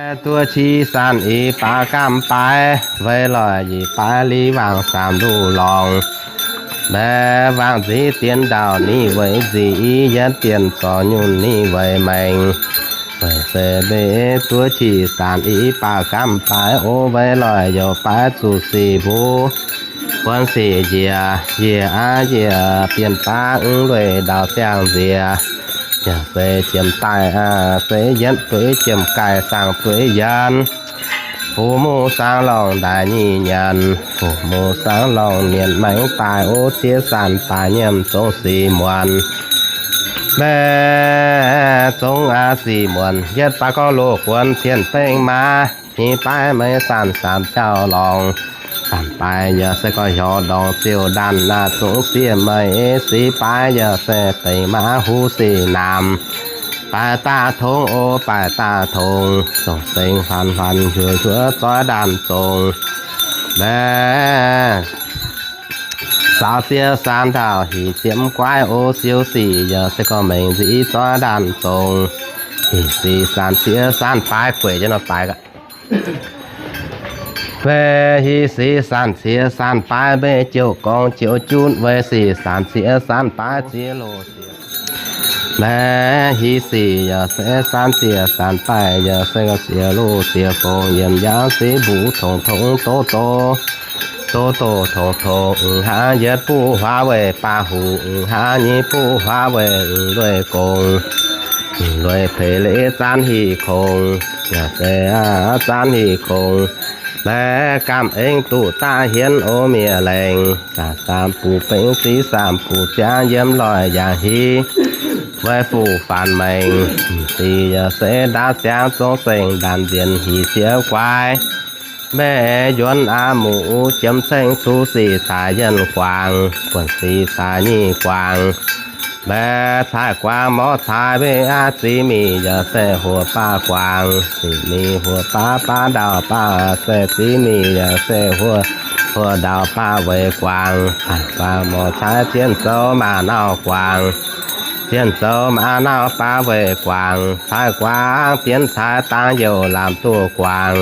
Duqv qiex saanh i baav gaamv baaix, weic loic yietc baaix li wangc saamv luv lorngc. Mbaeqc wangc nziv dien ndau ninh weic nzic i yietv dien zorc nyunc ninh weic maengc. Weic se mbe duqv qiex saanh i baav gaamv baaix o, weic loic youc baaix zuqc sic mbuo. Buonv sic njiec, njiec aqv njiec bienh baav mv lueic ndau siang nziex. Yaac se jiem daaih aqv se yietv dueiv jiem gaaih saang dueiv yienv. Fu mu saang lorngh ndaaih nyic nyanc, fu mu saang lorngh nyanc maengx daaih o, qiex saanh baaix nyiemc zong sic muonc. Mbaeqc zong aqv sic muonc, yietv baaix gorngv loz guonx cien bengv maa, hnyeiv baaix meix saanh saamv jauv lorngh. Saanh baaix yaac se gorngv hiuv ndorngx ziouc ndaanh naaiv zong sieqv meix, six baaix yaac se deix maa huv sic naamh. Baaix daaih tongx o, baaix daaih tongx, zongh seng huaanc huaanc hiuv hiuv zoiv ndaanh zongh. Mbaeqc saaux sieqv saanh ndau hih ziemx guaiv o, siou sic yaac se gorngv mengh nziv zoiv ndaanh zongh. Hih sic saanh sieqv saanh baaix gueic jienv nor baaix gaax. Mbaeqc hih sic saanh sieqv saanh baaix mbe jiouv gorngv jiouv junv weic sic saanh sieqv saanh baaix ziex loz siex. Mbaeqc hih sic yaac se saanh sieqv saanh baaix yaac se gorngv siex loz siex gong yiem yaac se mbuo tongx tongx doz doz, doz doz tongx tongx hnangv yietv buv huaav weic baav huv, hnangv nyic buv huaav weic lueic gong, lueic peix leiz zaanv hih kongx, yaac se zaanv hih kongx. Mbaeqc gaamv eng duqv daaih hienx o miev laengz, zaah saam buc bengx ziv saam buc ziangv yiem loic yaac hiv, weic fuqv faanx maengx. Sic yaac se ndaatv siangx zong seng ndaanx nziex hih sieqv guaix. Mbaeqc yuonx aqv muqv jiem ceng cuv sic caaix yienh guangc, buonc sic caaix nyic guangc. Mbaeqc caaix guangc morc caaix mbaeqc aqv ziqc mic yaac se huoqc baav guangc, ziqc mic huoqc baav baav ndau baav se ziqc mic yaac se huoqc, huoqc ndau baav weic guangc. Guangc morc caaix zien zoux maac nauv guangc, zien zoux maac nauv baav weic guangc. Caaix guangc bienx caaix dangx youh lamz duqv guangc,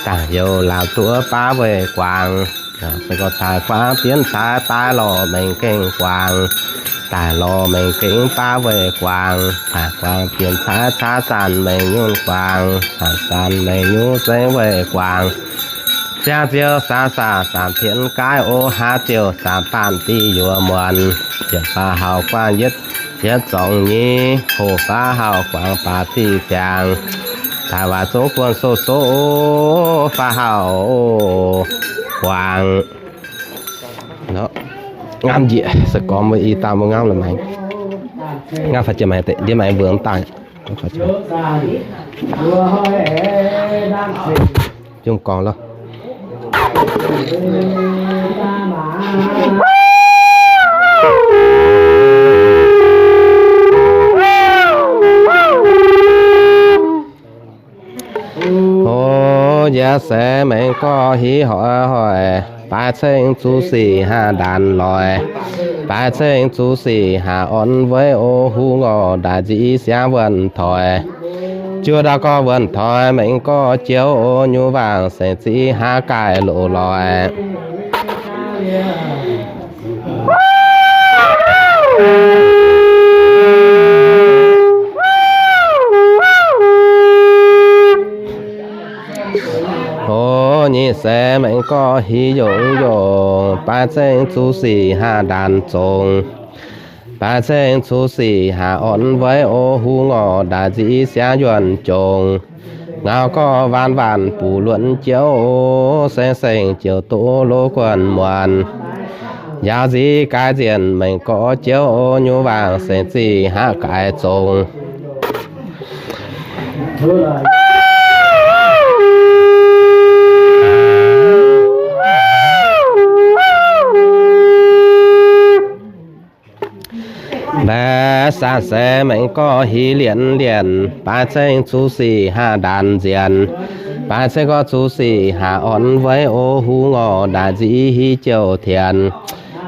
dangx youh lamz duqv baav weic guangc. Se gorngv caaix guangc bienx caaix daaih lorz mengh gengh guangc, daaih lorz mengh gengh baav weic guangc. Caaix guangc bienx caaix caaix zanc mengh nyunc guangc, caaix zanc mengh nyunc zengv weic guangc. Ziangh ziouc saah saah saamv tienx gaaiv o, haav ziouc saamv baanh diuh yuoz muonc. Yietc baav hauh guangc yietv, yietv zorngx nyei, hoh baav hauh guangc baac diuh ziangx. Daaih waac zouv guonh sou sou, baav hauh guangc. Ngamv njiec se gormx mbuo i dauh mbuo ngamv la'maengx. Ngamv faaux jiex maengx deix ndiev maengx mbuo daaih. Jungh gorngx loh. Hov, yaac se maengx gorx hiv hoic hoic, baaix ceng zuqc sic haah ndaanx loic, baaix ceng zuqc sic haah orn weic o, huv ngorc ndaaic nziv siangv wuonh toic. Juov ndau gorx wuonh toic maengx gorx jiex o, nyuv waangc sengx ziv haah gaaih loz loic. Hov, nyic se maengx gorx hiv yongc yongc, baaix ceng zuqc sic haah ndaanx zongx, baaix ceng zuqc sic haah orn weic o, huv ngorc ndaaic nziv siangv yuonh jongc. Ngau gorx waanc waanc buc luonx jouv, seng seng jouv doz loz guonh muonc. Njaaux nziv gaaix nzienh maengx gorx jouv, nyuv waangc sengx zic haah gaaix zongx. Mbaeqc saanh se maengx gorx hiv lienc lienc, baaix ceng zuqc sic haah ndaanx nzienh, baaix ceng gorx zuqc sic haah orn weic o, huv ngorc ndaaic nziv hiv jouv tienx.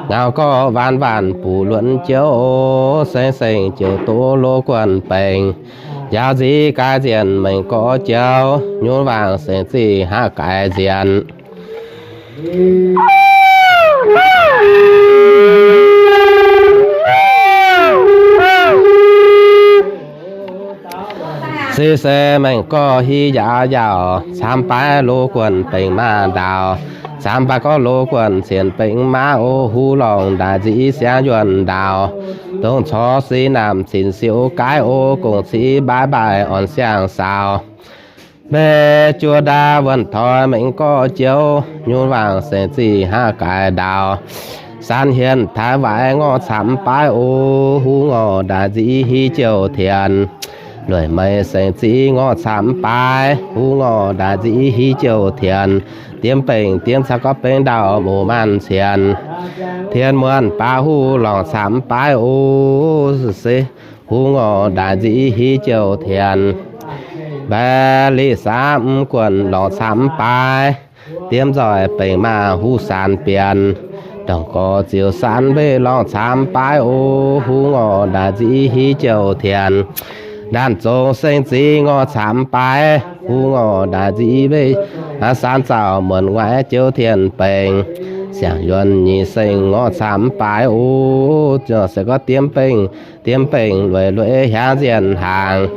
Ngau gorx waanc waanc buc luonx jouv, seng seng jouv doz loz guonh baengc. Njaaux nziez gaaix nzienh mengh gorx joux, nyunv wangc sengx zingh hnangv gaaix nzienh. Se se mengh gorx hiv njaaux yaauc, camv baaix lo guonh benx maaz ndaaux. Camv baaix gorx lo guonh cien benx maaz o, huv lorngh ndaaic nziz siangx yuonh ndaaux. Dongh corc sic naamh cin siou gaaiv o, gong civ mbaaix mbaaix orn siang-saaux. Mbe juov ndaa wuonh toi mengh gorx joux, nyunv wangc sengx zingh hnangv gaaix ndaaux. San hienh taaix waaic ngorc camv baaix o, huv ngorc ndaaic nziz hiv jouh tienx. Lueic meix sengx zingh ngorc camv baaix, huv ngorc ndaaic nziz hiv jouh tienx. Diemv bengh diemv caux gorngv bengh ndau moc maanc cien. Tien muonh baav huv lorngh camv baaix o, se huv ngorc ndaaic nziz hiv jouh tienx. Mbaeqc liqc saamv guonh lorngh camv baaix, diemv nzoih bengh maaz huv saanx bienx. Ndongc gorx ziouc saanx mbeqc lorngh camv baaix o, huv ngorc ndaaic nziz hiv jouh tienx. Ndaanh zong sengx zingh ngorc camv baaix, huv ngorc ndaaic nziz mbeqc, saanx zaux muonc nguaaic jouh tienx bengx. Siangx yuonh nyic sengx ngorc camv baaix o, se gorngv diemv bengh, diemv bengh lueic lueic hiaangx nzienh hnaangx.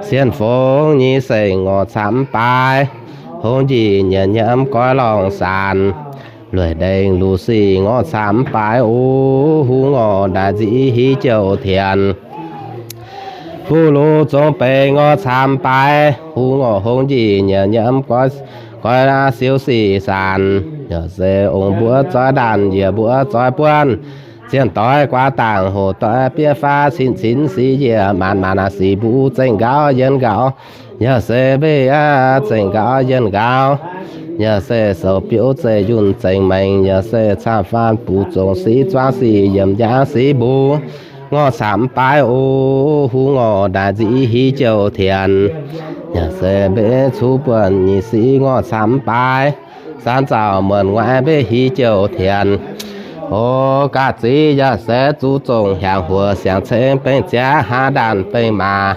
Sienh fongx nyic sengx ngorc camv baaix, hongx njiec nyiemc nyiemv goiv lorngh saanx. Lueic ndengh luc sic ngorc camv baaix o, huv ngorc ndaaic nziz hiv jouh tienx. Buv luc zong beiz ngorc camv baaix, huv ngorc hongx njiec nyiemc nyiemv goiv, goiv siou sic saanx. Yaac se ong mbuov zoih ndaanh, yie mbuov zoih buonv. Zienh doix guaax dangc, hoc doix bieiv faav, cin cin sic njiec, maanc maanc sic mbuv zengh nqaaux yienh nqaaux. Yaac se mbeqc aqv zengh nqaaux yienh nqaaux. Yaac se sou biouv zeiv yunh zengx mengh. Yaac se camv faanv buv zongc sic zuangv sic yiemc njang sic mbuv. Ngorc camv baaix o, huv ngorc ndaaic nziz hiv jouh tienx. Yaac se mbeqc cuv buonc nyic sic ngorc camv baaix. Saanx zaux muonc nguaaic mbeqc hiv jouh tienx. O gaav ziv yaac se zuqc zongc hiaangx huoc siangx ceng bengh ziaqv hnangv ndaanh bengh maaz.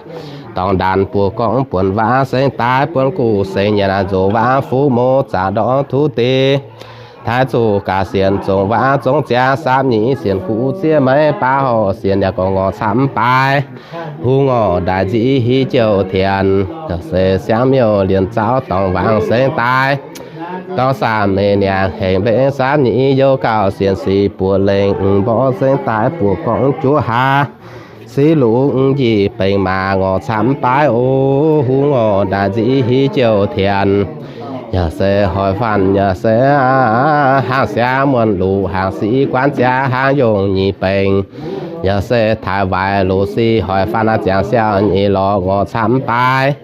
Dorngx ndaanh buoz gorngv buonc waac sengx daaih buonc guv sengx nyanc nzox waac fuqv mouz zaqc ndorngx tuv deix. Taaix zuqc gaax sienx zongc waac zongc ziangx saapv nyic sienx kuv zieqv maiv baav horc sienx yaac gorngv ngorc camv baaix. Huv ngorc ndaaic nziz hiv jouh tienx. Yaac se siangv miuc lienc zaux dorngx wangc sengx daaih. Dorngx saamv meiv niangx hengx mbenv saapv nyic youh gauh sienx sic buoz lengh mborqv sengx daaih buoz gorngv juov hlaax. Siqv lungz njiec bengx maac ngorc camv baaix o, huv ngorc ndaaic nziz hiv jouh tienx. Yaac se hoic faanh yaac se hangc siangv muonc luqc hangc siqv guanv ziangx hangc yongh nyic bengx. Yaac se taaix waaic luqc sic hoic faanh ziangx siau nyic lorqc ngorc camv baaix.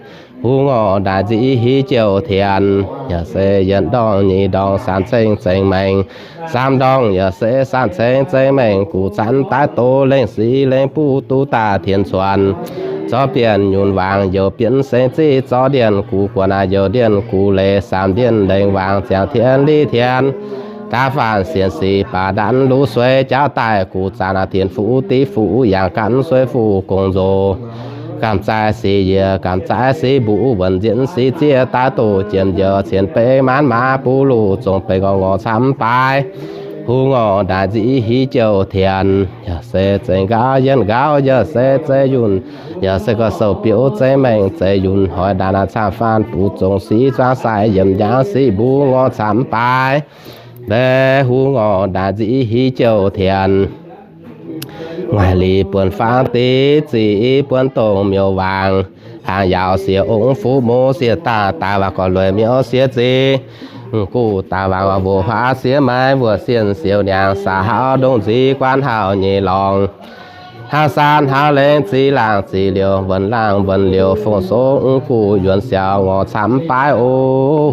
Huv ngorc ndaaic nziz hiv jouh tienx. Yaac se yietc ndorngh nyic ndorngh saanx ceng zengx mengh. Saam ndorngh yaac se saanx ceng zengx mengh. Guv zanv daaih doz lengh sic lengh buv duqv daaih tienx cuonx. Zorqv bienh nyunc wangc youc bienh sengx ziqv zorqv ndienh guv guonx aac youc ndienh guv leiz saamv ndienh lengh wangc ziangx tienx liv tienx. Daav faanh sienx sic baac ndanv luv sueix jaauv daaih guv zanv aac tienx fuqv div fuqv yangh gan sueix fuqv gong nzox. Gamh zaaix sic yiec gamh zaaix sic mbuv wuonc nzienx sic zieqv daaih doqc jiem njoux cien beiv maanv maaz buv luqc zongc beiv ngorc ngorc camv baaix. Huv ngorc ndaaic nziz hiv jouh tienx. Yaac se zengx nqaaux yienh nqaaux yaac se zeiv yunh. Yaac se gorx sou biouv zeiv mengh zeiv yunh hoic ndaanv camv faanv buv zongc sic zuangv sai yiemc njang sic mbuv ngorc camv baaix. Mbe huv ngorc ndaaic nziz hiv jouh tienx. Ngaih lic buonc fangx div zic buonc dongh miuc wangc. Hnaangx yaauc siex ong fuqv mouz siex daaih daaih waac gorx lueic miuc siex zic. Guv daaih wangc mbuoqc huaav siex maiv wuoqc sienh siouc niangx saax hauv ndongh nziv guanv hauh nyeic lorngx. Haav saan haav lengh ziv laangh ziv liouh wuonx laangh wuonx liouh fong song guv yuonx siaux ngorc camv baaix o,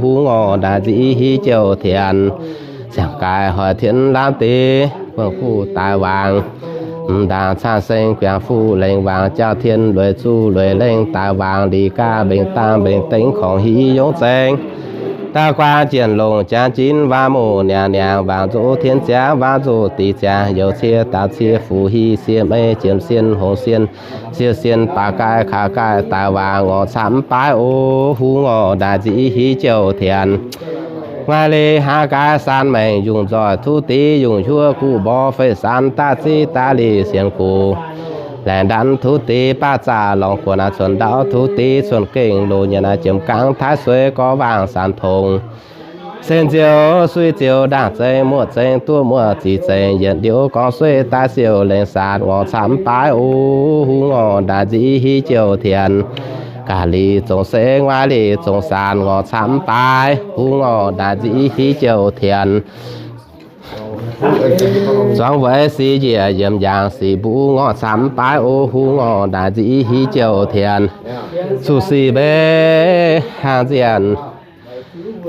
huv ngorc ndaaic nziz hiv jouh tienx. Ziangh gaaix hoic tienx lamh dic buonc guv daaih wangc. Mv ndaangc caanh seng guangc fuqv lengh wangc jauv tien lueic zuqc lueic lengh daaih wangc li gaax mbengx dangh mbengx dengx korngx hiv yongz zengx. Da'guaang jienv longc jangx jinv waac muc niangx niangx, waangc nzuqc tien ziangx, waangc nzuqc diqc ziangx, youc cie daaux cie fuqv hieh sienh meiv jiemx sienh hongx sienh siou sienh baac gaaih kaux gaaih daaih waangc ngorc camv mv baaix o, huv ngorc ndaaic nzic hiv jouh tienx. Nguaaic liuz hnangv gaax san maengc yungh nzoih, tuv div yungh hiuv guv mborqv fei san daav ziv daav lic sienx gux. Laengz ndanv tuv div baav zaqc lorngx guoqv naaiv cuonx ndau, tuv div cuonx gengh loz nyanc naaiv jiemx gangv taaix sueiv gorngv waangc san tongx. Sen ziouc suiv ziouc ndaangc zengx, muoqv zengx duqv muoqv zic zengx, yietc ndiouv gorngv sueiv daaih siouc lengc saatc ngorc camv mv baaix o, huv ngorc ndaaic nzic hiv jouh tienx. Gaax liuz zongc seix nguaaic liuz zongc saatc ngorc camv mv baaix, huv ngorc ndaaic nzic hiv jouh tienx. Zuangx weic sic njiec yiemx njang, sic mbuv ngorc camv mv baaix o, huv ngorc ndaaic nzic hiv jouh tienx. Zuqc sic mbeix hnaangx nzienh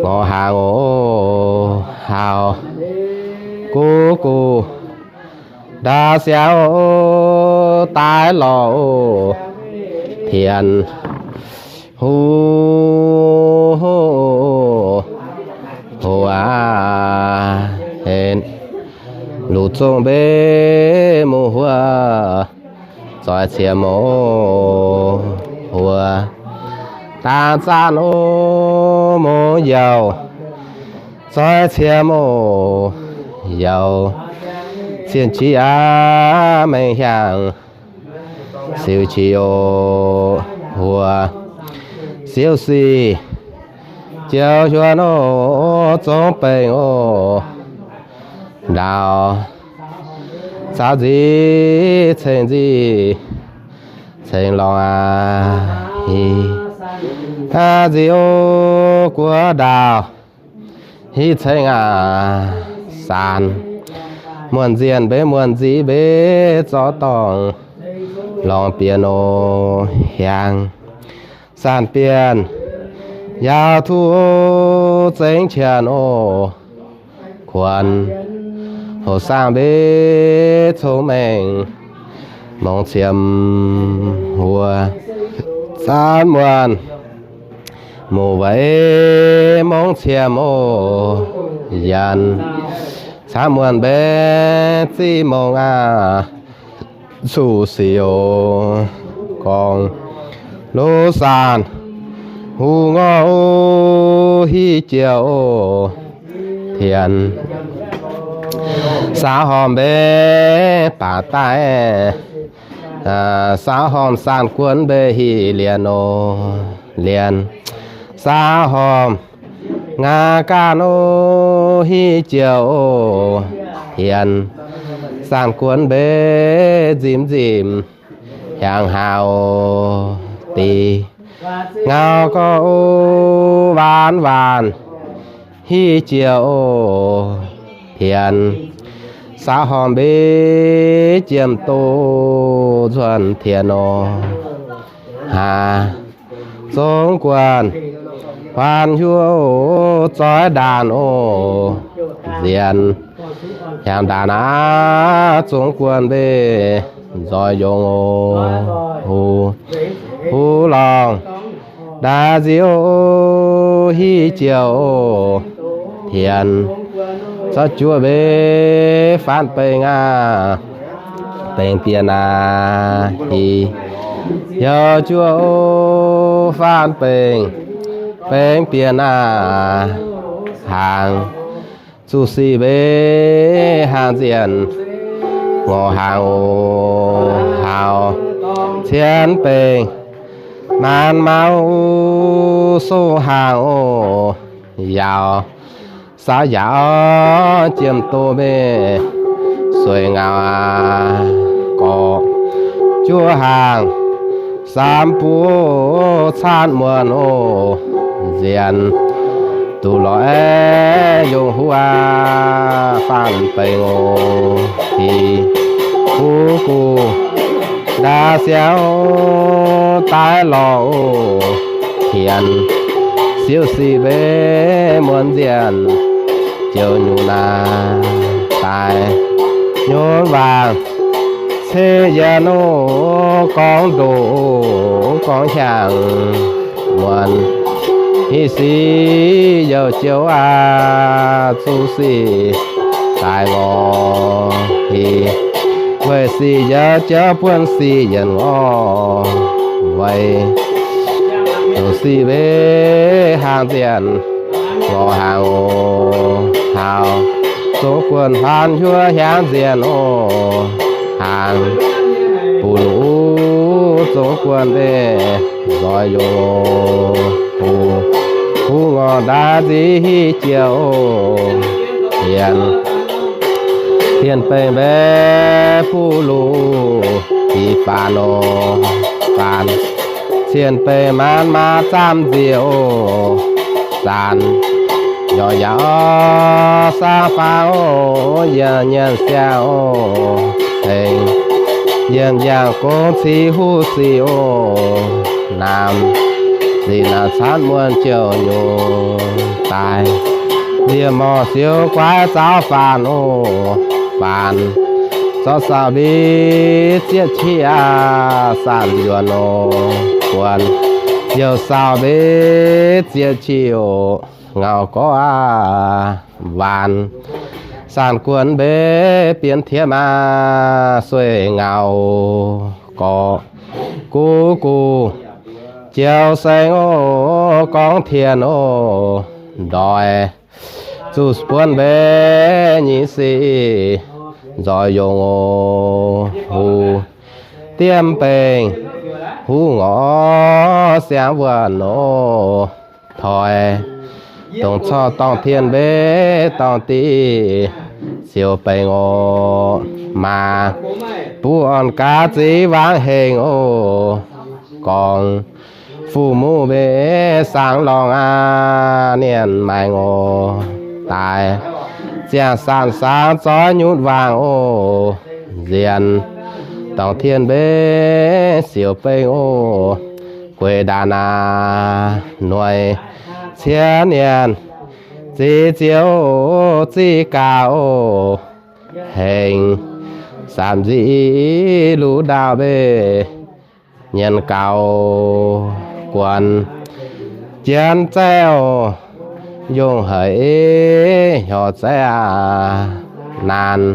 ngorc hnaangx oc, haauh guv guv ndaauv siangx oc, daaih lorz oc, tienx huv hoc aac, luc zongh mbeix mungh huov zoix cie mouc huov, dangh zaanv oc mouc yaac zoix cie mouc yaac cien qiex aav mengh hiaangx siou qiex oc huov, siou sic joux hiuv oc zongv bengh oc ndaauv, caux nzic ceng nzic ceng lorngx aac, hi aav nzic oc guoqv ndaauv, hi ceng aac, saanc muonh nzienh mbeix muonh nzic mbeix zorqv dorngh lorngx bieqc oc hiaangx, saanc bienh yaauc tuv zengx qienx oc kuonx, hoc saangv mbeix cong-mengh mongc qiemx huov, zaanv muonh muc weic mongc qiemx oc yienx, caangv muonh mbeix ziqv mongc aac, zuqc sic oc gorngv luv saanc huv ngorc oc hiv jouh oc tienx, saauv hormh mbeix baac daaih, saauv hormh saanc guonx mbeix hiv lienh oc lienh, saauv hormh ngaaz gaanv oc hiv jouh oc tienx, saanc guonx mbeix nzimx nzimx hiaangx hnaangx oc dic, ngau gorx oc waanc waanc hiv jouh oc tienx, saauv hormh mbeix jiem doz nzuonx tienx oc haa, zongx guanh huaanh hiuv oc zoix ndaanc oc nzienx, hiaangx ndaanc aav zongx guanh mbeix nzoih yongx oc huv, huv lorngh ndaaic nzic oc hiv jouh oc tienx, zorqv juov mbeix faanv bengx aac, bengx bienh aac hi, youh juov oc faanv bengx, bengx bienh aac hnaangx, zuqc sic mbeix hnaangx nzienh ngorc hnaangx oc haauh, cien bengx maanz mauv soqv hnaangx oc yaauc, saauv yaauc jiem doz mingh sueih ngaux aac gorqv, juov hnaangx saamv buov caanv muonh oc nzienx, duqv lorz aeqv, yongh huv aac, faanv bengx oc, hi, huv guv, ndaauv siangv oc, daaih lorz oc, tienx, siou sic mbeix muonz nzienh, joux nyungc naaic daaih nyunv waangc cing yienx oc, gorngv ndoqc oc, gorngv hiaangx muonz, Sic youz joux aac, zuqc sic daaih ngorc hih. Weic sic youz joux buonv sic yienc ngorc, weic zuqc sic mbenc hnaangx nzienh ngorc hnaangx oc. Taux zungv guonc hlaang hnyouv hnyangx nzienh oc. Hnaangx buv luc zungv guonc mbenc nzoih yungh oc. Huv, huv ngorc ndaauv nziv hiuv jiex oc. Tien, tien bengh mbenc buv luc dix faanx oc. Faanx, cien bengh maanz maaih zaamv nziex oc. Zaanc, yorc yaac saang faang oc. Yiem nyienc siang oc. Tengx yiem yangh gong cih huv sic oc. Naamh zinh naamh caanv muonh jouh nyungc daaih. Yiem morc siou guaix zaux faanx oc. Faanx, zorqv sauh mbiv zieqv qiv aac, saanh yuonc oc. Guonc, youh sauh mbiv zieqv qiv oc. Ngauh gorx aac, waanc, saanh guonc mbenc bienx tiemv aac. Sueih ngauh gorx guv guv joux seng oc. Gorngv tien oc, ndoih zuqc buonv mbenc nyei sic nzoih yungh oc. Huv, diemv bengh huv ngorc siangx wuonh oc. Toi, dongh corc dorngh tien mbenc dorngh diqv ziouc bengc oc. Maa, buv orn gaax ziv wangv hengx oc. Gorngv, fuqv muqv mbenc saangx lorngh aac, nienh maengx oc. Daaih ziangh saanh saangx zoih nyutc waangc oc. Nzienh dorngh tien mbenc siouc bengh oc. Gueix ndaanv aac, noic cien nienh ziqc ziouc ziqc gaax oc. Hengx, saamv nziqc luv ndaauh mbenc nyienh gaux. Guonx, jien zaeqv oc, yongh haic hnyouv zaeqv aac. Naanc,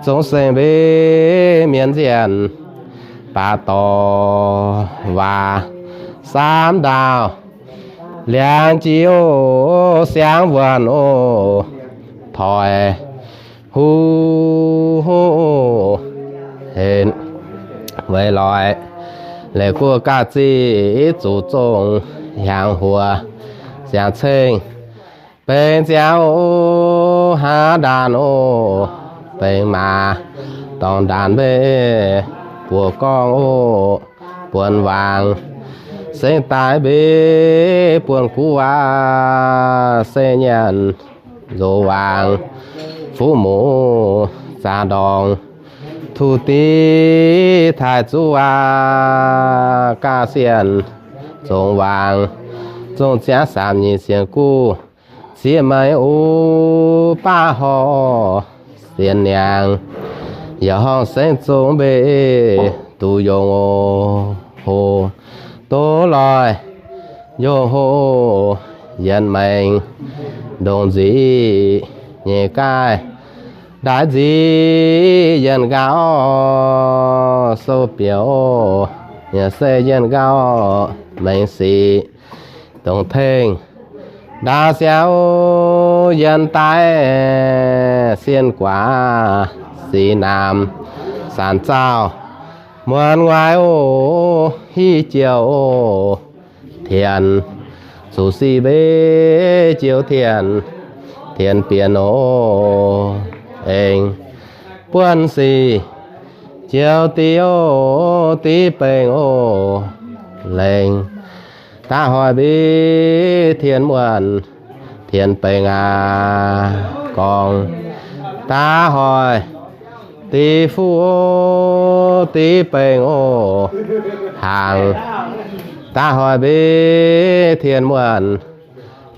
zungv seng mbenc mienh nzienh baac dorh waac saamv ndaauh liangx jiex oc, siangx wuonh oc. Toi, huv, huv, henv, weic loix, leiz guoqv gaax ziqc zuqc zongh hiaangx huoc, siangx ceng bengx ziangx oc, haav ndaanv oc, bengx maaz dorngh ndaanv mbenc buoz gorngv oc, buonc waangc sengx daaih mbenc buonc guv waac, se nyanc nzox waangc fuqv muqv zaax ndorngx, tuqv div taaih zuqv waac, gaax sienh zongx waangc zongh ziangv saamx nyic sienh guv, zieqc meix uv baav horh sienx niangx, yaac horngh sengx zongh mbenc duqv yongh oc. Hoc, doz loih yongh hoc, yienx maengx ndongc nzic nyei gaaih, ndaix nzic yienh nqaauv sou bieqc oc, yaac se yienh nqaauv maengx sic, dongh tengh ndaauv siangx oc, yienh daaih sienh guaax sic naamh, saanc zaauh muonz nguaaic oc, hiv jouh oc. Tienx zuqc sic mbenc joux tienx, tienx bienx oc. Aengx buonv sic joux diqv oc, diqv bengx oc. Lengx daav hoic mbiv tienx muonh, tienx bengx aac. Gorngv daav hoic diqv fuqv oc, diqv bengx oc. Hnaangx daav hoic mbiv tienx muonh,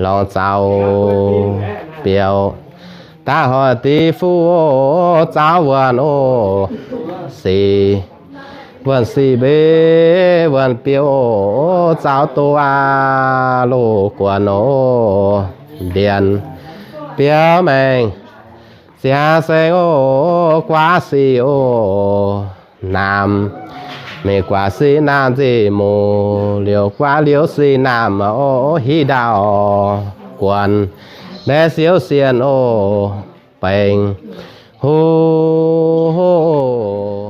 lorngx zaux biaux. Daav hoic diqv fuqv oc, zaux wuonh oc. Sic wuonh sic mbeix wuonh biouv oc, zaux doz aqv loz guon oc, ndienx biouv maengx ziangx saeng oc, guaav sic oc, naamh mingh guaav sic naamh nzih muc liouc guaav liouc sic naamh oc, hiv ndaauv guon mbaeqv siouv sienh oc, baengc huv.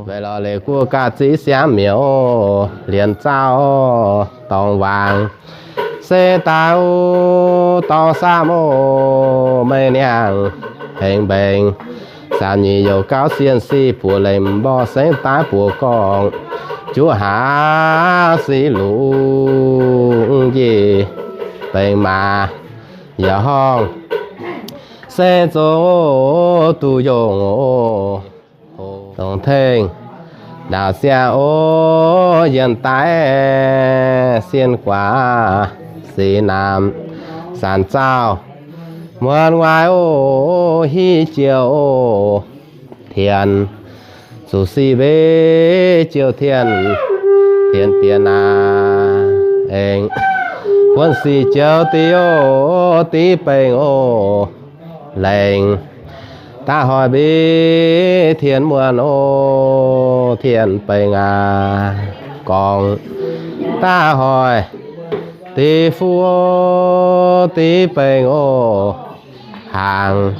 Weic lorz leiz guoqv ga'ziex siangx miuc oc, lienx zaauv dorngx waangc se daaih oc, dorngx samv oc, mengh niangh hengx mbaengx, samv nyic youc gauv sienh sic buoz lengc mborqv sengv daaih buoz gorngv juqv hlaax sic lungh njiec baengc maaz yaac horngh se zongx oc, duqv yongh oc, dongh tengx ndaauv siangx oc, yienh daaih sienh guaav sic naamh sanc zaauh muonc guaix oc, hiv jiouv oc, tien zuqc sic mbeix jiouv tien, tien bienx aqv, aengx buonv sic jiouv div oc, div baengc oc, laengz da'hoic mbeix tien muonh oc, tien baengc aqv, gorngv da'hoic div fuqv oc, div baengc oc, hnaangx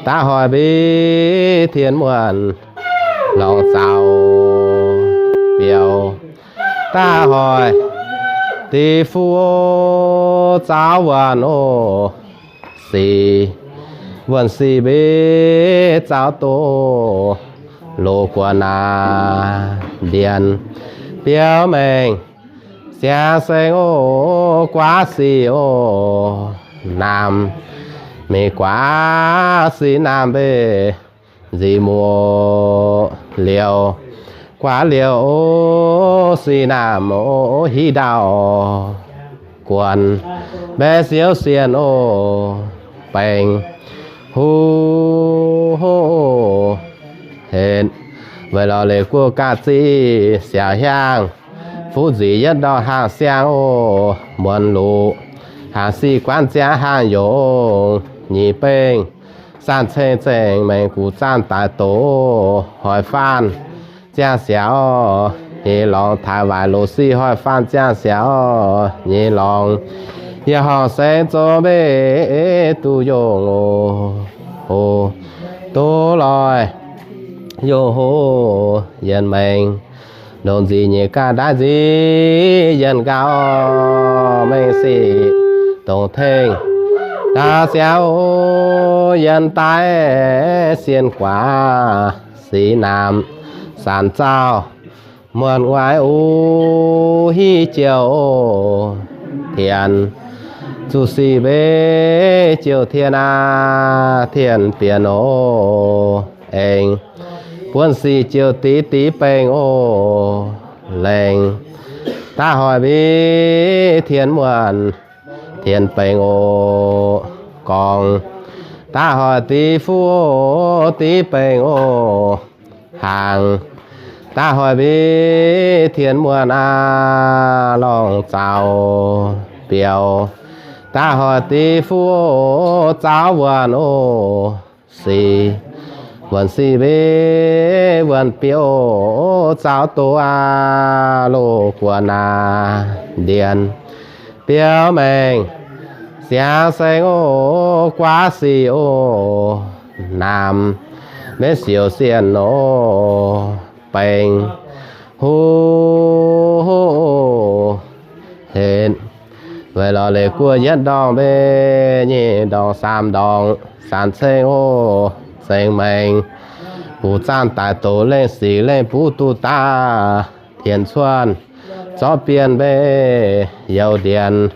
da'hoic mbeix tien muonh, lorngx zaux biouv da'hoic div fuqv oc, zaux wuonh oc, sic wuonh sic mbeix zaux doz loz guon aqv, ndienx biouv maengx ziangx saeng oc, guaav sic oc, naamh mingh guaav sic naamh mbeih nzih muoz liouc guaav liouc oc, sic naamh oc, hiv ndaauv guon mbaeqv siouv sienh oc, baengc huv. Hec weic lorz leiz guoqv ga'ziex siaaux hiaangv, fuqv nzic yietv ndorngh hnaangx siang oc, muonz luqc hnaangx sic guanv ziangx hnaangx yongc, nyic bengh zaanh ceng zengc maengx guqc zaanh daaix doqc, hoic faanh ziangh siaaux nyei lorngx taaix waaic loz sic, hoic faanh ziangh siaaux nyei lorngx yie horngh saeng zong mbeih duqv yongh oc, duqv loih yongh hoc yienh maengx. Ndongc nzic nyeic ganh ndaaiv nzic yienh nqaaux mengh sic, dongh tengx ndaauv siangx oc, yienh daaih sienh guaax sic naamh sanc zaauh muonh guaix uv hiv jiouv oc, tien zuqc sic mbeix jiouv tien aqv, tien bienx oc, aengx buonv sic jiouv div div bengh oc, laengz da'hoic mbeix tien muonh, tien bengh oc, gorngv da'hoic div fuqv oc, div bengh oc, hnaangx da'hoic mbeix tien muonh aqv, lorngh zaux biouv da'hoic div fuqv oc, zaux wuonh oc, sic wuonh sic mbeix wuonh biouv oc, zaux doz aqv loh guon aac, ndienx biouv maengx ziangx saeng oc, guaav sic oc, naamh maiv siouc sienh oc, baengc huv. Hec weic lorz leiz guoqv yietv ndorngh mbeih nyic ndorngh saam ndorngh saanc ceng oc, zengx maengx guqc zaanh daaih doqc lengh sic lengh buv duqv daaih tienx cuonh, zorqv bienh mbeih youz ndienx,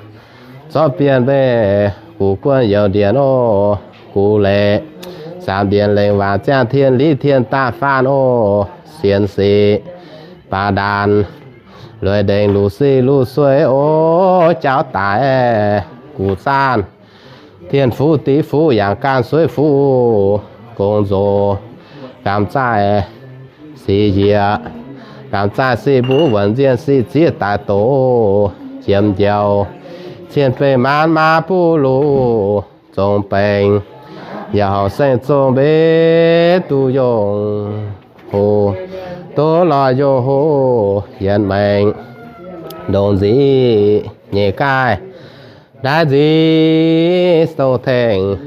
zorqv bienh mbeih guqc guonh youz ndienx oc, guqc leiz saam ndienx lengc waac ziangh tien liv tien daaih faanh oc, sienx sic baac ndaanc lueic ndengc luc sic luc sueih oc, jauv daic guqc zaanh tien fuqv div fuqv yangh gaanh sueiv fuqv gong nzox gamh zaih sic njiec Gamh zaah sic mbuv wuonc nzienh sic zieqv daaih doqc, jiem njoux cien bengh maanz maa buv luc zongx bengx, yaac horpc saeng zong mbenc duqv yongh hoc, duqv lorh yongh hoc yienx maengx, ndongc nzic nyeic gaaih ndaaiv nzic dongh tengx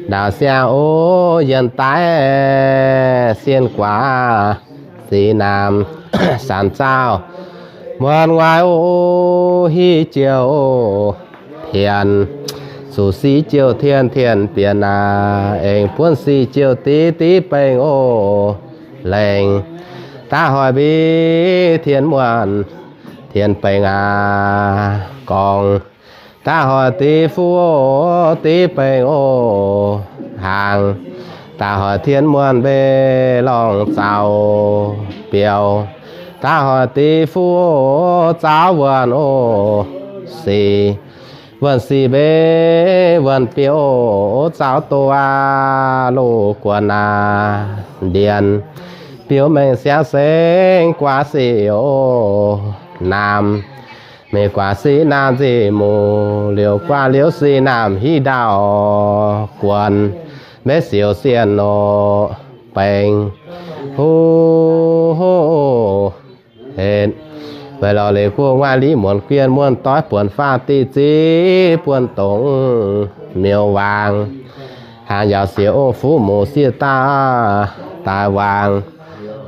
ndaauv siang oc, yienh daaih sienh guaax sic naamh sanx zaauh muonz nguaaiv oc, hiuv jiouc tienx, zuqc sic jiouc tien tien bieqc naaic aengx buonv sic jiouc diqv diqv bengx oc, lengc daav hoic mbiv tien muonh tien bengx aqv, gorngv daav hoic diqv fuqv oc, diqv bengx oc, hnaangx daav hoic tien muonh mbenc lorngh zaux biouv, daav hoic diqv fuqv oc, zaux wuonh oc, sic wuonh sic mbenc wuonh biouv oc, zaux doqc aqv loz guon aac, ndienh biouv mengh siangv sengx guaax sic oc, naamh mengh guaax sic naamh nzic muc, liouc guaax liouv sic naamh hiuv ndaauh guon, mbenc siouc sienh oc, bengx huv hoc hetv. Weic lorz leiz guoqv nguaaiv liqv muonz guienh muonh doiv buonc faah diqv ziqv buonc dongc miuc waangc, hnaangx yaauc siouc oc, fuqv muc sieqv daaih, daaih waangc,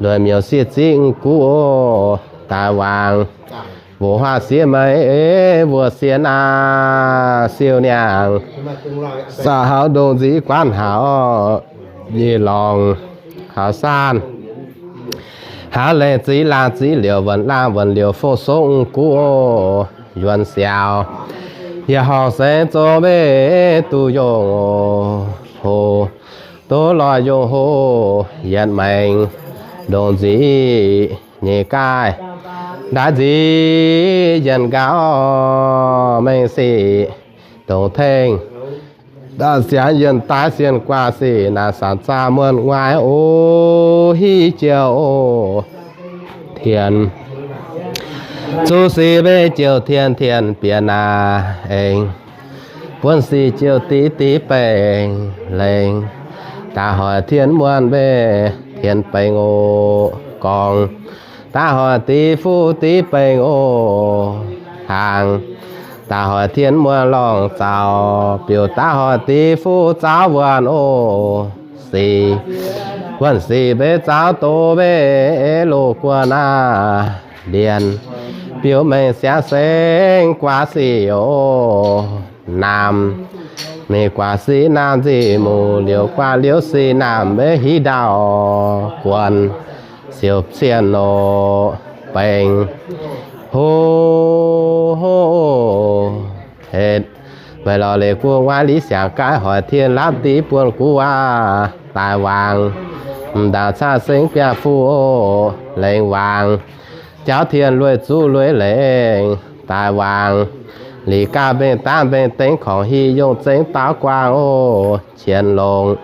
lueic miuc sieqv ziqv guv oc, daaih waangc, mbuoqc huaah sieqv meix wuoqc sieqv naaic, siou niangh saah haux ndongc nzic guaanv haux nyei lorngx, haux saanh haav lengh ziqv laangh ziqv liouc, wuonc laangh wuonc liouc fong songv guv oc, yuonx siaaux, yaac horpc saeng zong mbenc duqv yongh oc, hoc duqv lorh yongh hoc yietc maengx, ndongc nzic nyeic gaaih ndaaiv nzic yienh nqaauv mengh sic, dongh tengx ndaauv siangx yienh daaih sienh guaax sic naaic sanx zaah muonh nguaaiv oc, hiuv jiouc oc, tienx zuqc sic mbenc jiouc tien tien bieqc naaic aengx buonv sic jiouc diqv diqv bengx lengx, daaih hoic tien muonh mbenc tien bengx oc, gorngv daaih hoic diqv fuqv diqv bengx oc, hnaangx daaih hoic tien muonh lorngh zaux biouv, daaih hoic diqv fuqv zaux wuonh oc, sic wuonh sic mbenc zaux doqc mbenc loz guon aac, ndienh biouv mengh siangv sengx guaax sic oc, naamh mengh guaax sic naamh nzic muc, liouc guaax liouv sic naamh mbenc hiuv ndaauh guon, siouc sienh oc, bengx hoc hetv. Weic lorz leiz guoqv nguaaiv liqv siangx gaaix hoic tien lapv diqv buonc guv aac, daaih waangc m'ndaauh caah sengx biaav fuqv oc, lengx waangc jauv tien lueic zuqv lueic lengx, daaih waangc liqc gaah mbenc dangv mbenc dengx korngc hieh yongh zengx daaux guangc oc, qienx longc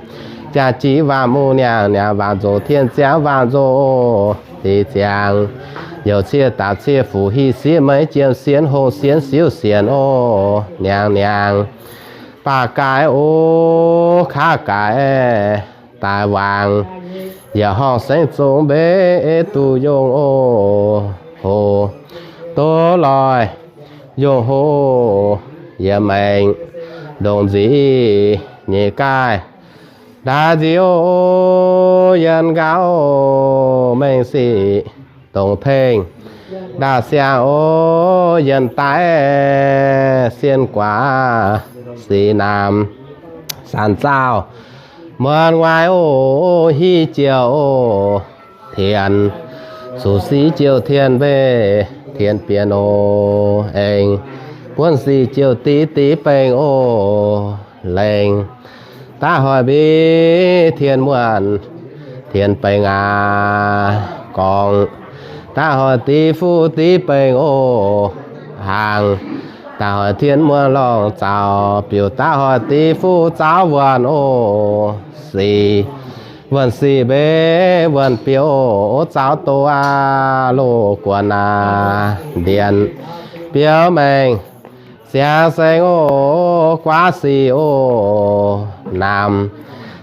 jaax jiv waangc muh niangx, niangx waangc nzoc tien ziangx waangc nzoc oc, diqc ziangx youc ciev dapc ciev fuqv hieh sieqv meix jiem sienx hongh sienx siuv sienx oc, niangx niangx baac gaaix oc, kaav gaaix daaih waangc, yaac horpc saeng zong mbenc duqv yongh oc, hoc duqv lorh yongh hoc yietc maengx, ndongc nzic nyeic gaaih ndaaiv nzic oc, yienh nqaauv mengh sic, dongh tengx ndaauh siang oc, yienh daaih sienh guaax sic naamh sanx zaauh muonz nguaaiv oc, hiuv jiouc oc, tienx zuqc sic jiouc tien mbenc tien bieqc oc, aengx buonv sic jiouc diqv diqv bengx oc, lengx daav hoic mbiv tien muonh tien bengx aac, gorngv daav hoic diqv fuqv diqv bengx oc, hnaangx daaih hoic tien muonh lorngh zaux biouv, daav hoic diqv fuqv zaux wuonh oc, sic Wuonh sic mbenc wuonh biouv zaux doz aqv, loz guon aac, ndienx biouv mengh siangx saeng oc, guaav sic oc, naamh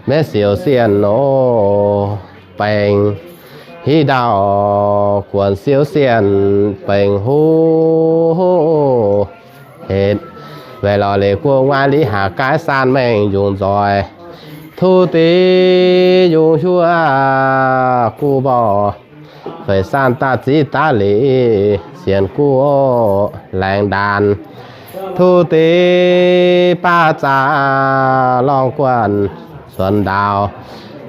maiv siouc sienh oc, baengc hiv ndau guonx siouc sienh baengc huv hetv. Weic lorz leiz guoqv nguaaiv liv haac gaaiv saan mengh yungz nzoih, tuv deix yungz huov guv mborh, feix saan daaih ziv daav lic sienx guv oc, laengz ndaanx tuv deix baav zaax lorngh guanh cuonx ndaaux,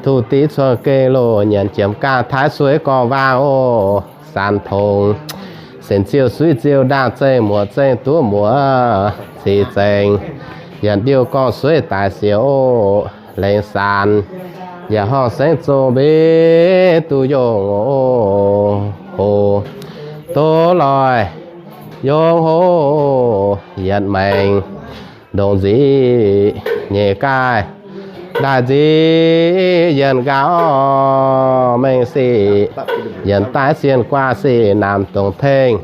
tuv deix cuonx gengh loz nyanc jiemx gaah taaix sueiv gorngv waang oc, saan tongx senx ziouh suiv ziouh ndaangh zengh muoc zengh duqv muoc cic zengx, yienc ndiuh gorngv sueiv daic siouc oc, lengx saan yaac horngh sengv zong mbenc duqv yongh oc, hoc doz loih yongh hoc yietc maengx ndongc nzic nyeic gaaih ndaaih nzic yienc nqaaux mengh sic, yienc daaih sienh guaav sic naamh dongc tengx,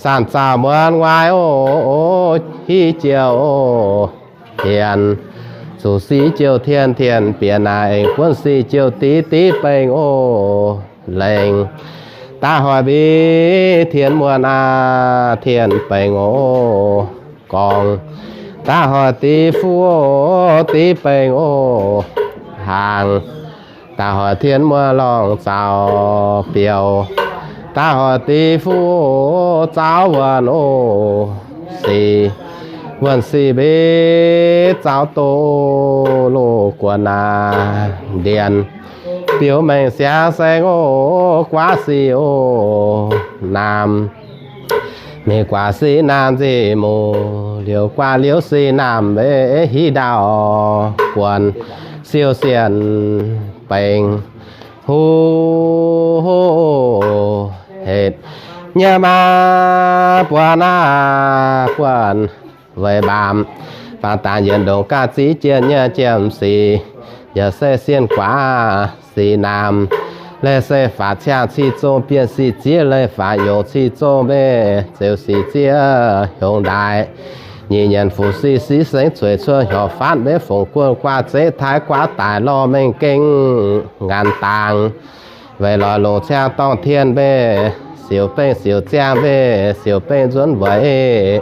saan zaux muonz nguaaiv oc, hiv jiouh oc, tienx zuqc sic jiouh tien, tien bieqc naaic aengx buonv sic jiouh div div bengx oc, lengc daaih hoic mbiv tien muonh aac, tien bengx oc, gorngv daaih hoic div fuqv oc, div bengx oc, hnaangx daaih hoic tien muonh lorngh zaux biouv, daaih hoic div fuqv oc, zaux wuonh oc, sic wuonh sic mbenc zaux doz, loz guon aac, ndienx biouv mengh siangx saeng oc, guaav sic oc, naamh mingh guaav sic naamh nzih muc, liouc guaav liouc sic naamh mbenc hiv ndau guonx siouc sienh baengc huv hetv. Nyiemv maa buonc aac, buonc weic mbaamz faaux dangx yietc ndongc gaax ziv jienv nyei jiem sic, yaac se sienh guaav sic naamh. Leiz se faatv ciangh cih zong bienh sic zieqv, leiz faatv yongc cih zong mbenc zeux sic zieqv hiongx ndaaix. Nyic nyanc fuqv sic siqv sengx cueic cuoqv hnyouv faatv mbenc fongc guonh guaav zeiv taaix guaav daic lorh mengh gengh nganx dangx. Weic lorz longc ciang dorngh tien mbenc siouc bengh siouc ziangh mbenc siouc bengh nzuonv weic,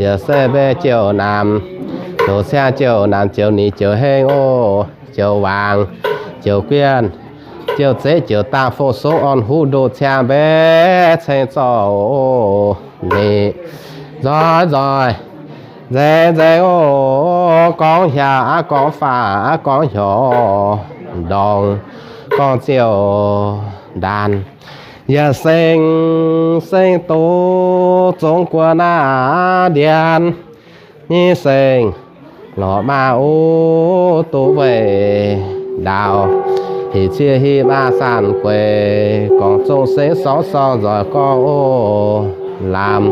yaac se mbenc jouh naamh, longc ciang jouh naamh jouh nix jouh heng oc, jouh waangc jouh guienh, jouh zeiv jouh dangh fong songv orn huv ndoh ciang mbenc ceng zorqv oc. Nix nzoih nzoih nzengc nzengc oc, gorngv hiaangx aqv gorngv faah aqv gorngv hnyouv ndorngx gorngv ziouc ndaanx. Yaac seng seng doz zongx guon aac, ndienx nyei seng lorqc maah oc, doz weic ndaauv. Hih ciev hih maah sanh gueix gorngv zong sengx sorng sorng nzoih gorngv oc. Lamh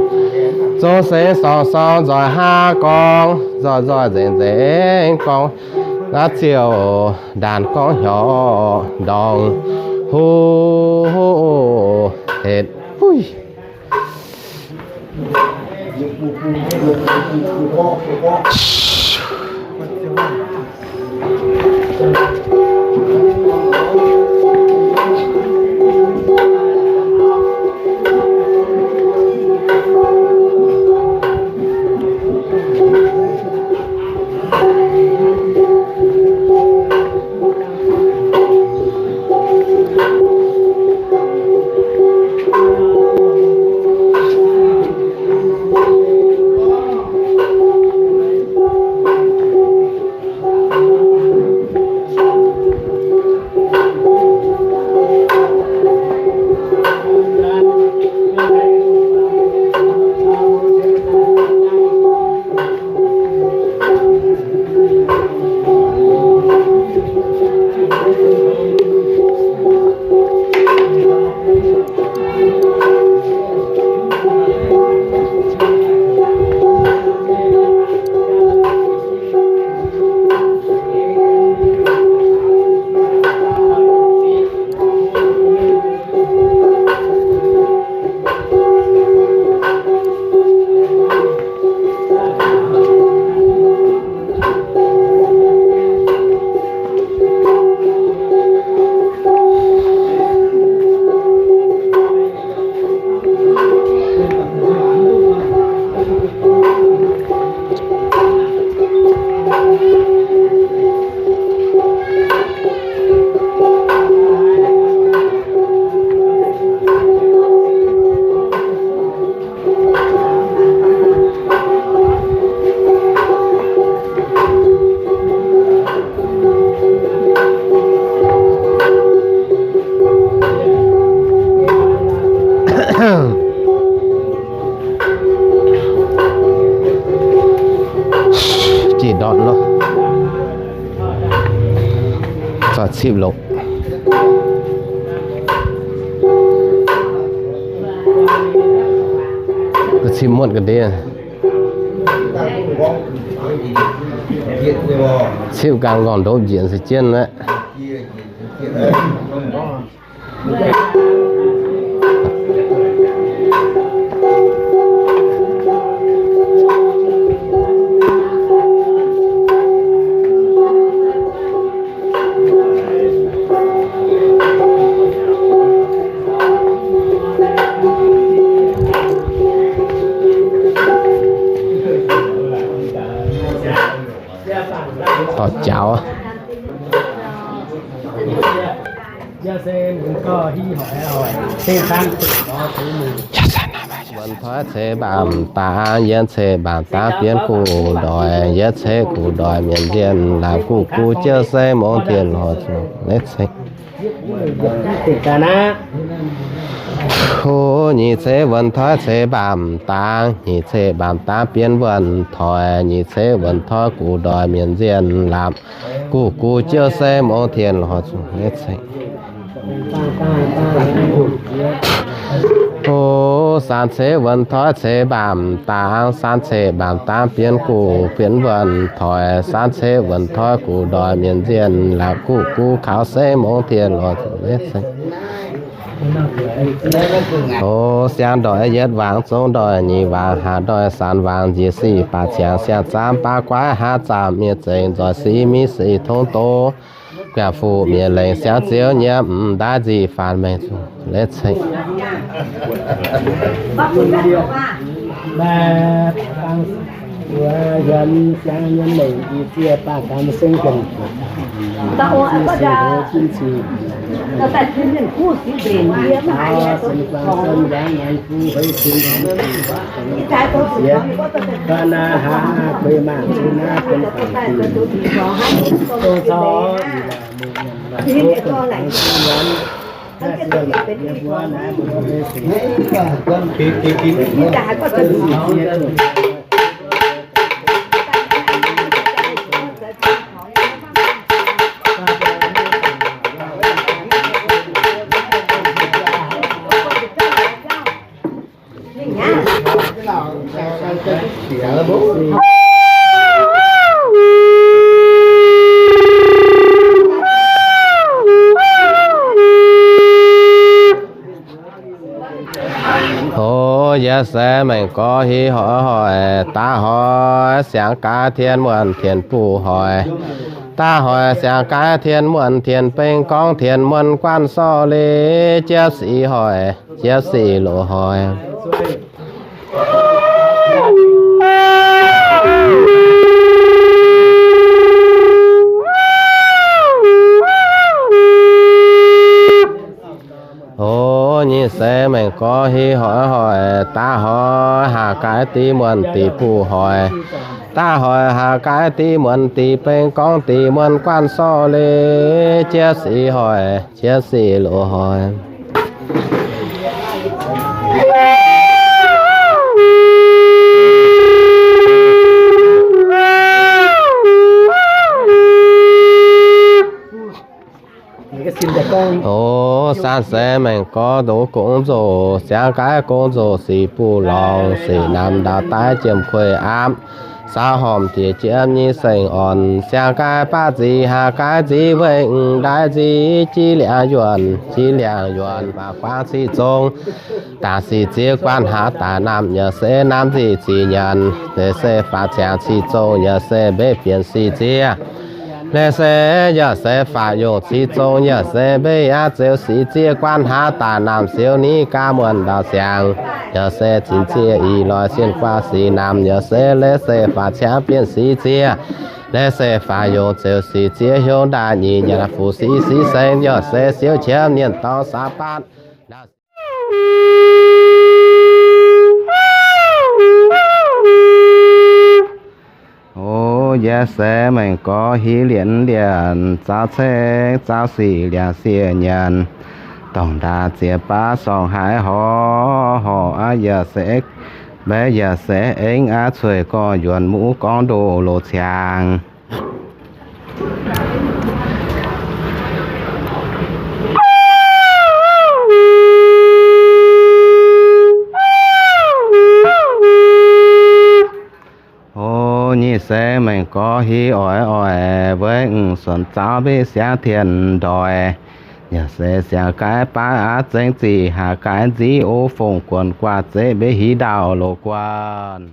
zong sengx sorng sorng nzoih haav gorngv nzoih nzoih nzengc nzengc gorngv aqv ziouc ndaanx gorngv hnyouv ndorngx huv hetv. Jiex ndortv loh. Zoih cipv longc. Cipv muotv ga'ndiev. Cipv ganh nqorngv ndopv njiec se jienv aqv. Horpc jaux. Wuonh toi ceix mbaamh dangx, yiem ceix mbaamh dangx bienx guv ndoic, yietv ceix guv ndoic mienh nzienh, laapc guv guv jiouv se mongh tien lorz zuqc leiz ceng. Ho, nyic ceix wuonh toi ceix mbaamh dangx, nyic ceix mbaamh dangx bienx wuonh toic, nyic ceix wuonh toi guv ndoic mienh nzienh, laapc guv guv jiouv se mongh tien lorz zuqc leiz ceng. O, saam ceix wuonh toi ceix mbaamh dangx, saam ceix mbaamh dangx bienx guv bienx wuonh toic, saam ceix wuonh toi guv ndoic mienh nzienh, laapc guv guv kaux se mongh tien lorz zuqc leiz ceng. O, siang ndoih yietv wangc, zong ndoih nyic wangc, haaz ndoih saanx wangc, njiec sic baac ciangx siang-zaamv baav guaiv, haaz zaamh miev zengc, nzoih sic miv sic tongv doz, guangc fuqv miev lengc, siang ziouv nyiemv m'ndaaih nzic faanx maengx zuqc leiz ceng. O, yie se maengx gorx hiv hoic hoic, daav hoic siangx gaaix tien muonh tien buv hoic, daav hoic siangx gaaix tien muonh tien beng gorngv tien muonh guanh sorqv leiz, jiex sic hoic, jiex sic loz hoic. O, nyic se maengx gorx hiv hoic hoic, daav hoic haaz gaaix div muonh div buv hoic, daav hoic haaz gaaix div muonh div beng gorngv div muonh guanh sorqv leiz, jiex sic hoic, jiex sic loz hoic. O, saanh se maengx gorx ndoqv gong nzoh, siangx gaaix gong nzoh sic buv lorngx, sic namx ndau daaih jiem kuei aapv, saau hormh diex jiem nyei seng orn, siangx gaaix baav nzic haaz gaaix nzic weih m'ndaaih nzic, jiex liangx yuonh, jiex liangx yuonh baac guangc sic zong, dangc sic ziex guanh haav daaih namh yaac se namx nzic zic nyanc, leiz se faatv ciangx sic zong yaac se mbeix bienx sic ziex. Leiz se yaac se faatv yongh sic zong yaac se mbeix aqv, zeux sic ziex guanh haav daaih namh siou ni gaax muonh ndau siangx, yaac se zinh ziex ih loix sienh guaax sic namh yaac se leiz se faatv ciangx bienx sic ziex. Leiz se faatv yongh zeux sic ziex hiuv ndaaih nyic nyanc fuqv sic sic seng yaac se siou qiemx mienh dorngx saax baatv. O, yie se maengx gorx hiv lienc lienc, zaaux ceng zaaux sic liangx siec nyanc, dorngc ndaangc ziex baav sorngh haiz horc horc aqv, yaac se Maiv yaac se aengx aqv, cueiv gorx yuonx muv gorngv ndoh loz ciangx. O, nyic seix mengh gorx hiv oix oix weic m'suonc zaux mbeqv siangx tien ndoih. Yaac se siangx gaix baav aqv, zengv zic haac gaix nziv o fongc guonc guaax zeqv mbeqv hiv ndaauh loz guanh.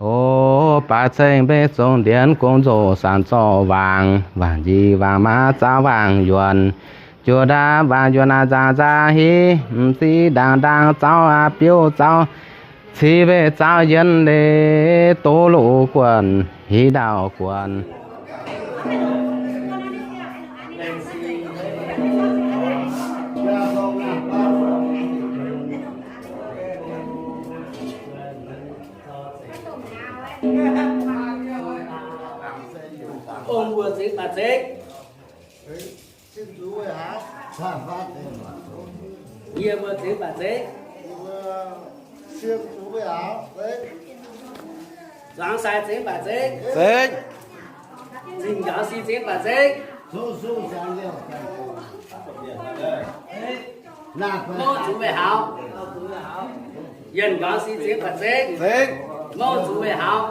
O, baaix ceng mbeqv zong ndienx gong nzoh sanc zorc wangc, wangc njiec wangc maa zaux wangc yuonc, juoz ndaamv wangc yuonc aac nzaangc nzaangc hiv, m'ziex ndaangc ndaangc zaux aac biouv zaux, cih weih zaux yienx leiz doz loz guanh hiv ndaauh guanh. Ong mbuo zingx baac zeiv. Yie mbuo zingx baac zeiv. Zuangx sai zingx baac zeiv. Zingh njaaux si zingx baac zeiv. Mouv zuqc weih haux. Yienc njaaux si zingx baac zeiv. Mouv zuqc weih haux.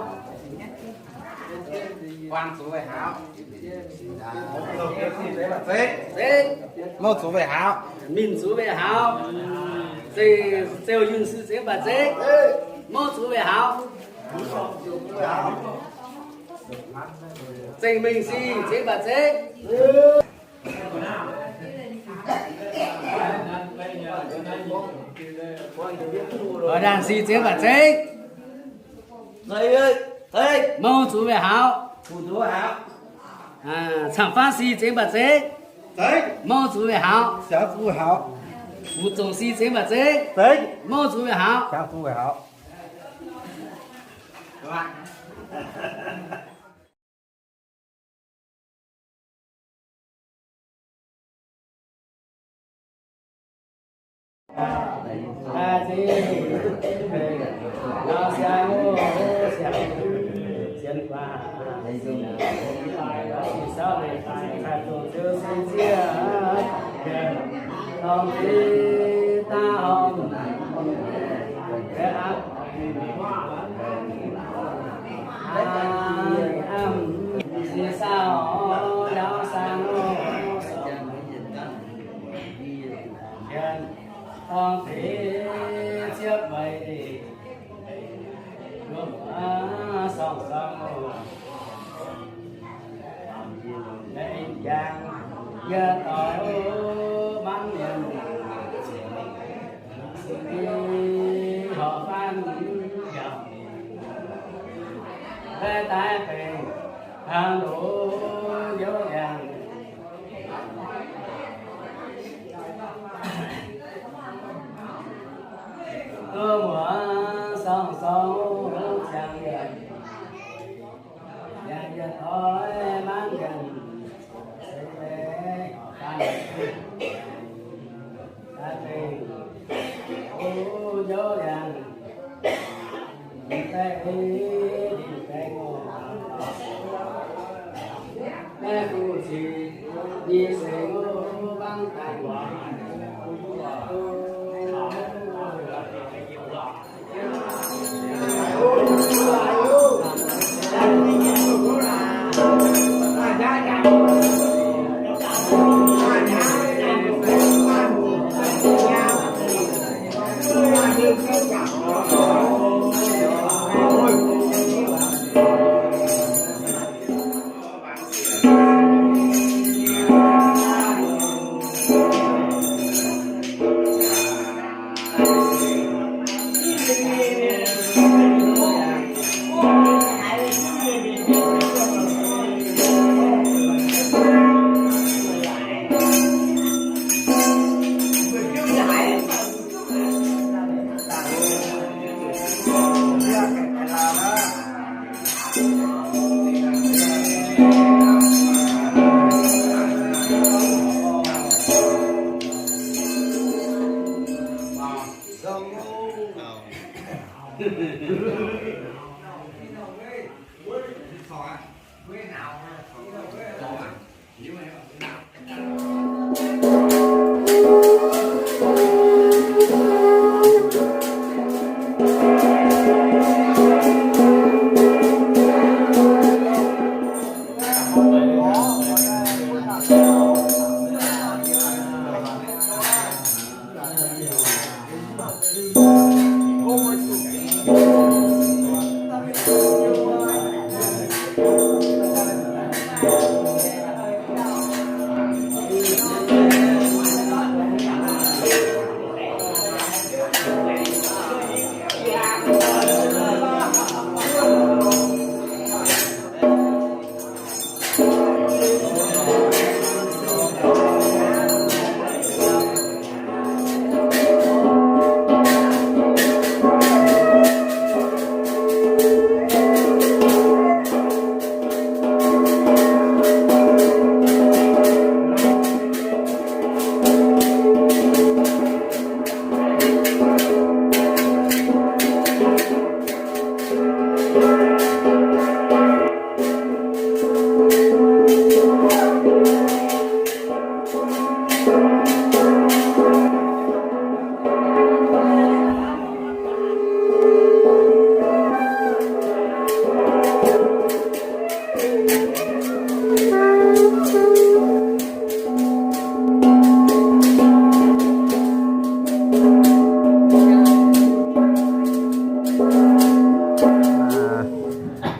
Mouv zuqc weih haux. Mingh zuqc weih haux. Zeu yunh si zingx baac zeiv. Mouv zuqc weih haux. Zengh mingh si zingx baac zeiv. Oix ndaangc si zingx baac zeiv. Mouv zuqc weih haux. Camv-faanv si zingx baac zeiv. Mouv zuqc weih haux. Fuqv zongc si zingx baac zeiv. Mouv zuqc weih haux.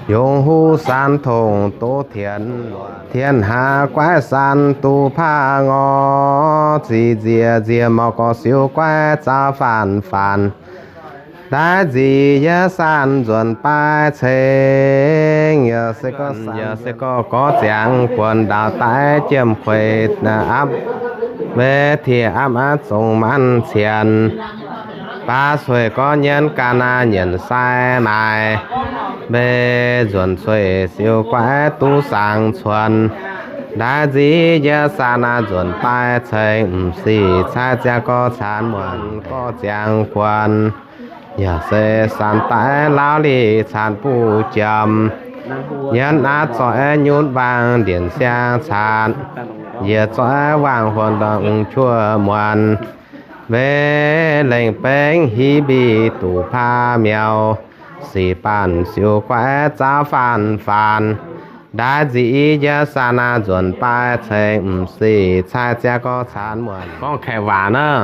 Yungz huv saan tongx doz tienx, tienx haav guaiv saan duqv paav ngor. Zic nziex nziex mouc gorx siou guaiv zaauv faanx faanx. Ndaix nzic yie saan nzuonx baaix ceng, yaac se gorx gorx ziangx buonc ndaauv daaih jiem kueix apv, mbe tiex apv aqv zongx maanc cienx. Baav sueih gorx nyienz ganh aqv nyienc sai maaiz, mbe nzuonx sueih siou guaiv duqv saangx cuonx. Ndaix nzic yie saan aqv nzuonx baaix ceng, m'sic caaiv ziangh gorx caanx muonc gorx ziangx guonc. Yaac se saan daaih laauv lic caanx buv jomc. Yie naaiv zoih nyutc mbaang ndienc siang caanx, yie zoih waangh huon ndorm m'juov muonc. Mbe lengh bengv hiv mbic duqv paav miaux, sic baanh siou guaiv zaauv faanx faanx. Ndaix nzic yie saan aqv nzuonx baaix ceng, m'sic caaiv ziangh gorx caanx muonc. Gorngv Kaeqv waac naaiv,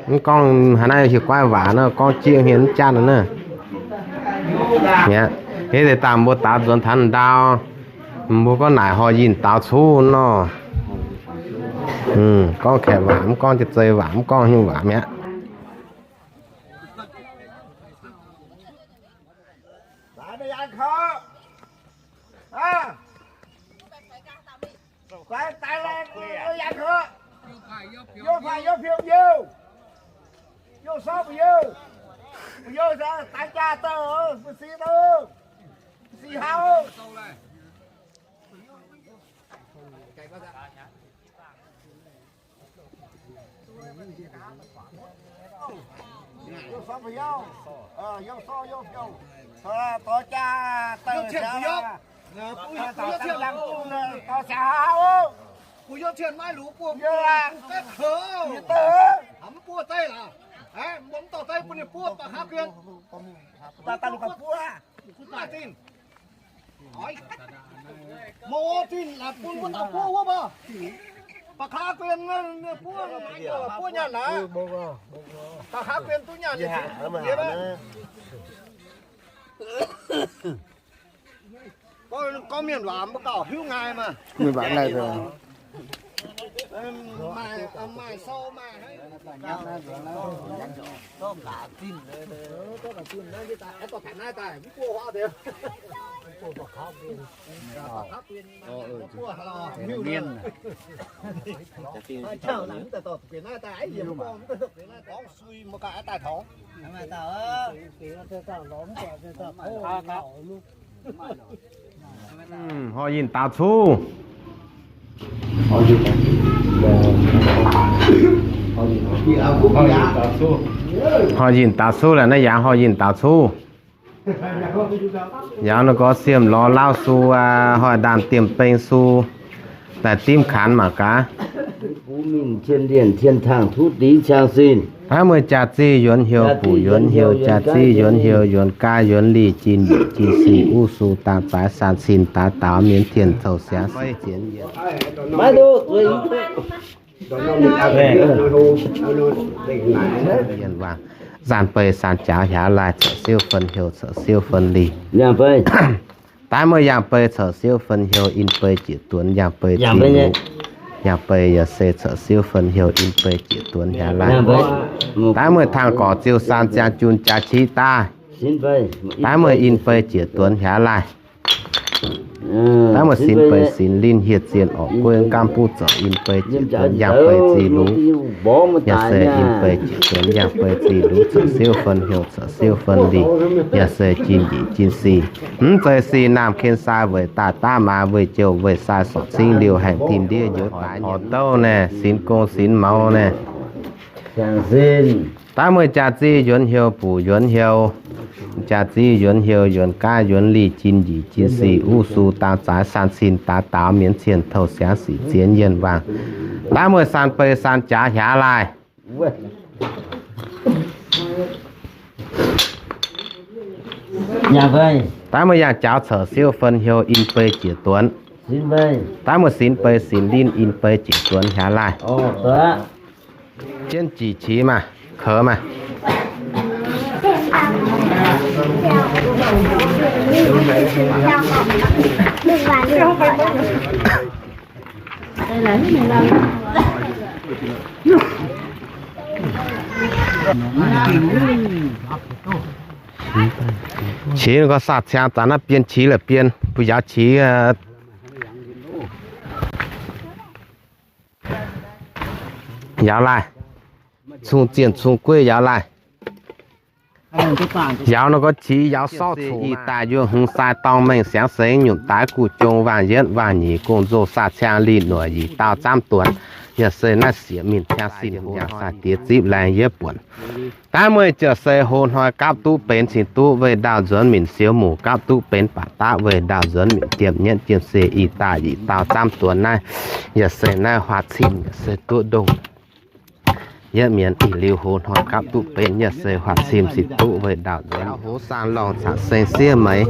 mv gorngv haaix naaiv hiuv guaiv waac naaiv, gorngv jieqv hmien mv jatv naaiv. Aqv, hitv deix daaih mbuo daaux nzuonx taux ndau, mbuo gorngv naaic horh yinh daaux cuv nor. Gorngv Kaeqv waac, mv gorngv Janx-Zei waac, mv gorngv nyungc waac mi'aqv. Mbuo zinh laaix bun mbuo dauh buov wuov mbuo. Ba'qaqv guien buov nyaanh aqv. Ba'qaqv guien duqv nyaanh. Gorngv mienh waac mbuo gauh hiuv nqaai maah. Maaih sou maaih Horh yinh daaux cuv. Horh yinh daaux cuv laeh naaiv yaac horh yinh daaux cuv. Yaac ninh gorx siemv lorz lauv su, hoic ndaanh diemh beng su, daaih dimv kaanx mangc gaax. Taaih meih jaax-zinh yuonx heuc, buc yuonx heuc, jaax-zinh yuonx heuc, yuonx gaav yuonx lih, jin yic jin sic, uv su dang zaaix, san cin daaix daaux, mienv tien touh siangx sic zienx yienc. Zaanh bei san jaaux hiaaz laaih, corc siouv fen heuc, corc siouv fen lih. Daaih meih yangh bei corc siouv fen heuc, in bei jieqc duonx, yangh bei zic luc. Yangh bei yaac se corc siouv fen heuc, in bei jieqc duonx hiaaz laaih. Daaih meih tangh gorc ziouc san ziangx jun jaax qiv daaih. Daaih meih in bei jieqc duonx hiaaz laaih. Daaih meih sinx bei sinx linh, hieh zienh orqc gueiv gaamv buv zorc, in bei jieqc duonx, yangh bei zic luc. Yaac se in bei jieqc duonx, yangh bei zic luc, corc siouv fen heuc, corc siouv fen lih. Yaac se jin yic jin sic, mv zeiz sic naamh ken sai weic daaih daav maaz, weih jouh weih sai sorc cingv liouh haengh tin ndiev njoux daaix horc douv naaiv, sinx gong sinx mouz naaiv. Daaih meih jaax-zinh yuonx heuc, buc yuonx heuc, jaax-zinh yuonx heuc, yuonx gaav yuonx lih, jin yic jin sic, uv su dang zaaix, san cin daaix daaux, mienv tien touh siangx sic zienx yienh waangc. Daaih meih san bei san jaaux hiaaz laaih. Daaih meih yangh jaaux corc siouv fen heuc, in bei jieqc duonx. Daaih meih sinx bei sinx linh, in bei jieqc duonx hiaaz laaih. Jienv jiex qiex maah, kouv maah. Qiex gorngv saah ciangv zanc naaiv bienh qiex la'bienh, mbuo yaauc qiex. Yaauc laaih, cung zienh cung gueiv yaauc laaih. Yaauc nor gorngv qiex yaauc sorv cuqv ih daaih yuoqc hmz sai dorngh mengh siangx sengx nyunc daaix guv jong waangh yietv waangh nyeic gong-nzou saah ciangh linh noic yic daauh zaamv duonx. Yaac se naaiv sieqv mingh ciangh sin hnyangx sai diex zipv laengz yietv buonc. Daaih meih ziouc se hoz hnoi gapv duqv benx cingx duqv weih ndaauh nzuonx minc, siou muc gapv duqv benx baac daqv weih ndaauh nzuonx minc, jiem nyienv jiem se ih daaih yic daauh zaamv duonx naaiv. Yaac se naaiv huaax cim yaac se duqv ndongh yietv mienv. Ih liuz hoz hnoi gapv duqv benx yaac se huaax cim cingx duqv weih ndaauh nzuonx. Hoz saang lorngh caqv seng siev meix,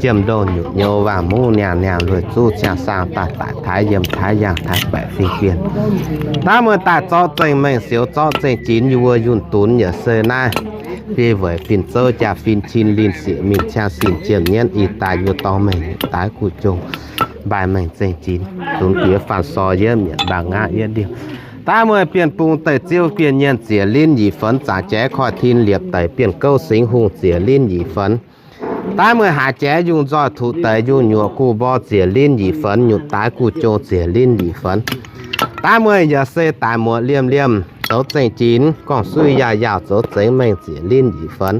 jiem ndongh nyutc nyouz waangh muv niangh niangh lueic zuqv ciangh saang daaih daic taaix yiem taaix yangh taaix baeqc fingx bienh. Daaih meih daaih zorqv zengh mengh siou zorqv zengh jinx yie mbuo yunh dunx yaac se naaiv biei weic fin-zouv jaa-fin cin linh sieqv mingh ciangh sin jiem nyienv ih daaih yie dorngh mengh daaix guv jong mbaih mengh zengh jinx dunx bieqc fanh sor yietv mietc mbaang ngaqv yietv ndiuh. Daaih meih bienh bung deic ziouv bienh nyienh ziec linh yic fenx, zangc jaaix koiv tin liepc daic bienh gouv singx hungh ziec linh yic fenx. Daaih meih haaix jaaix yungh nzoih tuqc deix yungh nyuoqc guv mbor ziec linh yic fenx, nyutc daaix guv jong ziec linh yic fenx. Daaih meih yaac se daic muoc liemh liemh zoux zengh jinx, gorngv-suiv yaac yaauh zoux zengx mengh ziec linh yic fenx.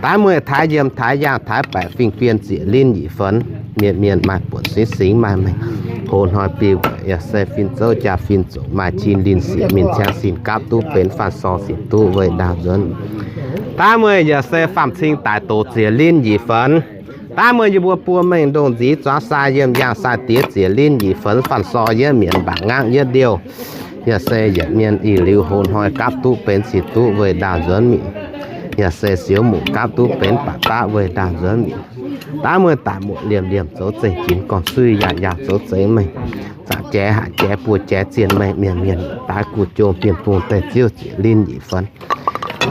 Daaih meih taaix yiem taaix yangh taaix baeqc fingx bienh ziec linh yic fenx, mienh mienh maaih buonc singx singx maaih mengh. Hoz hnoi biei weic yaac se fin-zouv jaa-fin zunc maaih cin linh sieqv mingh ciangv sin gapv duqv benx fanh sor sieqv duqv weih ndaauh nzuonx. Daaih meih yaac se faam cing daic doqc ziec linh yic fenx. Daaih meih yie mbuo buo mengh ndongh nziv zuangx sai yiem yangh sai diex ziec linh yic fenx, fanh sor yietv mietc mbaangc ngangv yietv ndiuh. Yaac se yietc mienh ih liuz hoz hnoi gapv duqv benx cingx duqv weih ndaauh nzuonx minc. Yaac se siou muc gapv duqv benx baac daqv weih ndaauh nzuonx minc. Daaih meih daic muoc liemh liemh zoux zengh jinx, gorngv-suiv yaac yaauh zoux zengx mengh, zaqc jaaix haac jaaix buo jaaix zienh mengh, mienh mienh daaih guv jong bienh bung deic ziouv ziec linh yic fenx.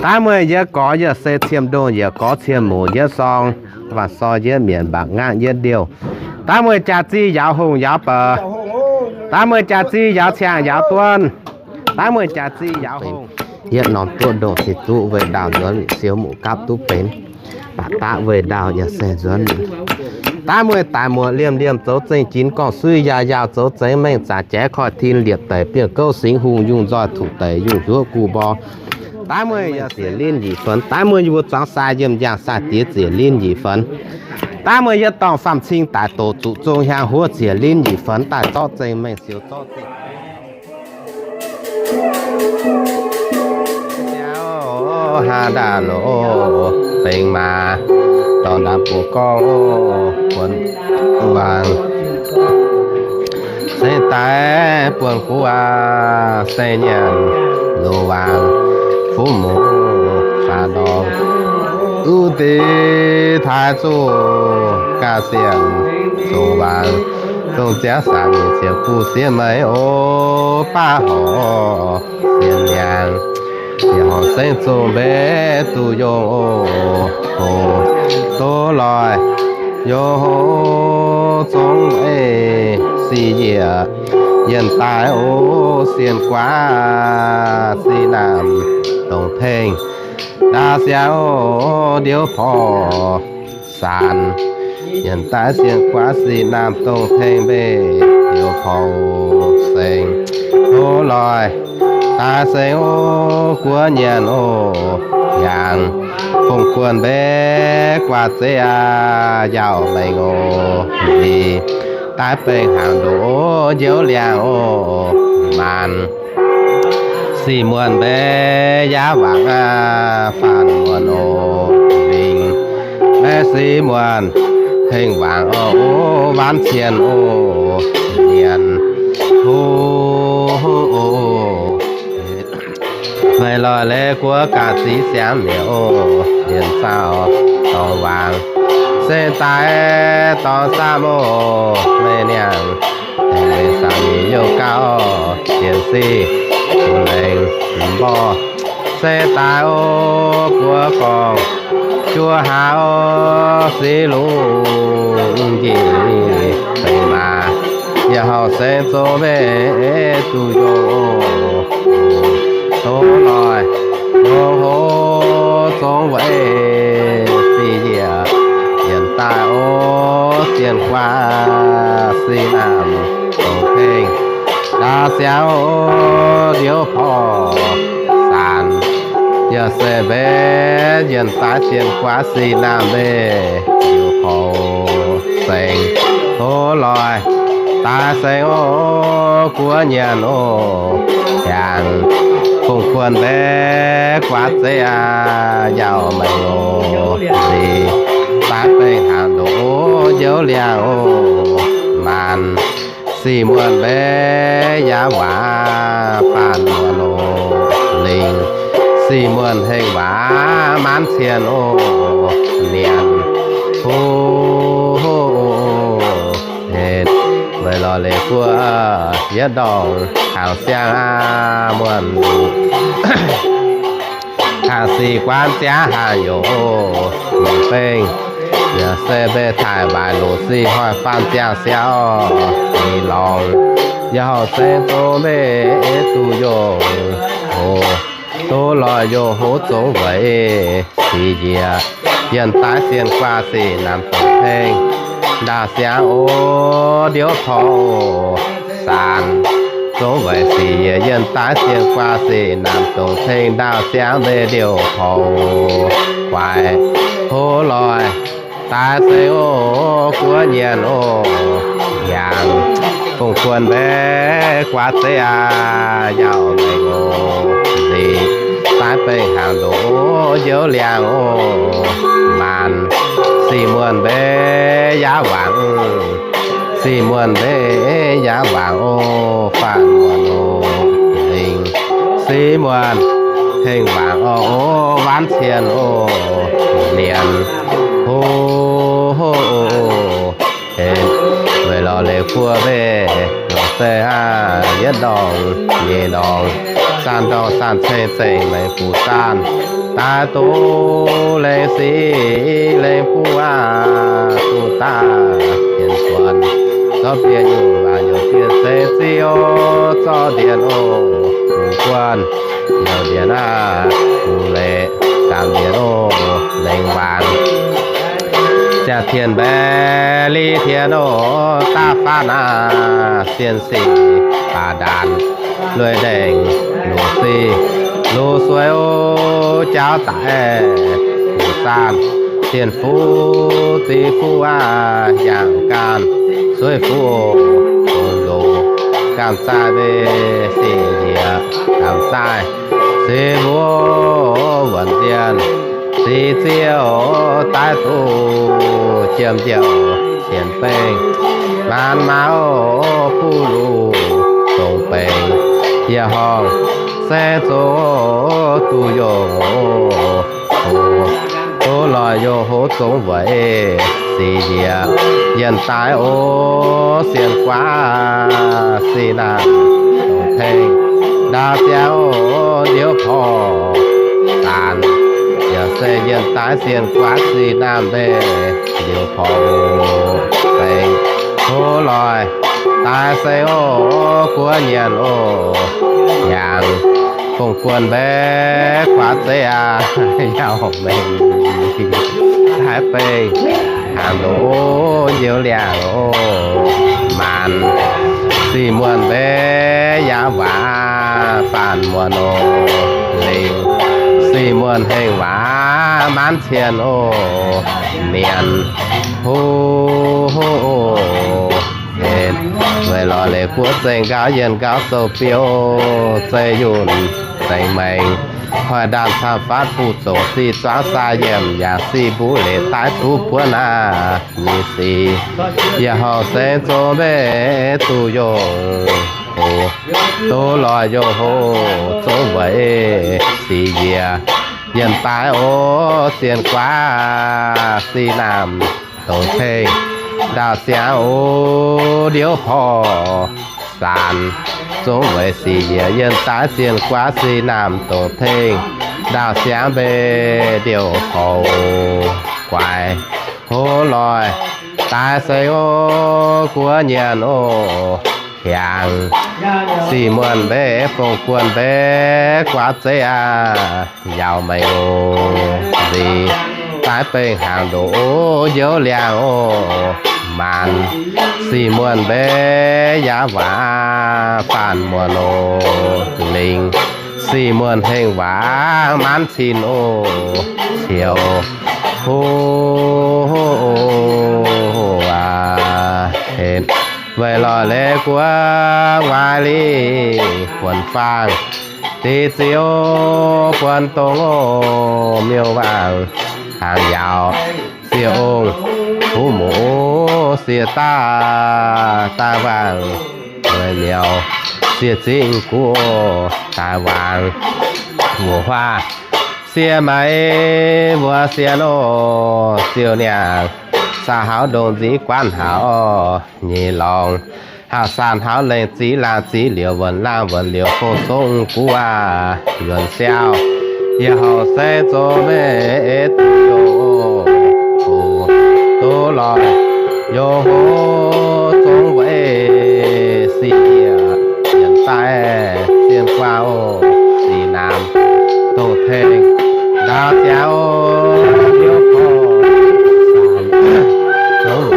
Daaih meih yietc gorx yaac se ciem ndongh yietc gorx ciem muc yietv sorng, fanh sor yietv mietc mbaangc ngangv yietv ndiuh. Daaih meih jaax-zinh yaauc hungh yaauc baac. Daaih meih jaax-zinh yaauc ciangh yaauc duon. Daaih meih jaax-zinh yaauc hungh. Yietv norm duqv ndongh cingx duqv weih ndaauh nzuonx minc, siou muc gapv duqv benx baac daqv weih ndaauh yaac se nzuonx minc. Daaih meih daic muoc liemh liemh zoux zengh jinx, gorngv-suiv yaac yaauh zoux zengx mengh, zaqc jaaix koiv tin liepc daic bienh gouv singx hungh, yungh nzoih tuqc deix yungh njuov guv mbor. Daaih meih yaac ziec linh yic fenx. Daaih meih yie mbuo zuangx sai yiem yangh sai diex ziec linh yic fenx. Daaih meih yietv dorngh faam cing daic doqc zuqc zong hiaang huov ziec linh yic fenx, daaih zorqv zengh mengh siou zorqv zengh Haaix ndaanh oc, bengx maaz dorh ndaamv-mbuoqc gorngv oc, buonc waangc se daaih buonc guv aac, se nyanc loz-waangc fuqv muc faaux ndorngx, uv deix taaix zuqc ga'sie zoux waangc, dongh ziangx saangc nyeic ziepc kuv sieqv meih oc, baav horc sienx mi'aqv. Yie horc sengv zongh mbenc duqv yongh oc, hoc doz loih, yongh hoc zongx weic sic yiec, yienh daaih oc, sienx guaav sic naamh dongh tengx ndaauv siangx oc, ndiouv porv saanx. Yienh daaih sienx guaav sic naamh dongh tengx mbenc ndiouv porv sengx. Tov loih, daaih sengx oc, guoqv nyanc oc, hiaangx fongc guonh mbenc guaav zeiv aac, yaauh mengh oc, nzih daaih bengx hnaangx ndoqc oc, njoux liangx oc, maanc sic muonh mbenc yaac wangc aac, faanv muonh oc, lingc mbenc sic muonh hengx wangc oc, waanc cien oc, nienx hoc oc. Meih lorz leiz guoqv ga'sie siangx mi'aqv oc, lienc zaux dorngx waangc se daaih dorngx saamv oc, meih niangh hengx mbenc saangc nyeic youh gauh, sienx sic lengc mborqv se daaih oc, buov gorngv juov hlaax oc, sic lungh njiec bengx maaz, yie horc sengv zongh mbenc duqv yongh oc, tov loih, yongh hoc zongx weic sic yiec, yienh daaih oc, sienx guaav sic naamh dongh tengx ndaauv siangx oc, ndiouv porv saanx. Yaac se mbenc yienh daaih sienx guaav sic naamh mbenc ndiouv porv sengx. Tov loih, daaih sengx oc, guoqv nyanc oc, hiaangx fongc guonh mbenc guaav zeiv aac, yaauh mengh oc, nzih daaih bengx hnaangx ndoqc oc, njoux liangx oc, maanc sic muonh mbenc yaac waac faanv muonh oc, lingc sic muonh hengx waac maanc cien oc, nienx hoc oc. Weic lorz leiz buo yietv ndorngx kangx siang aac, muonh kangx sic guaanv ziangv haangh yoc oc, longc bengh yaac se mbenc taaih waaic loc sic hoic faanv ziangh siauv ni lorngx. Yaac horc sengx zongx mbenc duqv yongh hoc, duqv loih yongh hoc zongx weic sic njiec, yienh daaih sienx guaav sic naamh dongh tengx ndaauh siangx oc, ndiouv porv saanx. Zongx weic sic njiec yienh daaih sienx guaav sic naamh dongh tengx ndaauh siangx mbenc ndiouv porv guaix hoc loih. Daaih sengx oc, guoqv nyanc oc, hiaangx fongc guonh mbenc guaav zeiv aac, yaauh mengh oc, nzih daaih bengx hnaangx ndoqc oc, njoux liangx oc, maanc sic muonh mbenc yaac wangc, sic muonh mbenc yaac wangc oc, faanv muonh oc, lingc sic muonh hengx wangc oc, waanv cien oc, nienx hoc oc. Weic lorz leiz buo mbenc longc se aac, yietv ndorngx nyeic ndorngx saanv ndorngx saanv ceng zengc lengc fuqv zaanh, daaih doz lengc sic lengc buv aac, duqv daaih hienx buonc zorqv bieqc nyungc waac nyungc bieqc ceng zic oc, zorqv ndienh oc, bungx guonh youh ndienh aac, bungx leiz zaamc ndienh oc, lengc waanc ziangh tienh mbaeqc li tienh oc, daav faanv aac, sienh sic baac ndaanc lueic ndengc, luoqc sic luoqc sueix oc, jaauv daic fuqv zaanh, sienh fuqv zic fuqv aac, yangh gaanh sueiv fuqv oc, loz Gamh zaih mbe sic njiec, gamh zaih sic mbuo wuonc zienh, sic ziouc daaih duqv jiem njiec sienx bengh, maanz maauh buv luc dongz bengx, yietc horngh se zoux duqv yungh hoc, duqv loic yungh hoc zongx weic sic njiec, yienh daaih o, sienx guaav sic naamh dongh tengx ndaauv ziangx o, ndiouv porv zaanc, yaac se yienh daaih sienx guaav sic naamh mbe ndiouv porv bengx, hoz loic daaih se o, guov nyienx o, yangh fongc guonh mbe guaav zeiv aac, yaac mengh daaih bengh hnaangx ndoqv o, njoux liangh o, maanc sic muonh mbe yaac waac faanv muonh o, lingc sic muonh hengh waac maanc cien o, mienh huv o, weic lorz leiz guoqv zengx nqaauv yienh nqaauv zoux biouv, zeiv yunh zengx maengx, hoic ndaamv camv fatv buv zongc sic zuangx saa yiemc yaac sic mbuv leiz daaih duqv buonv aac, nyei sic yietc horngh se zoux mbe duqv yungh hoc, duqv loic yungh hoc zongx weic sic njiec, yienh daaih o, sienx guaav sic naamh dongh tengx ndaauv ziangx o, ndiouv porv zaanc, zongx weic sic njiec yienh daaih sienx guaav sic naamh dongh tengx ndaauv ziangx mbe ndiouv porv guaix hoz loic daaih se o, guov nyienx o, hiaangx sic muonh mbe fongc guonh mbe guaav zeiv aac, yaac mengh o, nzic daaih bengh hnaangx ndoqv o, njoux liangh o, maanc sic muonh mbe yaac waac faanv muonh o, lingc sic muonh hengh waac maanc cin o, cioux hoc aac, weic lorz leiz guoqv waaic lingh buonc faang, diqc ziouv buonc dongh o, miuc-waangc hnaangx yaauc, sieqv ong huv muoz, sieqv daaih daaih waangc, weic miuc sieqv zingh guv daaih waangc, wuov huaav sieqv maiv wuov sieqv o, ziouc niangh saa hauv ndongc nziv guaanv hauv nyei lorngx, hauv saan hauv lengh ziv laangh ziv liouc wuonc laangh wuonc liouc fong song guv aac, yuonc siauv yie houc se zoux meiv duqv yungh hoc, duqv loic yungh hoc zongx weic sic njiec, yienh daaih sienx guaav o, sic naamh dongh tengx ndaauv ziangx o, ndiouv porv zaanc, zongx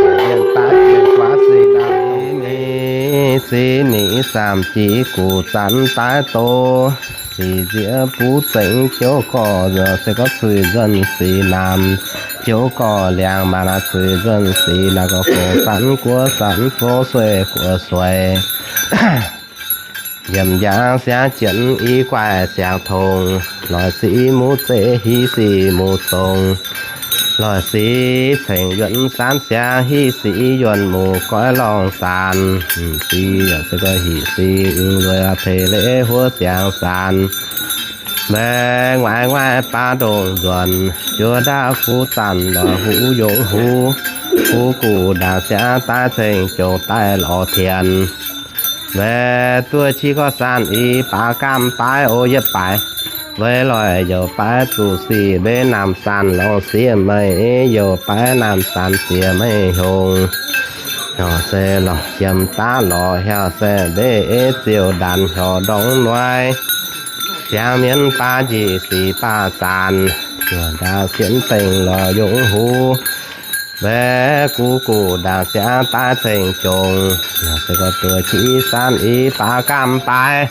weic yienh daaih sienx guaav sic naamh dongh tengx, ziv mi'aqv zaamc jiex guqc zanc daaih doz, sic nziex buv zengx jouv gorx, se gorngv zuiz nzuonx sic naamh jouv gorx liangx, maaih naaiv zuiz nzuonx sic naamh gorx, gox zanc guoqv zanc fov sueih guoqv sueih, yiem njang siangx jienv i guaih siangx tongx, loic sic muv zeiv hiv sic muv zongx, loic sic cengx yuonx saanv siangx hiv sic yuonx muv goiv lorngh saanx, sic se gorngv hic sic lueic teix leiz huov siangx saanx, mbaeqc nguaaic nguaaic baav ndongh nzuonx, juov ndaauv fuv zanc lorz huv yungz huv, huv guv ndaangc siangx daaih ceng jongx daaih lorz tienx. Mbaeqc duqv qiex gorx saanv i baav gaamv baaix o yietv baaix, weic loic youc baaix zuqc sic mbenc naamh saanc lorz siex meih, youc baaix naamh saanc siex meih hiongx. Heuc se lorz yiem daav lorz heuc se mbenc ziouc ndaanx heuc ndorngx nuai. Siangx mienv baav njiec sic baav zaanc, juov ndaauv sienx dengh lorz yungz huv. Mbaeqc guv guv ndaangc siangx daaih ceng jongx, se gorngv duqv qiex saanv i baav gaamv baaix,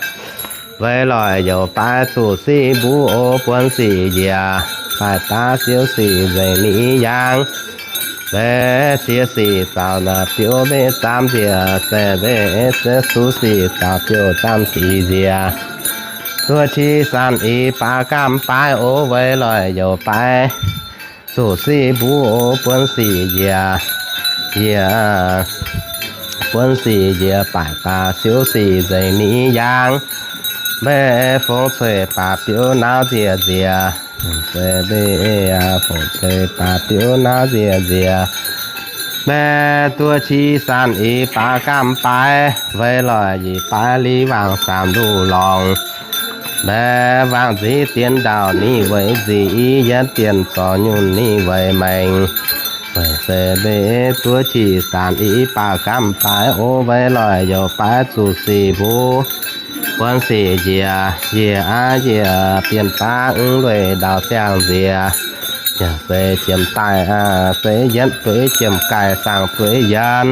weic loic youc baaix zuqc sic mbuv o buonv sic njiec, baaix daav siouv sic nzengc ni yaangh. Mbaeqv ziex sic zaux naaic biouv mbaeqv zaamv nziex, se mbaeqv ziex suv sic zaux biouv zaamv sic nziex. Duqv qiex saanh ih baac gamh baaix o, weic loic youc baaix zuqc sic mbuv o, buonv sic njiec, njiec, buonv sic njiec baaic baac siouv sic nzengc ni yaangh. Mbaeqv fongc cueiv baac biouv nauv nziex nziex. Mbaeqv fongc cueiv baac biouv nauv nziex nziex. Mbaeqv duqv qiex saanh ih baac gamh baaix, weic loic yietc baaix li wangc saamv nduqc lorngx. Mbaeqv wangc nziv dien ndau ninh weic nzic, i yietv dien zorc nyunh ninh weic mengh. Weic se mbaeqv duqv qiex saanh ih baac gamh baaix o, weic loic youc baaix zuqc sic mbuv, buonv sic njiec, njiec aqv njiec bienh baav mv lueic ndau siang nziex. Yaac se jiem daaih aqv, se yietv dueiv jiem gaaih saangv dueiv yienv.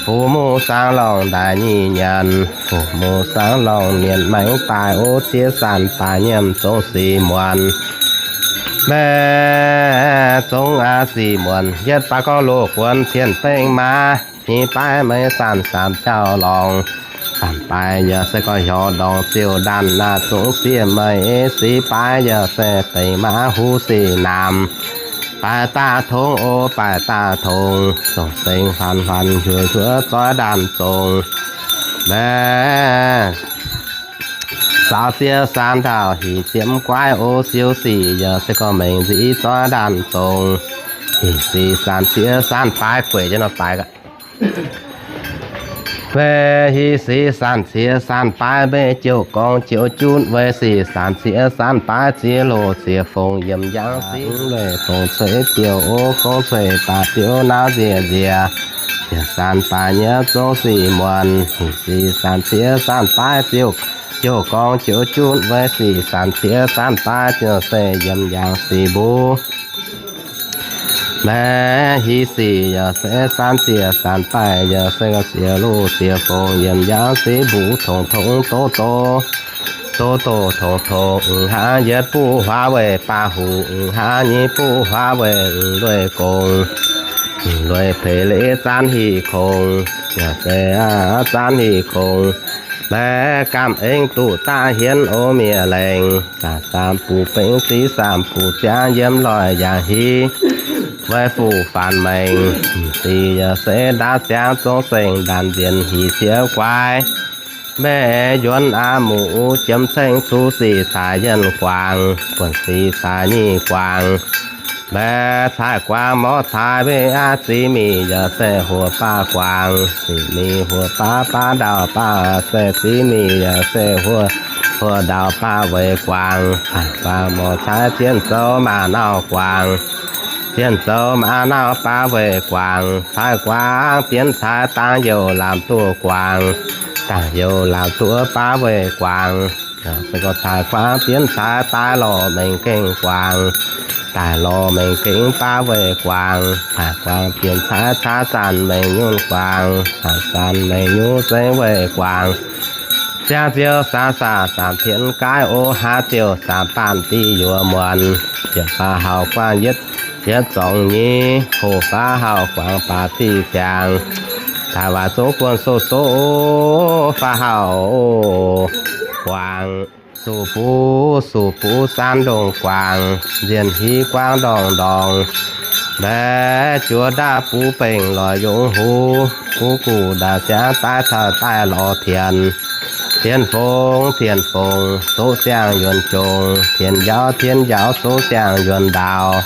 Fu mu saangv lorngh ndaaih nyic nyanc, fu mu saangv lorngh mienh maengx daaih o, ziex saanh baaix nyiemc zongv sic muonc. Mbaeqv zongv aqv sic muonc, yietv baaix gorngv loz guonx cien bengv maa, hnyeiv baaix meix saanh saamv jauv lorngx. Saanh baaix yaac se gorngv hiorx ndorngx ziouc ndaanh naaiv zungv sieqv meix, six baaix yaac se deix maa huv sic naamh. Baaix daaih tongx o, baaix daaih tongx, zongc sengx huanx huanx huoqv huoqv zoiv ndaanh zongc. Mbaeqv saaux ziex saanh ndau, hih ziepc guaiv o, siouv sic yaac se gorngv mengh nziv zoiv ndaanh zongc. Hih sic saanh ziex saanh baaix gueic jienv nor baaix gaax. Mbaeqv hih sic saanh ziex saanh baaix mbaeqv jouh gorngv jouh junv, weic sic saanh ziex saanh baaix ziex loz ziex fongc yiem njang sic. Lueic fongc cueiv biouv o, fongc cueiv baac biouv nauv nziex nziex. Ziex saanh baaix nyei zouv sic muonc, sic saanh ziex saanh baaix ziouc jouh gorngv jouh junv, weic sic saanh ziex saanh baaix ziouc se yiem njang sic mbuv. Mbaeqv hih sic yaac se saanh ziex saanh baaix yaac se ziex loz ziex fongc yiem njang sic mbuv tongx tongx doz doz. Doz doz tongx tongx, hnangv yietv buv huaav weic baav huc, hnangv nyei buv huaav weic lueic gong. Lueic peix leiz zaanv hih kongx, yaac se zaanv hih kongx. Mbaeqv gamh eng duqv daaih hienv o miev lengh, zaah saam buc bengx ziv saam buc ziangv yiem loic yaac hiv. Weic fuqv faanx maengx, sic yaac se ndaatv ziangv zong sengx ndaanx nzienx hih ziex guaix. Mbaeqv yuonx aqv muc jiemx ceng cuv sic caaix yienh guangc, buonc sic caaix nyic guangc. Mbaeqv caaix guangc morv caaix mbaeqv aqv ziqc mic yaac se huoqc baav guangc, ziqc mic huoqc baav baav ndau baav se ziqc mic yaac se huoqc, huoqc ndau baav weic guangc. Caaix guangc morv caaix zien zoux maaih nauv guangc, zien zoux maaih nauv baav weic guangc. Caaix guangc bienx caaix dangx youh lamz duqv guangc, dangx youh lamz duqv baav weic guangc. Se gorngv caaix guangc bienx caaix daaih lorz mengh gengh guangc, daaih lorz mengh gengh baav weic guangc. Caaix guangc bienx caaix caaix zanc mengh nyunc guangc, caaix zanc mengh nyunc zengx weic guangc. Ziangh ziouc saam saah saam tienx gaaiv o, haav ziouc saam baanh diuh yuoz muonc. Yietc faaux hauv guangc yietv, yietv zorngx nyei, hoqc faaux hauv guangc baac diuh ziangx. Daaih waac zungv guonh soh soh o, faaux hauv guangc. Suv buv suv buv saanv ndongh guangc, nzienh hiv guangc ndorngx ndorngx. Mbaeqv juoz ndaauv buv bengh lorz yongc huv, buv guv ndaauv ziangx daaih taux daaih lorz tienx. Tienx fongx tienx fongx doqc ziangh yuonx jongx, tienx njaaux tienx njaaux soqv ziangh yuonx ndaauv.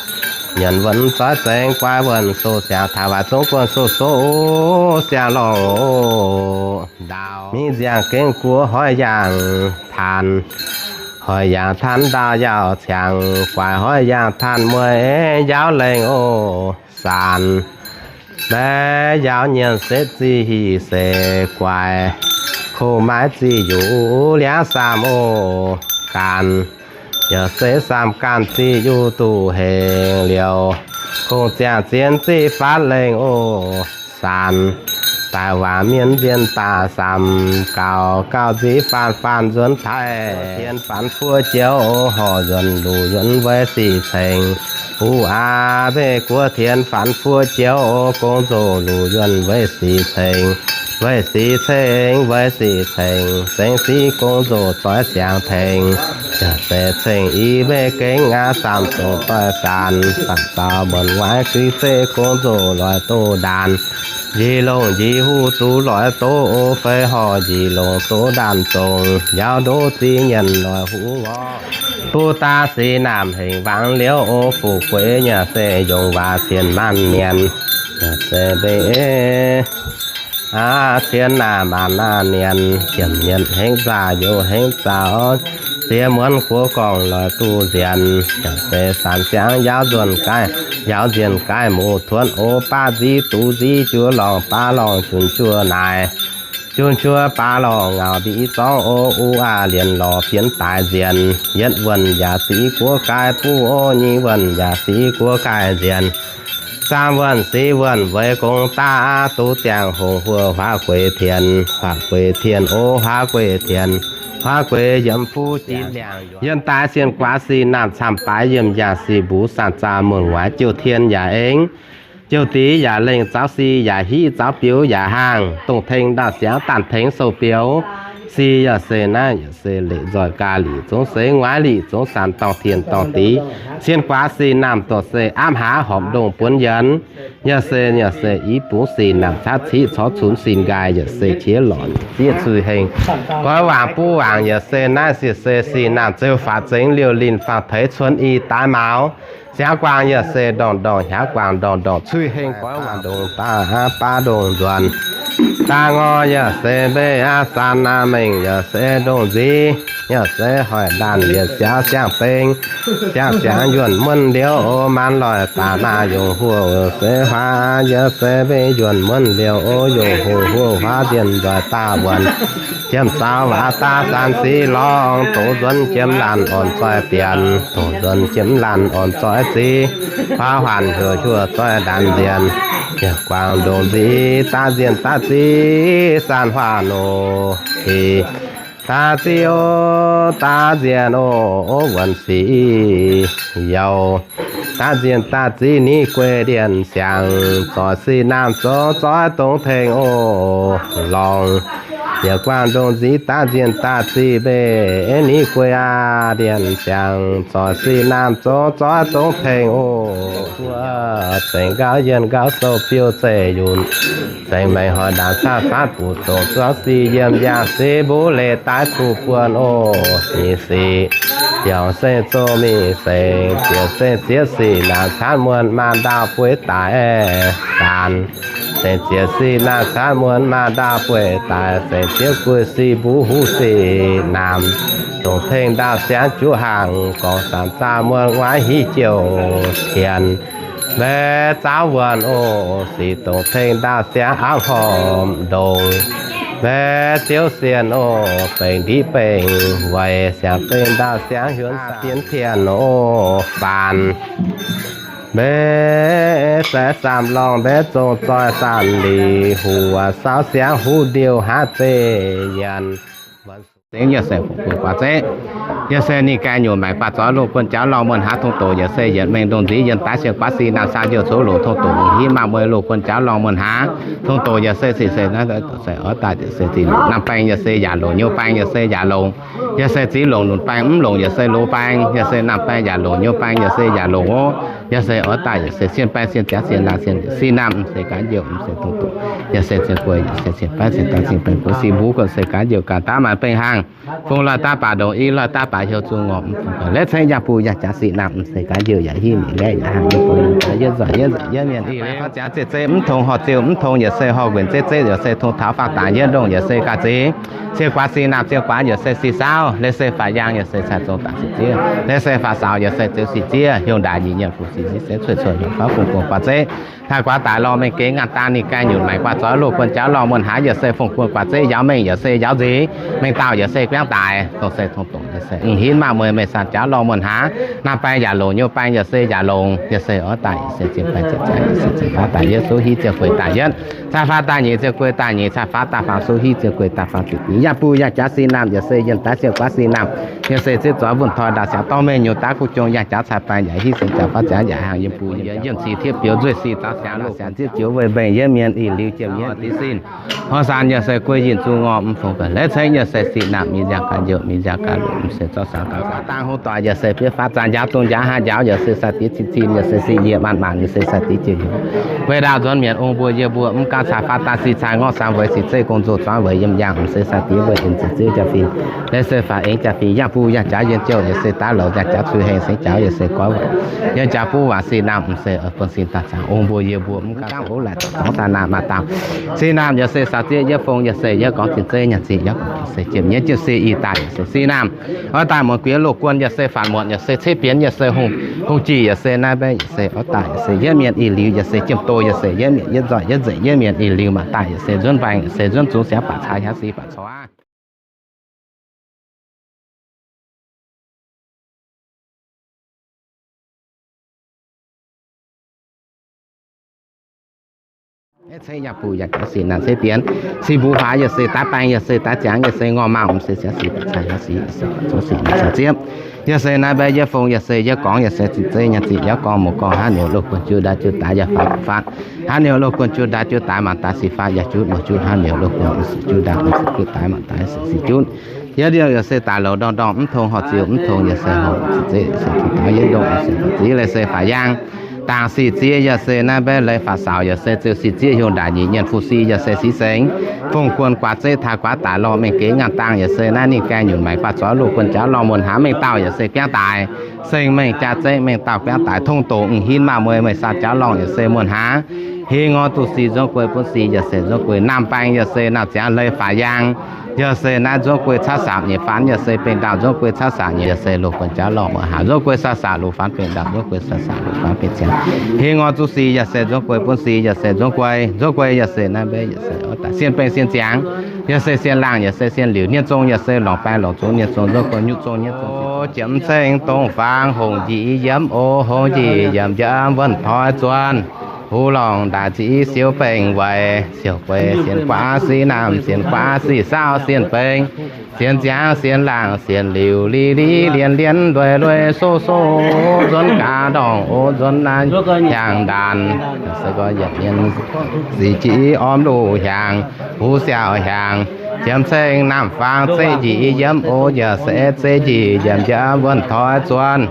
Nyienx wuonx zoiv zengx guaix wuonh soqv siangx, taux waac zungv guonh soqv soqv siangx lorngh ndaauv. Mingh nziangh gengh guoqv hoic yaangh taanx, hoic yaangh taanx ndaauv yaauc ciangx, guaix hoic yaangh taanx mueiz njaaux lengh o saanx. Mbaeqv njaaux nyienx setv ziqc hic seix guaix, kungx maiv ziqc yuqc liangv saam o gaanx. Yaac se saam gaanx ziqc yuqc duqv hengx liouh, kungx ziangh zien ziqc faatv lengh o saanx. Daaih waac mienv nzienh daaih samc gauh gauh nziv faanh faanh nzuonx taaih. Tien faanx fuoqv joux horc nzuonx luc nzuonx weic sic cengx. Wuov aav, mbeih guoqv tien faanx fuoqv joux gong nzoqc luc nzuonx weic sic cengx. Weic sic cengx, weic sic cengx, cengx sic gong nzoqc doix siangx tengx. Yaac se cengx i mbeih gengh aav, samx dongc doix-saanx, samx zaux muonc waaiv guix zeiv gong nzoqc loix doz ndaanx. Njiec longc njiec huv duqv loix doz feix horc, njiec longc doz ndaanx zongc, njaaux ndoqv ziex nyienh loix huv ngorc. Buv daav sic naamh hengx wangx liouv, fuqv gueix nyaac se yongc waac cien maanc nienx. Yaac se mbeih aav, cien naamh maanc naaiv nienx, jiemh mietc hengx zaqc, youz hengx zaux, ziex muonz gox gorngv loix duqv nzienx. Yaac se saanx siangx njaaux nzuonx gaaiv, njaaux nzienx gaaiv muv tuonv, o baav nziv duqv nziv juov lorngh, baav lorngh junc juov naaic, junc juov baav lorngh ngaux ndiev zorngv, o uv aav, lienx lorz bienx daaix nzienx. Yietv wuonh yaac sic guoqv gaaiv buv, o nyic wuonh yaac sic guoqv gaaiv nzienx. Zaam wuonh sic wuonh weic gong daav, duqv ziangh hongx huoqv huaav gueix tien, huaav gueix tien, o huaav gueix tien, huaav gueix yiem fuqv jiex liangx. Yiem daaih sienh guaax sic naamh camv baaix, yiem yaac sic mbuv saanh zaah muonh waaic, jouh tien yaac eng, jouh dic yaac lengh, zaux sic yaac hiv, zaux biux yaac haangh, dongh tengx ndaauh siangx daanh tengx sou biux. Sic yaac se naaiv yaac se leic nzoih gaax lic zungv seix, nguaaiv lic zungv saanh dorngh tien dorngh dic. Sienh guaax sic naamh dorh se aapv hlaax horpc ndongh buonv yienx. Yaac se, yaac se i bungx sic naamh caatv ciqv corc cunx sin nqaai, yaac se qiex lorz zieqv cuiv hengh. Goiv waangc buv waangc yaac se naaiv sic se sic naamh zeu faatv zengx liouh linh faang teix cuonx i daaix maux. Siangx guaang yaac se ndorngc ndorngc, hnyangx guaang ndorngc ndorngc, cuiv hengh goiv waangc ndongc daaih baav ndongc nzuonx. Daaih ngor yaac se mbeih aav, saan naamh mengh yaac se ndongc nziv, yaac se hoic ndaanh yietc siaaux siang-beng, siang-siangx yuonh muonv liouv, maan loic daaih naaiv yongc huoqv se huaav, yaac se mbeih yuonh muonv liouv, yongc huoqv huoqv huaav nzienh nzoih daaih wuonh. Jiem zaux waac daaih saanx sic lorngh, dongh nzuonx jiem laanh orn zoih bienx, dongh nzuonx jiem laanh orn zoih zic, huaav huaanh hiuv hiuv zoih ndaanx nzienh. Yaac guangc ndongc nziv daaih nzienh daaih ziv, saan huaav nor, daaih ziv o, daaih nzienh o, wuonh sic youh. Daaih nzienh daaih ziv ni guei ndienh siangx, zoih sic naamh zouv zoih dongh tengx o, lorngh. Yaac guangc ndongc nziv daaih nzienh daaih ziv mbeih ni guei aav, ndienh siangx zoih sic naamh zouv zoih dongh tengx o, buo zengc nqauh yienh nqauh sou biouv zeiv yunh, zengc maengc hoic ndaangc caaiv faatv buoz dongc zuangx sic yiem yangh sic mbuv leiz daaih kuv buonc o, nyeic sic biaux seng zoh mingh sengx, ziec seng ziex sic naamh caatv muonc maanc ndaauv bueix daaih daanh, seng ziex sic naamh caatv muonc maanc ndaauv bueix daaih, seng ziex guei sic mbuv huv sic naamh, dongh tengx ndaauv siangx juv haangh gorngv saamv zaah muonc nguaaiv hiv jouh tien. Mbaeqc zaauv wuonh o, sic dongh tengx ndaauv siangx aapv horpc ndongc. Mbaeqc ziouv sienh o, bengc ndiqv bengc weic siangx bengc ndaauv siangx hiuonx saah dien tien o, faanx. Mbaeqc se saamv lorngh mbaeqc zong zoih saanh lic, huv waac saauv siangx huv ndiouh hnangv zeiv nyanc. Zengx yaac se guaax zeiv, yaac se ninh gaengh nyungc maengc baac zoix loz buonv jauv lorngh muonc haaix, tong doqc yaac se yietc mengh ndongc nziv yienh daaih sienx guaax sic naamh saah njoux coux loc, tong doqc hingv maaih mueiz loz buonv jauv lorngh muonc haaix, tong doqc yaac se sic se naaiv se oix daaih yaac se zic longc naamh baeng, yaac se yaac longc nyouh baeng, yaac se yaac longc, yaac se ziv longc lunc baeng, mv longc yaac se loz baeng, yaac se naamh baeng yaac longc nyouh baeng, yaac se yaac longc oc. Yaac se oix daaih yaac se sienh baeng sienh ziangx sienh laangh sienh sic naamh mv se gaax njoux mv se tong doqc, yaac se ziangx gueix yaac se sienh baeng sienh daaih sienh baeng gueix sic mbuv gorn se gaax njoux gaax daav maaih baengh haangh. Fungx lorh daav baac ndongc i, lorh daav baac heuc zuqc ngorc mv fungx gorn. Letv ceng yangh buh yangh jaax sic naamh mv se gaax njoux yaac hiv mi'aqv, yaac haangh yie buo yaac yietv nzanc yietv nzanc yietv mienh i. Horh ziangx zeiv zeiv mv tong, horh ziouh mv tong yaac se horh nquenc zeiv zeiv yaac se tong taux faang dangx yietv ndongh yaac se gaax zeiv. Sienh guaax sic naamh sienh guaax yaac se sic saauv, leiz se faaux yaang yaac se cai zong dangx sic ziev, leiz se faaux saaux yaac se zeux sic ziev, hiuv ndaaic nyic nyienc fuqv Fungx-guoqv guaax zeiv taaih guaax daic lorh mengh geix ngaanh daan ninh gaengh nyunc maengc guaax zoix loz guon jauv lorh muonh hnangv. Yaac se fungx-guoqv guaax zeiv njaaux mengh, yaac se njaaux nzeix mengh dauh, yaac se biangv daic, dongh se tong dongc, yaac se m'hinv maah mueiz meih saan jauv lorh muonh hnangv. Naamh baeng yaac longc, nyouz baeng yaac se yaac longc, yaac se oix daaih, yaac se ziepc baeng ziepc zaang, yaac se ziepc faatv daaih yietv, souv hiv ziepc gueix daaih yietv, caa faatv daaih nyeic, ziepc gueix daaih nyeic, caa faatv daaih faam, souv hiv ziepc gueix daaih faam, ziepc nyeic. Yaac buv yaac jaax sin naamh, yaac se yienh daaih sienx guaav sin naamh, yienh se zieqv zoix wuonh toi ndaauv siangx dorh mengh nyuoz daav kuv jong yaac jaax cai baeng yaac hiv sengx jaax faatv ziangx yaac hnaangx yiem buv yiem jaax, yienh sic tiev biux nzueic sic zaux siangx loz siangx zieqv joux weih mbenc yietv mienh ih liuz jiem yietv dix sin. Hnoi saan yaac se guei yinh zuqc ngorc mv fungx ga'hleiv cengv, yaac se sic naamh mingh nziaauc ga'hleiv nziaauc mingh nziaauc ga'hleiv mv se zorqv sangx ga'hleiv faatv dangh hlo doic, yaac se fiev faatv zan njaaux zong njaaux haaix njaaux, yaac se sai-diex cin cin, yaac se sic njiec maanc maanc, yaac se sai-diex jiex hnyouv. Weic ndaauv nzuonx mietc ong mbuo yie mbuo mv gaengh caa faatv daaih sic cai ngorc saan weic sic zeiv gong nzoh zuangv weic yiem yangh, mv se sai-diex weic en ziec zeiv jaa-fingx, leiz se faaux eng jaa-fingx yangh buv yangh jaax yienh jouh, yaac se daav louc yangh jaax cui heng sengx jaux, yaac se goiv weic yienh jaax buv waac sin naamh, mv se buonv sin daaih zaangc ong mbuo yie mbuo mv gaengh ov laaic dorngx daaih naamh maaih dauh sin naamh, yaac se saux zieqv yietv fong, yaac se yietv gorngv zinh zeiv nyanc ziqc yietv gorngv, yaac se jiem nyietv jienv se ih daaih, yaac se sin naamh oix daaih muonc guiex loz guon, yaac se faatv muotc, yaac se ceiv bienx, yaac se hungh jih, yaac se naaiv mbaeqv, yaac se oix daaih, yaac se yietv mienh ih liuz, yaac se jiem doz, yaac se yietv mienh yietv nzoih yietv nzengc, yietv mienh ih liuz maaih daaih, yaac se nzuonx mbaengx, yaac se nzuonx zungx siangx baac cai hnyangx sic baac caux aqv. Ceiv yaac buv yaac jaax sic naamh ceiv bienx, sic mbuo huaax yaac se daav baeng, yaac se daav ziangx, yaac se ngorc maauh, mv se siangx sic baac cai hnyangx sic, yaac se baac caux sic naamh caux zieqv, yaac se naaiv mbaeqv yietv fong, yaac se yietv gorngv, yaac se zinh zeiv nyanc ziqc yietv gorngv, muoz gorngv hnangv niouz loz guon juv ndaai juv daaix yaac faatv faatv, hnangv niouz loz guon juv ndaai juv daaix maaih daaih sic faatv yaac jutv muoz jutv, hnangv niouz loz guon juv ndaai juv daaix maaih daaih sic jutv. Yietv liouh yaac se daaih louc ndorngh ndorngh mv tong, horc ziouc mv tong, yaac se horc zic zeiv yaac se tong daaih yietv ndongh, yaac se horc ziv leiz se faaux yaangh. Dangc sic ziex yaac se naaiv mbaeqv leiz faaux saaux, yaac se ziouc sic zieqv hiuv ndaaic nyic nyienh fu-si, yaac se sic sengx. Fungx-guoqv guaax zeiv taaih guaax daic lorh mengh geix ngaanh dangh, yaac se naaiv ninh gaengh nyunc maengc guaax zoix loz guon jauv lorh muonh hnangv, mengh dauh yaac se biangv daic. Seng mengh jaa zeiv mengh dauh biangv daic, tong doqc m'hinv maah mueiz meih saan jauv lorngh, yaac se muonh hnangv. Hingh ngor duqv sic nzuonx guei bun sic, yaac se nzuonx guei naamh baeng, yaac se naamh ziangx leiz faaux yaangh. Yaac se naaiv nzuonx guei caaiv saapc nyeic faanv, yaac se bengh ndaauh nzuonx guei caaiv saapc nyeic, yaac se loz guon jauv lorh muonh hnangv, nzuonx guei saapc saapc loz faanv bengh ndaauh, nzuonx guei saapc saapc loz faanv bengh ziangx. Hingh ngor duqv sic, yaac se nzuonx guei bun sic, yaac se nzuonx guei, nzuonx guei yaac se naaiv mbaeqv, yaac se oix daaih sien bengh sien ziangx, yaac se sien laangh, yaac se sien liuc, hniev zong yaac se longc baeng longc zong, hniev zong nzuonx guei nyutc zong, hniev zong jiem ceng dongh faang hongx njiec yiem o, hongx njiec yiem njiec wuonh toi zuonx, huv lorngh ndaaic ziqc siou bengh weic, siouc guei sienx guaav sic naamh, sienx guaav sic saauv, sienx bengh sienx ziangx, sienx laangh sienx liuc, li li lienz lienz lueiz lueiz sov soh, nzuonx gaax ndorngh o, nzuonx naaiv hiaangx ndaanx, se gorngv yietc mienh sic jic orm luh hiaangx, huv siaauc hiaangx, jiem ceng naamh faang zeiv njiec yiem o, yaac se zeiv njiec yiem njiec wuonh toi zuonx,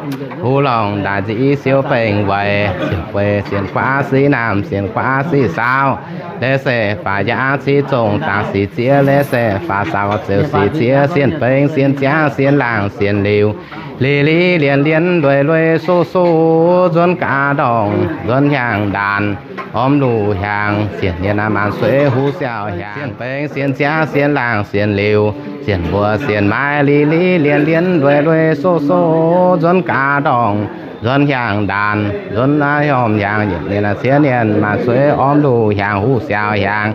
huv lorngh ndaaic ziqc siou bengh weic, siouc guei sienx guaav sic naamh, sienx guaav sic saauv, leiz se faaux yaangh civ zongh dangx sic ziex, leiz se faaux saaux gauh zeux sic ziex, sienx bengh sienx ziangx, sienx laangh sienx liuc, li li lienz lienz lueiz lueiz soh soh, nzuonx gaax ndorngh nzuonx hiaangx ndaanx, orm luh hiaangx, sienx mienh naaiv maanc sueiv huv siaauc hiaangx, sienx bengh sienx ziangx, sienx laangh sienx liuc, sienx mbuo sienx maaiz, li li lienz lienz lueiz lueiz soh soh, nzuonx gaax ndorngh nzuonx hiaangx ndaanx, nzuonx naaiv hormh hiaangx, yietc mienh naaiv ciev mienh maanc sueiv orm luh hiaangx huv siaauc hiaangx,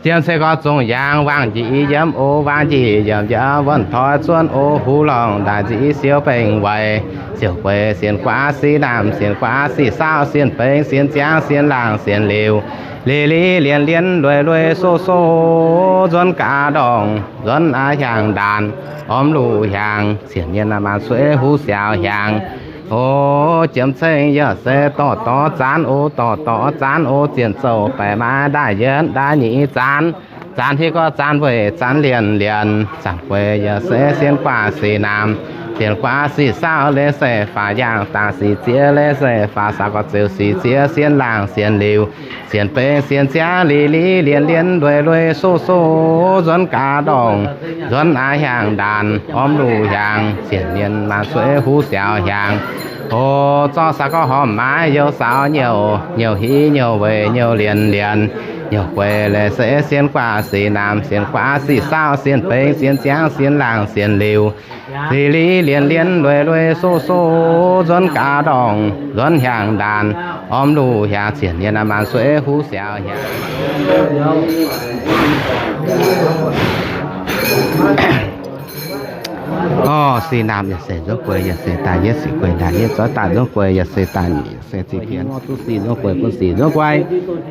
jiem se gorx zongh yaangh, waangh njiec yiem o, waangh njiec yiem njiec wuonh toi zuonx o, huv lorngh ndaaic ziqc siou bengh weic, siouc gueix sienx guaav sic naamh, sienx guaav sic saauv, sienx bengh sienx ziangx, sienx laangh sienx liuc, li li lienz lienz lueiz lueiz soh soh, nzuonx gaax ndorngh nzuonx aav hiaangx ndaanx, orm luh hiaangx, sienx mienh naaiv maanc sueiv huv siaauc hiaangx. O, jiem ceng yaac se dorh dorh zaanv o, dorh dorh zaanv o, zienc zouh baeqc maaih ndaaih yietv ndaaih nyic zaanv, zaanv hiuv gorx zaanv weic zaanv lienz lienz, zaanv gueix yaac se sienx guaav sic naamh, sienx guaav sic saauv, leiz se faaux yaangh dangx sic ziex, leiz se faaux saaux gauh zeux sic ziex, sienx laangh sienx liuc, sienx bengh sienx ziangx, li li lienz lienz lueiz lueiz soh soh, nzuonx gaax ndorngh nzuonx aav hiaangx ndaanx, orm luh hiaangx, sienx mienh maanc sueiv huv siaauc hiaangx. O, zorqv saaux gorx hormh maaiz youh saaux nyouh, nyouh hiv nyouh weic nyouh lienz lienz, Nyouc gueix leiz se sienx guaav sic naamh, sienx guaav sic saauv, sienx bengx, sienx ziangv, sienx laangh, sienx liuz, li li lienx lienx lueiz lueiz soqv soqv, nzuonx gaax ndorngh, nzuonx hiaangx ndaanx, ormx luh hiaangx, zienx nyienh maanc sueiv huv siaaux hiaangx. Orv, sic naamh yaac se nzuonx gueix, yaac se daaih yietv sic gueix, daaih yietv zorqv daaih nzuonx gueix, yaac se daaih nyic, yaac se ziqc pienx, duqv sic nzuonx gueix, bun sic nzuonx gueix.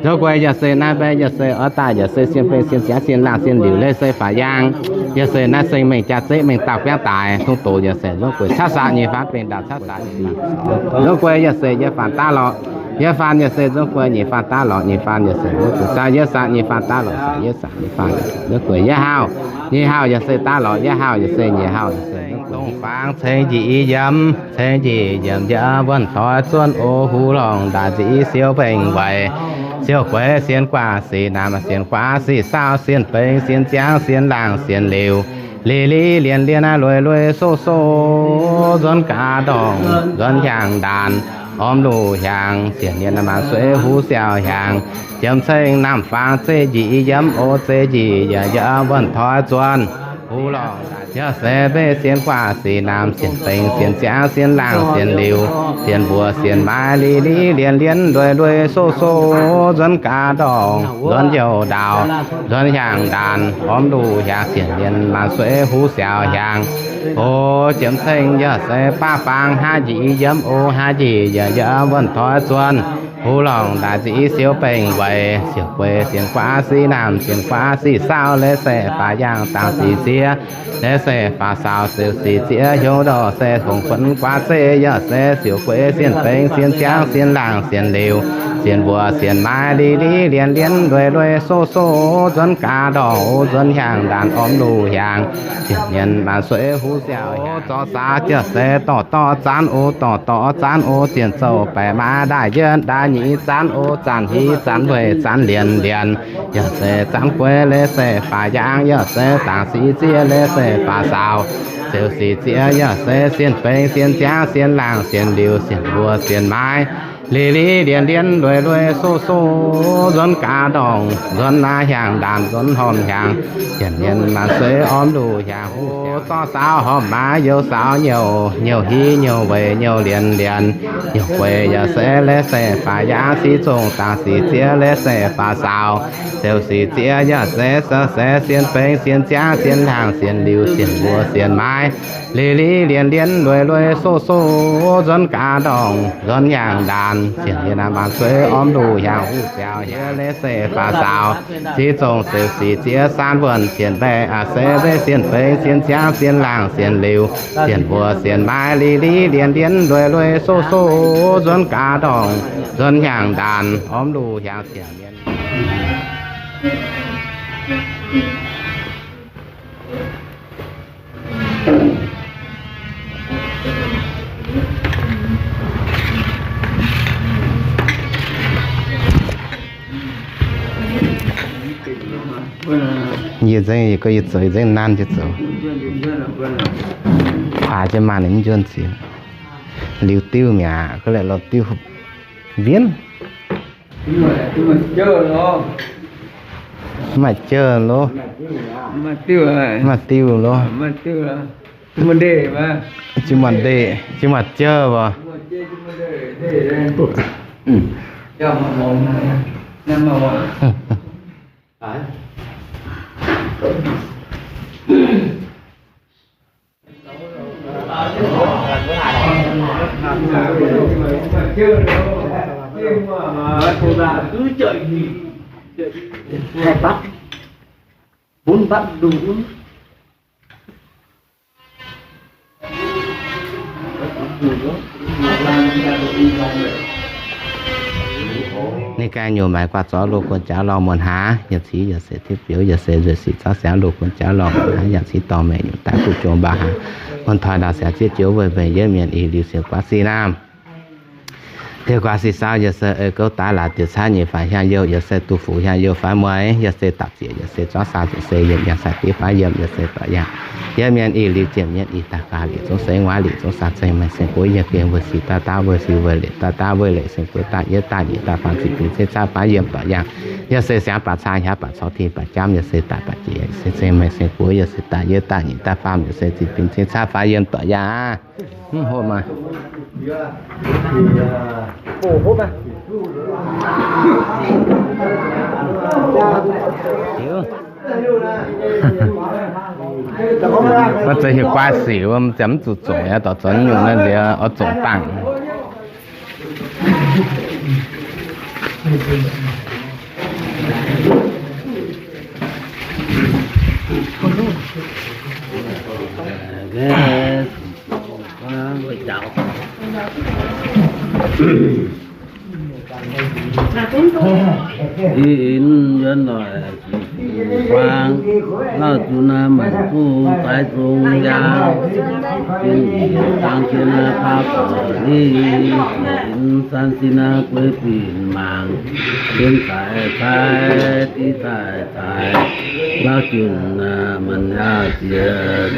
Nzuonx gueix yaac se naaiv mbaeqv, yaac se oix daaih, yaac se sienx bengx, sienx ziangv, sienx laangh, sienx liuz, leiz se faaux yaangh, yaac se naaiv seng mengh jaax-zeqv mengh dauh biangv daaih, tungx doz yaac se nzuonx gueix, caqv saqc nyei faanx bengh ndaauh, caqv saqc nyei faanx nzuonx gueix, yaac se yietv faanx daav lorqc, yietv faanx yaac se nzuonx gueix, nyic faanx daav lorqc, nyic faanx yaac se nzuonx gueix, saau yietv saqc nyei faanx daav lorqc, saau yietv saqc nyei faanx nzuonx gueix, yietv haauh, nyic haauh yaac se daav lorqc, yietv haauh yaac se, nyic haauh yaac se nzuonx gueix. Dongh faang ceng njiec i yiemc, ceng njiec yiemc yaac wuonh doix zuonv oc, huv lorngh ndaaih nzic siou mbengh weic, siou gueix sienx guaav sic naamh, sienx guaav sic saauv, sienx bengx, sienx ziangv, sienx laangh, sienx liuz, li li lienx lienx lueiz lueiz soqv soqv, nzuonx gaax ndorngh, nzuonx hiaangx ndaanx, ormx luh hiaangx, zienx nyienh maanc sueiv huv siaaux hiaangx, jiem ceng naamh faang zeiv njiec i yiemc oc, zeiv njiec yaac yaac wuonh toix zuonv, huv lorngh yaac se mbeih sienx guaav sic naamh, sienx bengx, sienx ziangv, sienx laangh, sienx liuz, sienx mbuox, sienx maaiz, li li lienx lienx lueiz lueiz soqv soqv, nzuonx gaax ndorngh, nzuonx youh ndaaux, nzuonx hiaangx ndaanx, ormx luh hiaangx, zienx nyienh maanc sueiv huv siaaux hiaangx. Oc, jiem ceng yaac se baav faang haav njiec i yiemc oc, haav njiec yaac yaac wuonh toix zuonv, huv lorngh ndaaih nzic siou mbengh weic, siouc gueix sienx guaav sic naamh, sienx guaav sic saauv, leiz se faaux yaangh dangx sic ziex, leiz se faaux saaux ziouc sic ziex, hnyouv ndorh se fongc funx guaav zeiv, yaac se siouc gueix sienx bengx, sienx ziangv, sienx laangh, sienx liuz, sienx mbuox, sienx maaiz, li li lienx lienx lueiz lueiz soqv soqv, nzuonx gaax ndorngh oc, nzuonx hiaangx ndaanx, ormx luh hiaangx, zienx nyienh maanc sueiv huv siaaux hiaangx. Zorqv saaux yaac se dorh dorh zanv oc, dorh dorh zanv oc, zienc zouh baeqc maaih ndaaih yietv ndaaih nyic zanv oc, zanc hih zanc weic zanc lienz lienz, yaac se zanv gueix, leiz se faaux yaangh, yaac se dangx sic ziex, leiz se faaux saaux ziouc sic ziex, yaac se sienx bengx, sienx ziangv, sienx laangh, sienx liuz, sienx mbuox, sienx maaiz, li li lienx lienx lueiz lueiz soqv soqv, nzuonx gaax ndorngh, nzuonx naaiv hiaangx ndaanx, nzuonx hormh hiaangx, zienx nyienh maanc sueiv ormx luh hiaangx. Huv zorqv saaux hormh maaih youz saaux nyouh, nyouh hih nyouh weic nyouh lienz lienz, nyouh gueix yaac se leiz se faaux yaangh, sic zongh dangx sic ziex, leiz se faaux saaux ziouc sic ziex, yaac se se sienx bengx, sienx ziangv, sienx laangh, sienx liuz, sienx mbuox, sienx maaiz, li li lienx lienx lueiz lueiz soqv soqv, nzuonx gaax ndorngh, nzuonx hiaangx ndaanx, zienx nyienh maanc sueiv ormx luh hiaangx huv siaaux hiaangx, leiz se faaux saaux sic zongh ziouc sic ziex, saan wuonh sienx mbaeqc aac se mbeih sienx bengx, sienx ziangv, sienx laangh, sienx liuz, sienx mbuox, sienx maaiz, li li lienx lienz lueiz lueiz soqv soqv, nzuonx gaax ndorngh, nzuonx hiaangx ndaanx, ormx luh hiaangx zienx nyienh. Yie nzengc, yie gorngv yie zoux, yie nzengc nanv jienv zoux. Kuaaiv jienv maanh ninh mv njuonv ziex. Liuz diuv mi'aqv, gorngv lorh diuv wienv. Mv maaih jauv loh. Mv maaih diuv loh. Jiex maaih ndeic, jiex maaih jauv woc. Ninh ganh nyungc maaiz guaax zorqv loz-guonh jaax lorh muonc haaix, yaac cingx yaac se tipv fioux, yaac se nzueic sic zaangv siangx loz-guonh jaax lorh muonc haaix, yaac cingx dorh maengc nyungc daaih duqv jomc mbaa haaix, muonc toic ndau siangx zieqv joux weic mbenc yietv mienh ih liuz sienx guaax sic naamh. Dieh guaax sih saauv yaac se ei gouv daaih laaix diec caatv nyeic faaux hiaang youh, yaac se duqv fuqv hiaang youh faaux mueiz, yaac se dapc ziec, yaac se zorqv saa, yaac se yiem yangh sai diev faaux yiem, yaac se doic yangh. Yiem mienh ih liuz jiem mienh ih daaih gaax liuz zungv se nguaaiv liuz zungv saa zeih meih seng guoqv yiem gengh weic sic daaih daav weic sic weic leiz daaih daav weic leiz seng guoqv daaih yietv daaih nyeic daaih faam ziepc fingx cin caatv faaux yiem doic yangh. Yaac se siangx baac caa hiav baac corc tin baac jaamv, yaac se daaih baac jiex, yaac se zeih meih seng guoqv, yaac se daaih yietv daaih nyeic daaih faam, yaac se ziepc fingx cin caatv faaux yiem doic yangh. Hm, hopv maah. Mv zeiz hieh guaav sic wuov, ziouc mv zuqc zongc aqv, dorh zuqc nyungc naaiv nziex oix zongc dangh. Ih inh yuonx noic zuqc zuqc faang, lauh zunc naaiv mangc duqv zaaix zong yaang, jien yaac dangh jien naaiv paauv buoc ni, ih inh san sin naaiv gueix binh mangc, jien caaix caaix, div caaix caaix, lauh junc maanc yaauh ziex,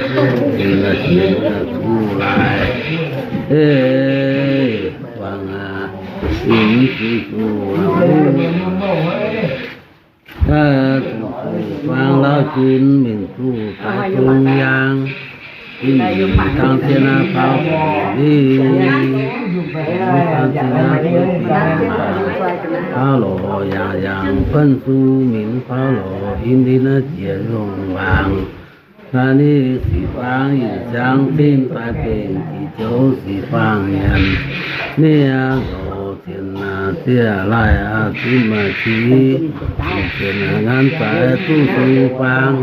jien naaiv jiex zuqc laaix, ei, wangc aqv, ih inh zuqc zuqc faang, lauh junc mingh duqv zaaix zong yaang, ih inh dangh jien naaiv paauv buoc ni, dangh jien naaiv gueix binh mangc, paauv lorz yangh yangh benv zuqc mingh, paauv lorz ih inh naaiv jiex longx wangc. Naaiv ni sic faang ih ziangx zinh daaih bengc jiex joux sic faang nyanc, ni aqv zoux zienh aac zieqv laaih aqv zipv maaih qiex, zienh aac nganv zaaix duqv sung faang.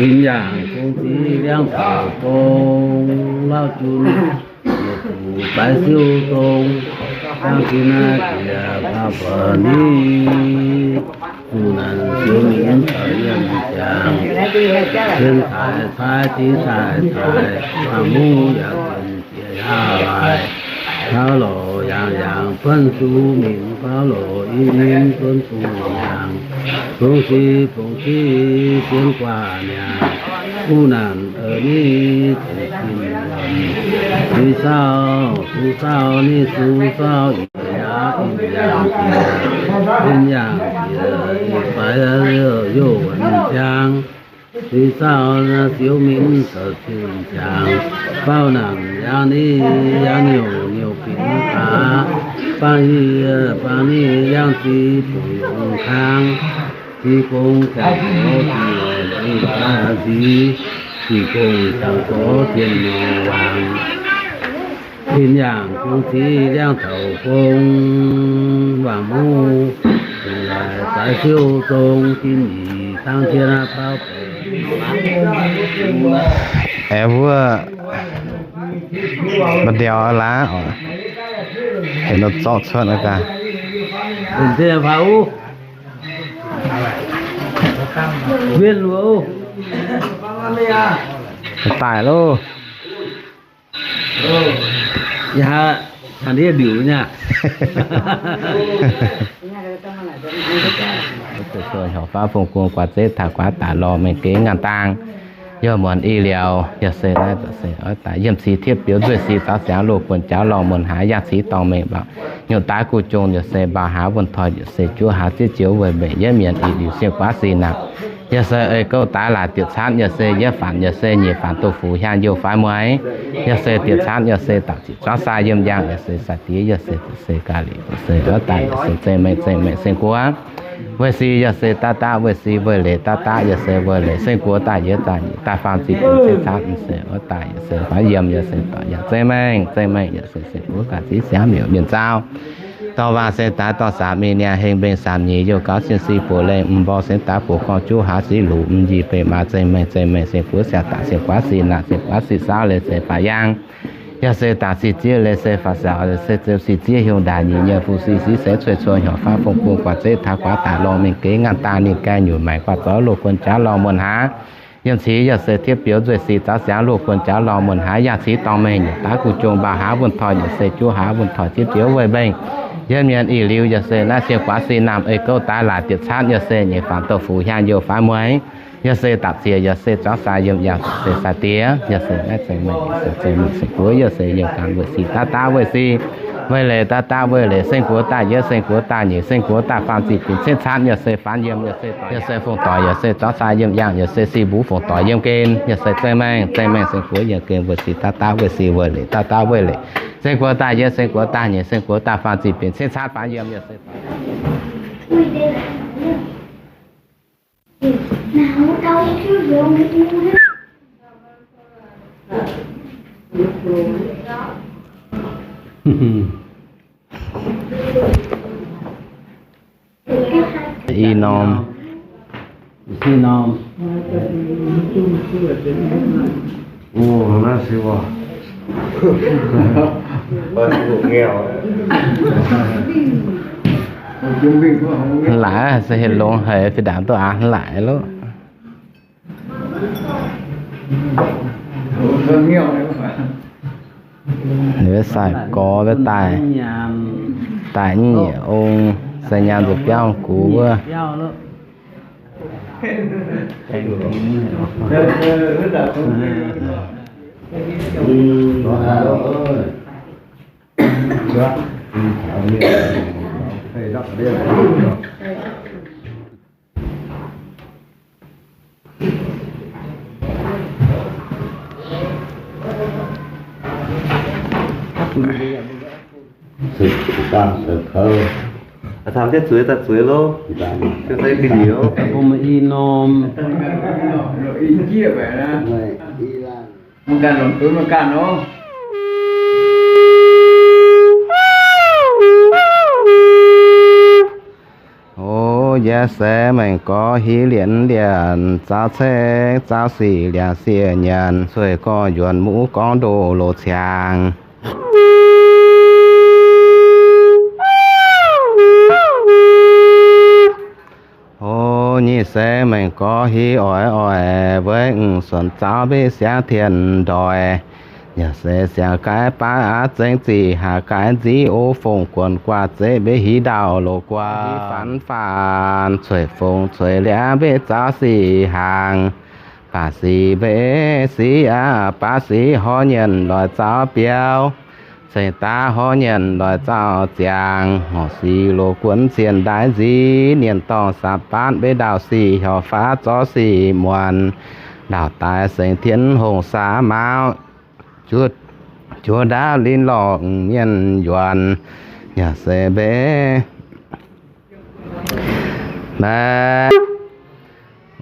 Inh yangh gong ziv liangv taux gong, lauh junc yietc zuqc zaaix siou zong, dangh jien naaiv jiex paauv buoc ni, zuqc naanc siou mingh taux yiem ziangx, jien caaix caaix, div caaix caaix, faang-muv yaac zienh jiex yaauh laaix, paauv lorz yangh yangh benv zuqc mingh, paauv lorz i ninh benv zuqc yangh, zong sic fongc jiv sienx guaax mi'aqv, guv naanc eix ni zuqc zinh wuonh, sui saauv, sui saauv ni sui saauv, yaac in yangh jiex, in yangh jiex, faix youh wuonh ziangx, sui saauv siou minc caux zinh ziangx, faauv naanc yangh ni, yangh nyouc, nyouc binc aqv, faang yie, faang ni yangh zic bungx yungz kang, zic gong ziangx gorx zic, zic gong ziangx gorx zienh nyouc wangc. Tin yaangh gong ziv liangv taux gong, wangc muv, zaaix siou zong, jin yic dangv jien aqv, baaux benx. Aengx wuov mbu'ndiauz laaix oc, heuc nor zorqv cuotv aqv gaax. Daaih loh. Ih hnoi ndiev ndiuc nyei. Hnyouv faanv fong gong guaax zeiv taux guaax daaih lorh mengh geix ngaanh dang. Yie muonz ih liuz yie se naaiv se oix daaih yiem cix tiepv biouv nzueic si zaux siangx loz buonc jaax lorh muonc haaix yangh cix dorngh mengh mbaaux. Hnyouv daaih guv jong yie se mbaaux haaix wuonh toi yie se juov haaix zieqv jiex weic mbenc yie mienh ih liuz sienh guaax sin naaic. Yie se ei gouv daaih laaix diec caanv yie se yietv faanx yie se nyeic faanx duqv fuqv hiaang youh faix mueiz. Yie se diec caanv yie se dapc ziqc zuangv sai yiem njang yie se sai diev yie se se ga'lic se oix daaih yie se zeih mengh zeih mengh seng guoqv. Weic si yie se daav daav weic si weic leiz daav daav yie se weic leiz seng guoqv daaih yietv daaih nyeic daaih faam ziqc duqv se caanv se oix daaih yie se faix yiem yie se doic yaac zeih mengh zeih mengh yie se seng guoqv ga'ziv siangx miuc mienh zaau. Dorh waac se daaih dorh saax mingh niaa heng mbeng saamx nyeic youh gaux sin si buoz lengh m'nborg se daaih buoz gorngv juv haaix siqv luc m'njih beiv maa zeih mengh zeih mengh seng guoqv siang daaih seng guaav sin naaic seng guaav sin saauv leiz se faix yaang. Yaac se daaih sin zieqv leiz se faix saaux se ziouc sin zieqv hiuv ndaaic nyic nyei fu si siqv se cueiv cuo hnyouv faanv fong gong guaax zeiv taux guaax daaih lorh mingh geix ngaanh dangh ninh gaengh nyunc maengc guaax zorv loz guon jaax lorh muonc haaix. yiem cingx yaac se tiepv biouv nzueic sic zaux siangx luoqc guonc jaux lorngh muonc haaix yaac cingx dorngh mengh nyungc daav guv jung mbauh haav wuonh toic yaac se juv haav wuonh toic tiepv biouv weih mbengh. Yiem mienh ih liuz yaac se naaiv siou guaax si naamh ei gouv daaih laaic diec caatv yaac se nyei faam douh fuc hiaang youh faix mueiz. Yaac se dapc ziex yaac se zorngv sai yiem yangh se sai diex yaac se naaiv zengc mengh se zengc mengh se guov yaac se youh ganh weic sic daav daav weic sic, weic leic daav daav weic leic, seng guoqv daaih yietv, seng guoqv daaih nyeic, seng guoqv daaih faam ziqc binc cietv caatv yaac se faanx yiem yaac se fongc doic yaac se zorngv sai yiem yangh yaac se sic mbuv fongc doic yiem gen yaac se zengc mengh, zengc mengh seng guoqv yiem gen weic sic daav daav weic sic, weic leic daav daav weic leic, seng guoqv daaih yietv, seng guoqv daaih nyeic, seng guoqv daaih faam ziqc binc cietv caatv faanx yiem yaac se I norm. I norm. Hlaaix se heuc longx haic, fih ndaangc duqv aav hlaaix loh. Ninh mbuo sai gorx wuov daaih, daaih nyiec ong, sai nyaam nzuqc biauv gux wuov. Ih norm. O, yie se mengh gorx hiv lienc lienc, zaux ceng zaux sic liangx sieqv nyanc, cueiv gorx yuonx muv gorngv ndoh loz ciangx. O, nyic se mengh gorx hiv oix oix, weic mv suonc zaux mbev siangx tien ndoih. Yaac se siangx gaix baav aav zengx zic, haaix gaix nziv o fongc guonc guaax zeqv mbev hiv ndaauv loz guaax. Hiv faanx faanx cueiv fongc cueiv liangx mbev zaux sic hnaangx. Baac sic mbev sic aav, baav sic horv nyienh loic zaux biauv, ceng daav horv nyienh loic zaux ziangx, ngorc sic loz guonc cien ndaix nziv, nienh dorngh saax baatv mbev ndaauv sic, hyorc faav zorv sic muonc, ndaauv daaih sengx tien hongh saax maauh, juov ndaauv linh lorh mienh yuonc, yaac se mbev Mv,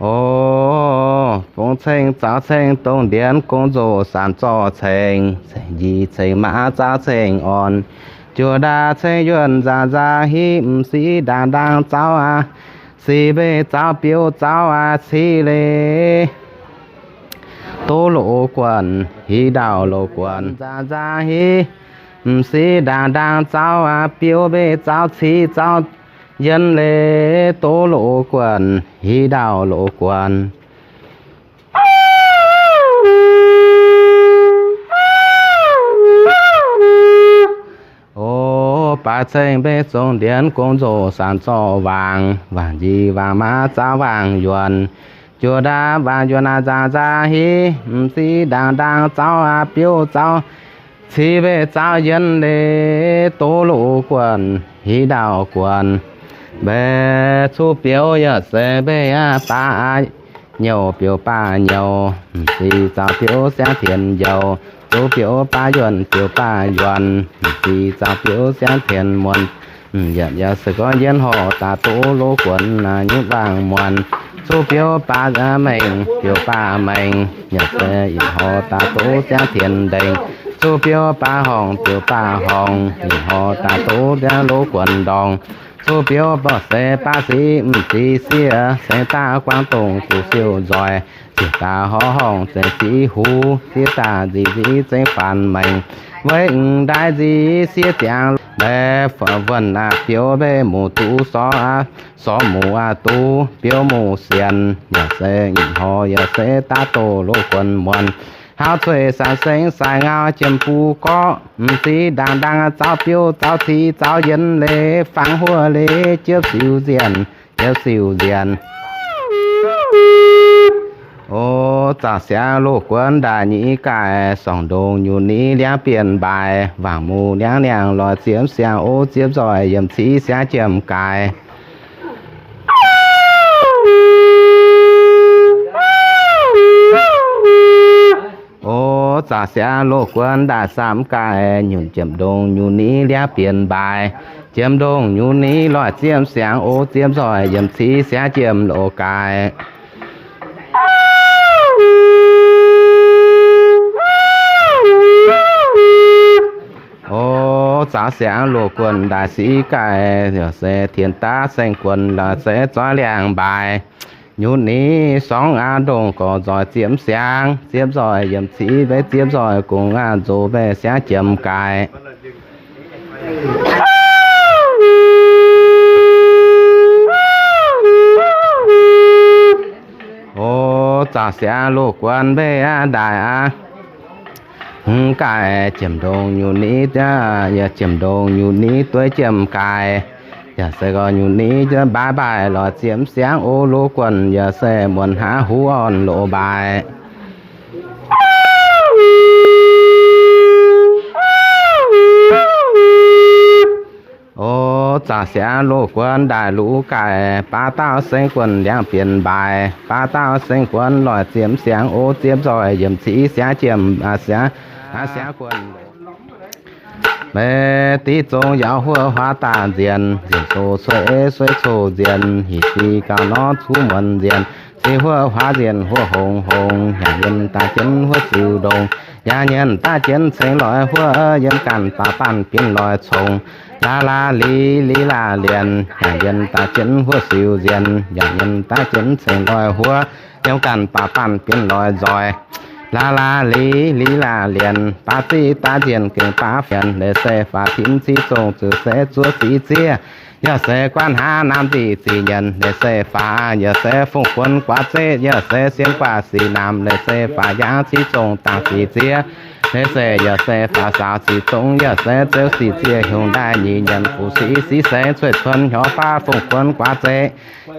o, fongx ceng zaux ceng dongh ndienx gong nzoh sanc zorqv ceng, ceng njiec ceng maav zaux ceng orn, juov ndaauv ceng yuonh nzaac nzaac hiv, m'sic ndaangc ndaangc zaux aqv, sic mbeih zaux biouv zaux aqv, civ leiz doz loz guonc, hiv ndaauv loz guonc, nzaac nzaac hiv, m'sic ndaangc ndaangc zaux aqv, biouv mbeih zaux, civ zaux yienh leiz doz loz guonc, hiv ndaauv loz guonc. O, baaix ceng mbeih zongh ndienx gong nzoh sanc zorqv wangc, wangc njiec wangc maav zaux wangc yuonc, juov ndaauv wangc yuonc aav nzaac nzaac hiv, m'sic ndaangc ndaangc zaux aqv, biouv zaux, civ mbeih zaux yienh leiz doz loz guonc, hiv ndaauv guonc. Mbeih cuv biouv yaac se mbeih aqv, baav nyouc biouv baav nyouc, m'sic zaux biouv siangv tienx njoux, cuv biouv baav yuonh biouv baav yuonc, m'sic zaux biouv siangv tienx muonc, yaac yaac se gorngv yienh horc daaih doz loz guonc, nyutc wangc muonc, cuv biouv baav mengh biouv baav mengh, yaac se ih horc daaih doz siangv tienx ndengc, cuv biouv baav horngc biouv baav horngc, ih horc daaih doz siangv loz guonc ndorngc, cuv biouv baav se baav sic m'sic sieqv, sengx daaih guangc dongh guv siouv nzoih, sieqv daaih horv horngh zengc ziqv huv, sieqv daaih nzic nziv zengc faanx maengc, weic m'ndaaih nzic siev ziangx, mbaeqc wuonh aqv biouv mbeih muc duqv sorv aqv, sorv muc aqv duqv biouv muc sienx, yaac se horc yaac se daav doz loz guonc muonc, hauv cueiv saanx sengx sai ngau jiem buv gorqv, m'ziex ndaangc ndaangc zaux biouv zaux cic zaux yienx leiz fangx huoqv leiz jiepv siux nzienh, jiepv siux nzienh. O, zaah siangx loz guonc ndaaih nyic gaih, sorngv ndongh nyutc nyic liangv bienh mbaaix, wangc muc liangv niangh loic ziepv siangx o, ziepv nzoih yiemc cic siangx jiem gaaix. O, zaah siangx loz guonc ndaaih saam gaih, nyutc jiem ndongh nyutc nyic liangv bienh mbaaix, jiem ndongh nyutc nyic loic ziepv siangx o, ziepv nzoih yiemc cic siangx jiem loz gaaix. O, zaah siangx loz guonc ndaaih sic gaih, yaac se tien daav seng guonc loic se zoih liangh mbaaix. Nyutc nyic sorngv aqv ndongh gorx nzoih ziepv siangx, ziepv nzoih yiemc cic mbeih ziepv nzoih gong aqv nzox mbeih siangx jiem gaaix. O, zaah siangx loz guonc mbeih aqv ndaaih aqv. Hmz gaih jiem ndongh nyutc nyic, yaac jiem ndongh nyutc nyic dueiv jiem gaaix. Yaac se gorx nyutc nyic mbaaix mbaaix loic ziepv siangx o, loz guonc yaac se muonc hnangv huv orn loz mbaaix. O, zaah siangx loz guonc ndaaih luv gaih, baav dauh seng guonc liangv bienh mbaaix, baav dauh seng guonc loic ziepv siangx o, ziepv nzoih yiemc cic siangx jiem, siangx, siangx guonc. Meix diqv zong yaac huoqv huaav daaih nzienh, nzienh coqv sueih sueih coqv nzienh, hingh diqv gauh norm cuqv muonz nzienh, se huoqv huaav nzienh huoqv hongx hongx, yaac yiem daaih jienv huoqv siux ndongx, yaac yiem daaih jienv ceng loic huoqv, yiem ganh baac baanh bienx loic congx. Laax laax liz liz laax lienc, yaac yiem daaih jienv huoqv siux nzienh, yaac yiem daaih jienv ceng loic huoqv, yiem ganh baac baanh bienx loic nzoih. Laax laax liz liz laax lienc, baav ziqv daav nzienh gengh baav fienx, leiz se faaux tinv ziqv zongh zuqc se zuov sic zieqv. Yaac se guaatv hnangv naamh nzic ziqc nyienc, leiz se faaux yaac se fongc buonc guaav zeqv, yaac se sienx guaav sic naamh, leiz se faaux yaangv ziqv zongh dangh sic zieqv. Leiz se yaac se faaux saaux sic zongh, yaac se zeux sic zieqv, hiuv ndaaih nyic nyienc fuqv sic siqv sengx cueiv cuonx hnyouv baav fongc buonc guaav zeqv.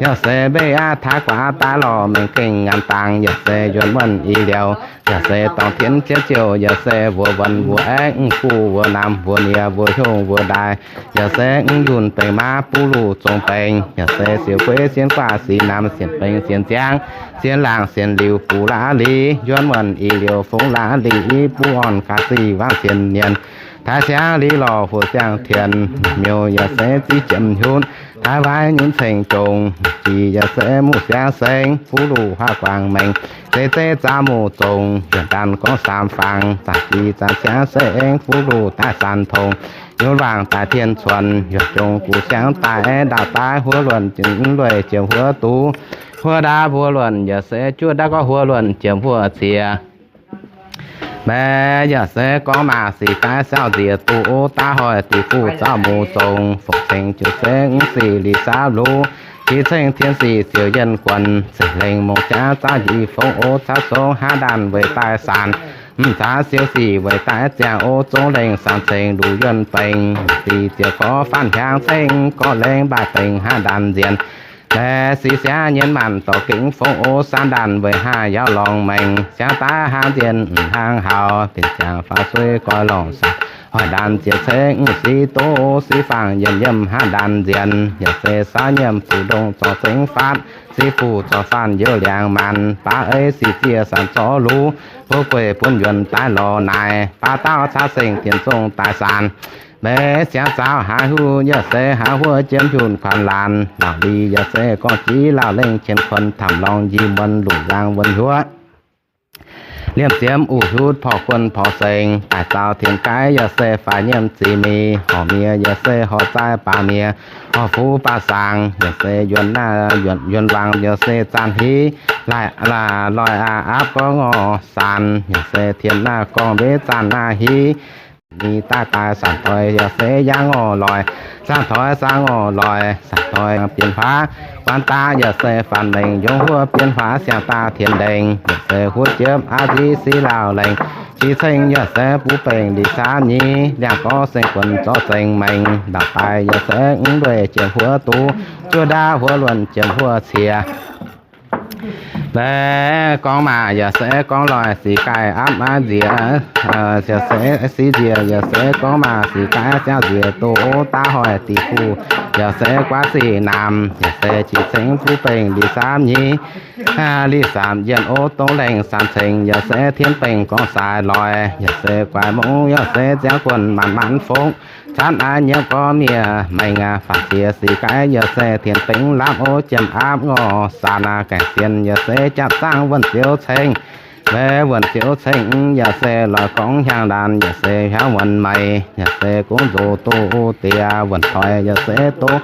Yaac se mbeih aqv taaix guaax daaih lorh mengh gengh nganc dangx, yaac se yuonh muonh i liouh, yaac se dorngx tienv jienv ziouh, yaac se mbuox wuonx mbuox aengx mv buv mbuox namx mbuox niex mbuox hnyouv mbuox ndaaih, yaac se mv yunh bengx maav buv luh zong bengx, yaac se siouc gueiv sienx guaav sic naamh sienx bengx sienx ziangv sienx laangc sienx liuc buv laav liz, yuonh muonh i liouh fongx laav liz, i buv orn gaax ziqc waanc sienx nyienc, taaix siangv liz lorh huoqv siangv tienx, miuc yaac se ziqv jiem hiuv, taaix waaic nyunc ceng jongx, jiex yaac se muqv siangv sengx, buv luh huaav guangc mengh, zeiv zeiv zaux muqv zongx, yuonh daanh gorngv saam fangx, zanc jiex zanc siangv se aengx buv luh daaih san tongx, yunh waangc daaih tien cuonx, yuonh jongx guv siangv daaih aengx ndaauh daaih huoqv luonh, lueic jiem huoqv duqv, huoqv ndaauv mbuo luonh, yaac se juov ndaauv gorngv huoqv luonh jiem huoqv ciex. Meix yaac se gorngv maac sic daaih siauv nziex duqv o, daav hoic diqc fuqv zaux muqv zongx, fongc ceng jiouc se mv sic liz saapv luv, jiex ceng tien sic ziouc yienh guonc, ceng lengh mongh jaav zaux njiec fongx o, caux songx hnangv ndaanh weic daaih saanc, mv caax siou sic weic daaih ziangh o, zong lengh saanc ceng luc yuonh bengx, sic ziouc gorx faanv hiaangx ceng gorx lengh mbaaih bengx hnangv ndaanh nzienh. Meix sic siangv nyienh maanc dorh gengh fongx o, saanv ndaanh weic hnangv yaac lorngx mengh, siangv daaih hnangv nzienh mv hnangv haux, benx ziangx faaux sueih goix lorngc saanc, hoic ndaanh ziouc ceng mv sic doz sic fangx yiem yiem hnangv ndaanh nzienh, yaac se saauv nyiemc fuqv ndongh zorc zengv faatv, sic fuqv zorc faanv youz liangx maanc, baav ei sic zieqv saanc zorc luv, mbuo gueic bun yuonh daaih lorz naaic, baav dauh caux seng tien zong daaih saanc. Meix siangv zaux haaix huv yaac se haaix huv jiem yunh kuanx laanh, laauh li yaac se gorngv jiex laauh lengh qienx kuonx tamv lorngx njih muonz lungh nzangc wuonh huoqv. Liemh ziemx uqc hiuv porv guonh porv sengx, daaih zaux tien gaaiv yaac se faix nyiemv ziqc mingh, horc miev yaac se horc zaih baac miev, horc fuqv baac saangx, yaac se yuonh naaiv yuonh waangc yaac se zaanc hiv, laaic laaih loih aqv aapv gorngv ngorc saanx, yaac se tien naaiv gorngv mbenc zaanc naaiv hiv. Ninh daaih daaih saanc toi yaac se yangh ngorc loic, saanc toi saangv ngorc loic, saanc toi bienx huaax guanv daaih yaac se faanx lengc, yungz huov bienx huaax siang daaih tienx lengc, yaac se huov jiepv aqv nziv siv lauh lengc, qi ceng yaac se buv bengh liz saamv nyei, liangh gorx seng guonx zorqv zengx mengh, ndau daaih yaac se mv ndueic jiex huov duqv, zuov ndaauv huov luonc jiex huov ciex. Mv gorngv maah, yaac se gorngv loic sic gaih apv aqv nziex, yaac se siv nziex, yaac se gorngv maah, sic gaih ziangh nziex doz daav hoic diqc kuh, yaac se guaav ziqc naamh, yaac se qi ceng buv bengh liz saamv nyei, liz saamv yienh ov dongh lengh saamv ceng, yaac se tien bengh gorngv saaix loic, yaac se guaix mungv, yaac se ziangv guonc maanc maanc fongv, canv aav nyiemv gorngv miev maengh, faanx ziex sic gaih yaac se tien bengh lapv ov jiem apv ngorc saanc, gaengh sienx yaac se japv zaangv wuonh ziouv ceng, mv wuonh ziouv ceng yaac se lorz gorngv hiaang laanh, yaac se hiaangv wuonh meix, yaac se gongv nzoz doz deix wuonh toi, yaac se doz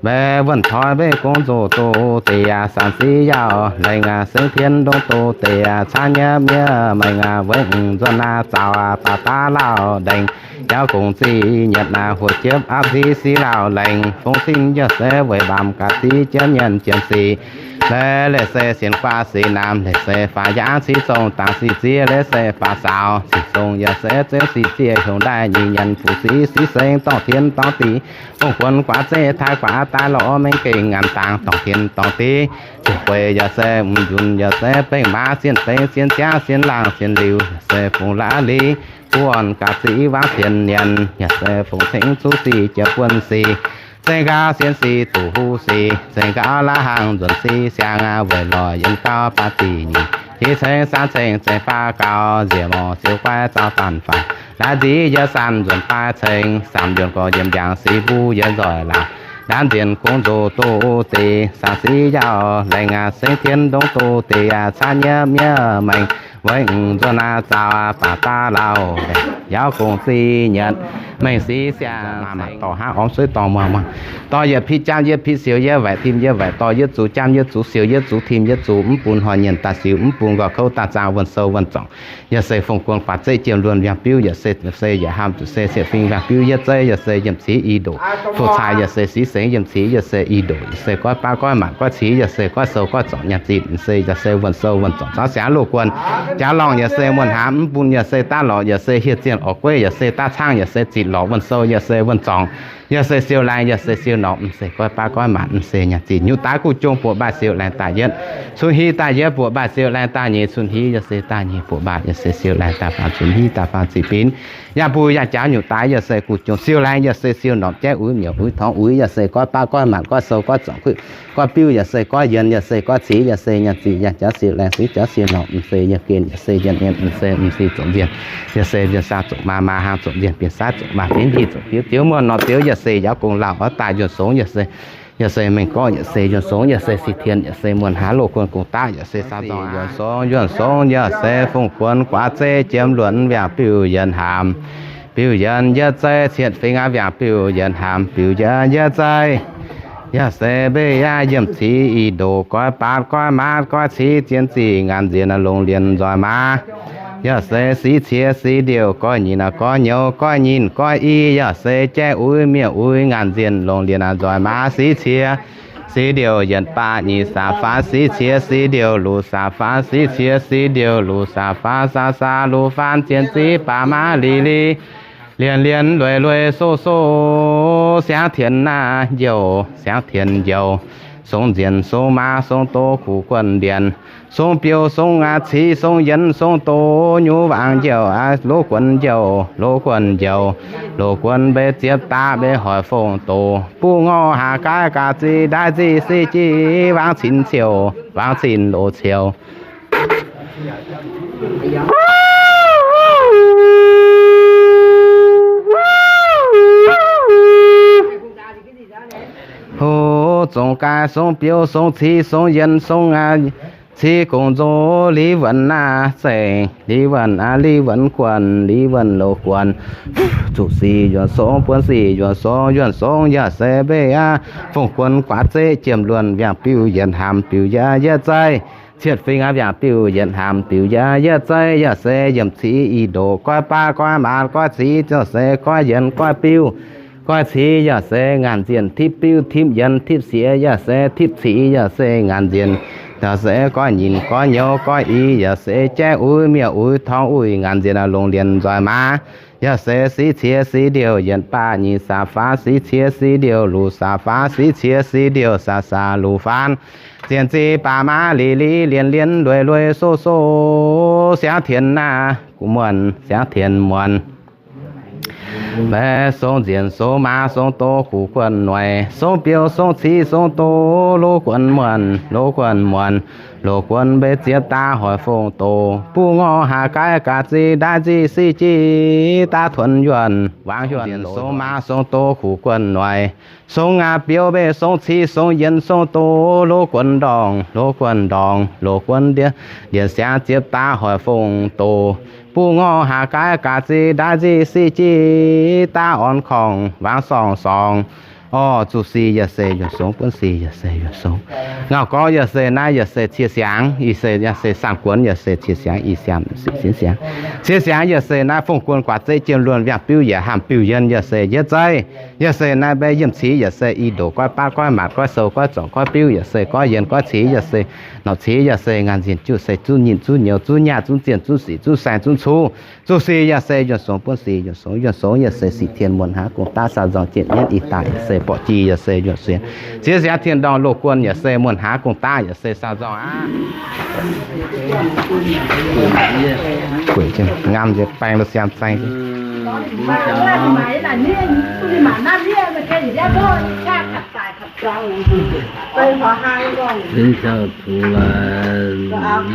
mv wuonh toi mv gongv nzoz doz deix, saanc siv yaac lengh, sengx tien ndongc doz deix, caaiv nyiemv miev maengh, weic nzuonx zaux baac daav lauh lengc, jauv gong zic nyietc, huov jiepv apv nziv siv lauh lengc, fong sin yaac se weic mbaamz ga'ziv jienv nyienx jienv sic, leiz leiz se sienx guaav sic naamh, leiz se faaux yaangv ciex zong dangx sic ziex, leiz se faaux saaux sic zong, yaac se zengv sic ziex hiongx ndaaih nyic nyienx fuqv sic, sic sengx dorngh tien dorngh dic, fongc guonx guaav zeiv taaih guaav daaih lorz mengh gengh ngaanc dangx dorngh tien dorngh dic, ziouc gueix yaac se m'njunc, yaac se bengh maaz sienh bengh sienh jaav sienh laangh sienh liuz, yaac se fungx laav liz buonc ga'zic wangv sienx nyienx, yaac se fungx tengx zuqv sic jiex buonc sic, zengx nqaaux sienx sic duqv huv sic, zengx nqaaux laav hnaangx nzuonx sic siang, weic lorz yiem gauh baav zic nyic, qi ceng saamv ceng zengx baav gaux, nziex morc siou guaiv zaux zanc faanx, laaix nziv yaac sanc nzuonx baav ceng, saamv yuonh gorx yiem njang sic mbuo yaac nzoih laangc, laanh nzienh gongv nzoz doz deix, saanc siv yaac lengh, sengx tien ndongc doz deix, caaiv nyiemv miev maengh, weic nzuonx zaux baac daav lauh lengc, jauv gong zic nyietc, mengh sic siang dorh hnangv ormv suiv dorh muangh muangh, dorh yietc piqv jaamv yietc piqv siou yietc waaic tim yietv waaic, dorh yietv zuqc jaamv yietv zuqc siou yietv zuqc tim yietv zuqc, mv bun hnoi nyienh daaih siou, mv bun nqoi kouv daaih zaangh, wuonh sou wuonh zorngc. Yaac se fongc guon guaax zeiv jiem luonh mbiaangx biuv, yaac se, yaac se yaac haamh zuqc se siec fing mbiaangx biuv yietv zeiv, yaac se yiemh cix i ndoqc. Fu cai yaac se sic sengx yiemh cix, yaac se i ndoqc, yaac se goiv baav goiv maanc goiv cix, yaac se goiv sou goiv zorngc nyiemh zinh, se yaac se wuonh sou wuonh zorngc caux siangx loz guon. Jaax lorngh yaac se muonh hnamv, mv bun yaac se daav lorqc, yaac se hieh zienh orqc gueiv, yaac se daav caangv, yaac se zitc lorqc, wuonh sou yaac se wuonh zorngc. Yaac se siou laengz, yaac se siou norqc, m'seix goiv baav goiv maanc, m'seix nyanc zinh nyutc daaih guv jong buoqc mbaih siou laengz daaih yietv, cun hiv daaih yietv buoqc mbaih siou laengz daaih nyeic, cun hiv yaac se daaih nyeic buoqc mbaih, yaac se siou laengz daaih faam, cun hiv daaih faam ziqc binv. Yangh buh yangh jaax nyutc daaih yaac se guv jong siou laengz, yaac se siou norqc jaiv uix miuc uix torngx uix, yaac se goiv baav goiv maanc goiv sou goiv zorngc kuiv goiv biuv, yaac se goiv yienx, yaac se goiv cix, yaac se nyanc zinh yangh jaax siou laengz, sic jaax siou norqc, m'seix yaac gen, yaac se yaac nien, m'seix m'seix zoqc nzienh, yaac se nzienh saah zoqc maa, maa haang zoqc nzienh, bienh saav zoqc maa, bienh njiec zoqc biuv, ziouv muonh norqc ziouv, yaac se yaav gong lauh oix daaih yuonh songx, yaac se yaac se mengh gorqv, yaac se yuonh songx, yaac se sic tien, yaac se muonh hnaav loz guon gong daav, yaac se saah zorngc yuonh songx, yuonh songx, yaac se fongc guon guaax zeiv jiem luonc mbiaangx biuv yienx hnamv, biuv yienx yietv zeiv cietv fingx aqv, mbiaangx biuv yienx hnamv, biuv yienx yietv zeiv. Yaac se mbeix yaac yiemh cix i ndoqc, goiv baatv goiv maatv goiv cix zien zinh ngaanc nzienh longc lienh nzoih maaz. Yaac se sic cie sic ndiouc goiv nyinc goiv nyouz goiv nyinc goiv i, yaac se jaiv uix miuc uix ngaanc nzienh longc lienh nzoih maaz sic cie. Sic ndiouc yietc baac nyic sac faanx sic cie sic ndiouc luc sac faanx sic cie sic ndiouc luc sac faanx sac sac luc faanx zien ziv baac maaz li li. Lienh lienh lueic lueic sou sou, siangv tien naaiv njoux siangv tien njoux, song nzienh song maaz song doz kuv guonh ndienx, song biouv song aqv civ song yienx song doz nyuv waangc njoux aqv loz guonh njoux loz guonh njoux, loz guonh mbeix ziepc daaih mbeix hoic fongc doz buv ngorc haac gaaiv gaax zinh ndaix zinh sic jiv waangc cin ciouc waangc cin loz ciouc. Hoc zongc gaaix song biouv song civ song yienx song aqv civ gongc nzox li wuonc naaiv zengc li wuonc aqv li wuonc guonh li wuonc loz guonh. Zuqc sic yuonh songx buonv sic yuonh songx, yuonh songx yaac se mbeix aqv. Fongc guon guaax zeiv jiem luonc mbiaangx biuv yienx hnamv biuv yienx yietv zeiv. Cietv fingx aqv, mbiaangc biuv yietc hnamv biuv yaac yietv zeiv, yaac se yiem civ i ndoqc goiv baav goiv maaz goiv civ, yaac se goiv yienh goiv biuv goiv civ, yaac se ngaanc nzienh tipv biuv tipv yienh tipv siex, yaac se tipv civ, yaac se ngaanc nzienh, yaac se goiv nyinc goiv nyouz goiv i, yaac se jaiv uix mietc uix torngx uix ngaanc nzienh longc lienh nzoih maaz, yaac se siqv cie siqv ndiouh yietc baav nyic saac faanv, siqv cie siqv ndiouh luc saac faanv, siqv cie siqv ndiouh saac saac luc faanv, zien ziqv baav maav li li lienh lienh lueic lueic soh soh, siangv tien naaiv muonc siangv tien muonc. Mbaeqc song nzienh song maaz song doz kuv guon noic, song biouv song civ song doz loz guon muonc, loz guon muonc, loz guon mbeix ziepc daaih hoic fongc doz, buv ngorc haaix gaaiv gaax ziqc ndaaiv nzic sic jiv daav tuonx yuonh wangc yuonh. Song maaz song doz kuv guon noic, song aav biouv mbeix song civ song yienh song doz loz guon ndorngc, loz guon ndorngc, loz guon ndiev, ndiev siangv ziepc daaih hoic fongc doz, buv ngorc haaix gaaiv gaax ziqc ndaaiv nzic sic jiv daav orn korngh wangc sorngh sorngx. Orv, zuqc sic yaac se yuonh song, buonv sic yaac se yuonh song. Ngauh gorngv yaac se naaiv yaac se cie siangx, ih se yaac se saanh guonx yaac se cie siangx, ih siangx sic siangx. Cie siangx yaac se naaiv fongc guon guaax zeiv jiem luonh mbiaangc biuv yaac hnamv biuv yienh yaac se yietv zeiv. Yaac se naaiv mbaeqc yiem civ yaac se i ndoqc goiv baav goiv maaz goiv sou goiv zorngc goiv biuv yaac se goiv yienh goiv civ yaac se norqc civ yaac se ngaanc nzienh juqv se zuqv nyinh zuqv nyouz zuqv nyaah zuqv zienh zuqv sic zuqv saeng zuqv cuv. Zuqc sic yaac se yuonh song, buonv sic yuonh song, yuonh song yaac se sic tien muonc haaix gong daav saah nzorng jienh mienv ih daaih yaac se borqc jiex yaac se yuonh song. Ziex siangx tien ndorngh loz guon yaac se muonc haaix gong daav yaac se saah nzorng aqv. Ngamv njiec baeng loz siang zaeng. Benx caux zuqc laaix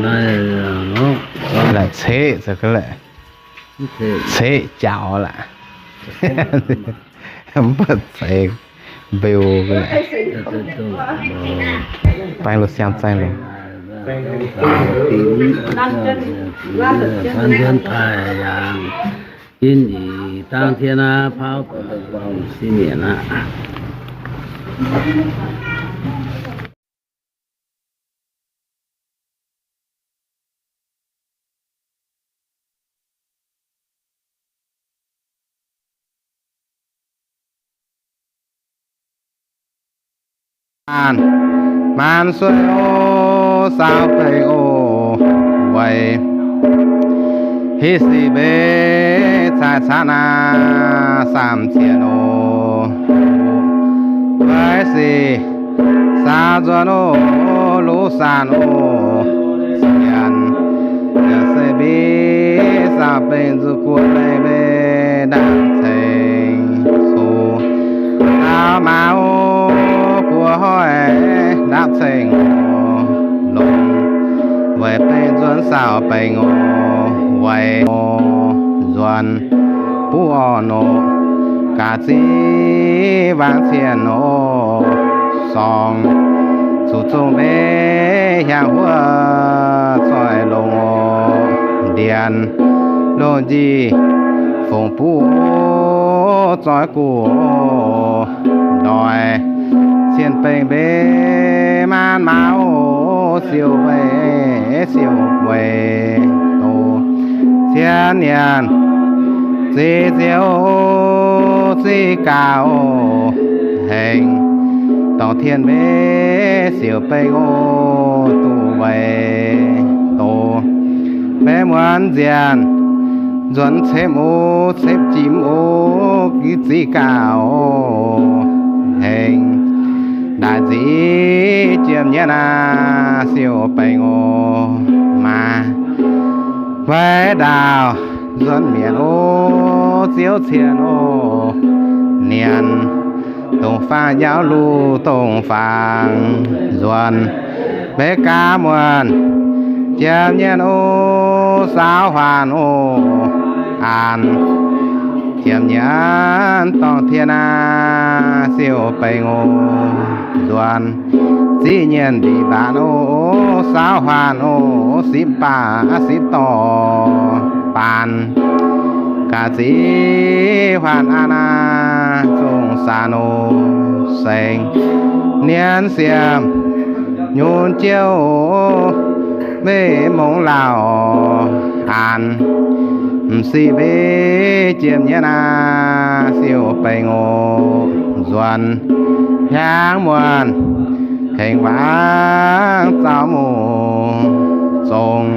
naaiv lorqc. Laaix ceqv za'gengh laaix ceqv jaux laaix. Mv baac zeiz mbeu laaix. Baeng loz siang zaeng loz. Jin ih dangh tien aqv, pauv guangc sin mienc aqv. Maanc, maanc sueih oc, saau bengx oc, weic hitv sic mbenc cai caatv naaiv samh cien oc. Weic sic saau nzuonx oc, luv saanh oc, cien yaac se mbiv saau bengx nzuqc guoqv leiz mbenc ndaapv ceng cuv. Taux maaz oc, guoqv hoic ndaapv ceng oc, longc weic bengx nzuonx saau bengx oc, weic oc nzuonx buv orn oc, gaax ziv wangc cien oc, sorngx zuqc zongh mbenc hiaangx huov zoih longx oc, ndienx longx njiec fongc buv oc, zoih guv oc, ndoih cien bengx mbenc maanc maaz oc, siou weih siou weih doz, cien nyanc ziqc ziouc ziqc gaax oc, hengx dorngh tien mbenc siou bengx oc, duqv weic doz mbenc muonz nzienh nzuonx cemv oc, cemv jimv oc, giv ziqc gaax oc, hengx ndaaic nzic jiem nyienv aav siou bengx oc, maaz weic ndaauh nzuonx mietc oc, ziouv cien oc, nienx dongh faang nyaauv luv dongh faang nzuonx, mbenc gaax muonc jiem nyienv oc, saauv huaanh oc, aanx jiem nyienv dorngh tien aav siou bengx oc, nzuonx ziqv nyienh mbic mbaanx oc, saauv huaanh oc, sipv baac sipv dorh baanx, gaax ziqv huaanh aav naaiv zongh saanx oc, sengx nienv siemv nyunc jiouv, mbeih mungz lauh aanx, m'sic mbeih jiem nyienz aqv, siou bengx oc, nzuonx hiaangx muonh, hengx wangv zaux muc zongx,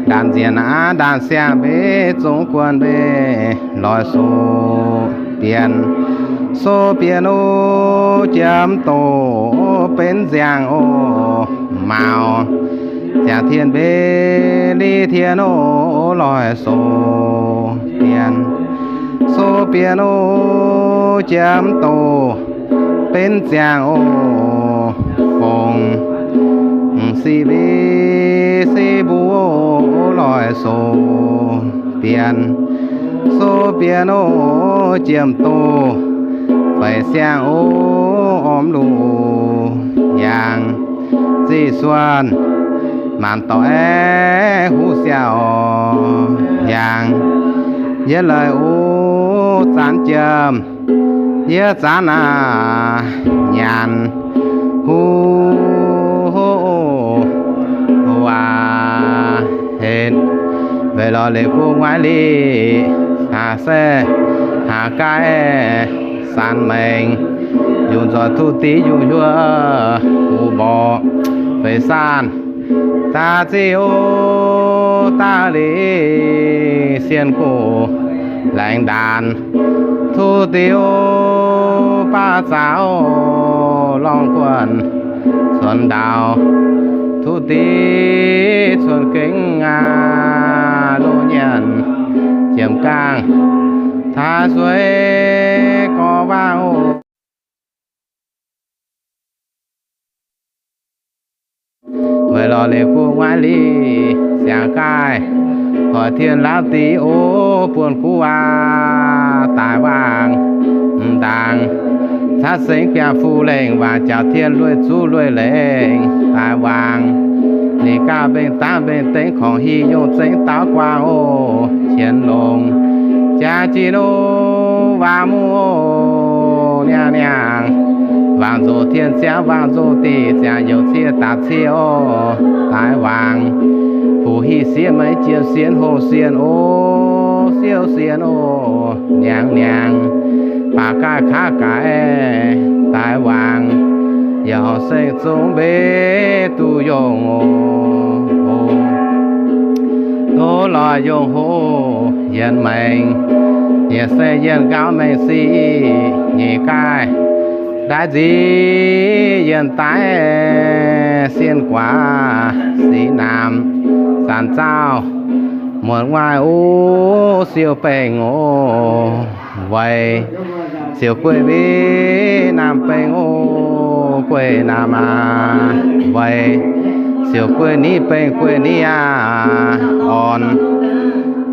ndaanx nzienx aqv, ndaanx siang mbeih zungv guon mbeih loix soux bienx, soux bienx oc, jiem doqc benx nziangh oc, mauz ziangh tien mbeih li tien oc, loix soux bienx, soux bienx oc, jiem doqc benx ziangh oc, fongc m'sic mbeih se mbuo oc, loix soux bienx, soux bienx oc, jiem doqc feix siang oc, orm luc hiaangx ziqc suonc, maanc dorc aeqv, huv siaauc hiaangx, yietv leiz oc, zanc jiem, yietv zanc aac, nyanc huv, huv aac, hec, weic lorz leiz guv nguaaiv lic, haac se haac gaaih, sanx maengx, yungz nzoih tuv dix yungz huov, uv mborqv feix saanh, daaih ziqc oc, daaih lic sienh gox laengz ndaanx, tuv dix oc, baav zaux lorngh guonh cuonx ndaaux, tuv dix cuonx gengh aac, loz nyanc jiem gaangh, taaix sueix gorx waac oc. Weic lorz leiz guv nguaaiv lic, siangx gaaih hoic tien lauv dix oc, buonv guv waac daaih wangc m'ndaangc, caqv sengx biangh fu lengh, waangc jaux tien lueiz zuqv lueiz lengh daaih wangc, ninh gauh mbengh dangv mbengh dengv, korngc hi yungh zengx daaux guaang oc, qienx longx jaa jin oc, waac muv oc, niangh niangh, waangc nzoc tien ziangx, waangc nzoc dic ziangx, youc cie daaih cie oc, daaih wangc, fuqv hieh sieqv meix jiem sienh hoh sienh oc, siou sienh oc, niangh niangh, baac gaaih kaav gaax daaih wangc, yaac horngc seng zungv mbeih duqv yongh oc. Tov loix yongh hoc yienx maengx, yienx se yienx nqaaux maengx sic, nyeic gaaih ndaix nzic yienx daaih, sienh guaax sic naamh, zanc zauh muonc nguaaiv oc, siou bengh oc, weic siou gueiv mbiv naamh bengh oc, gueiv naamh aac, weic siou gueiv niv bengh, gueiv niv aac, orn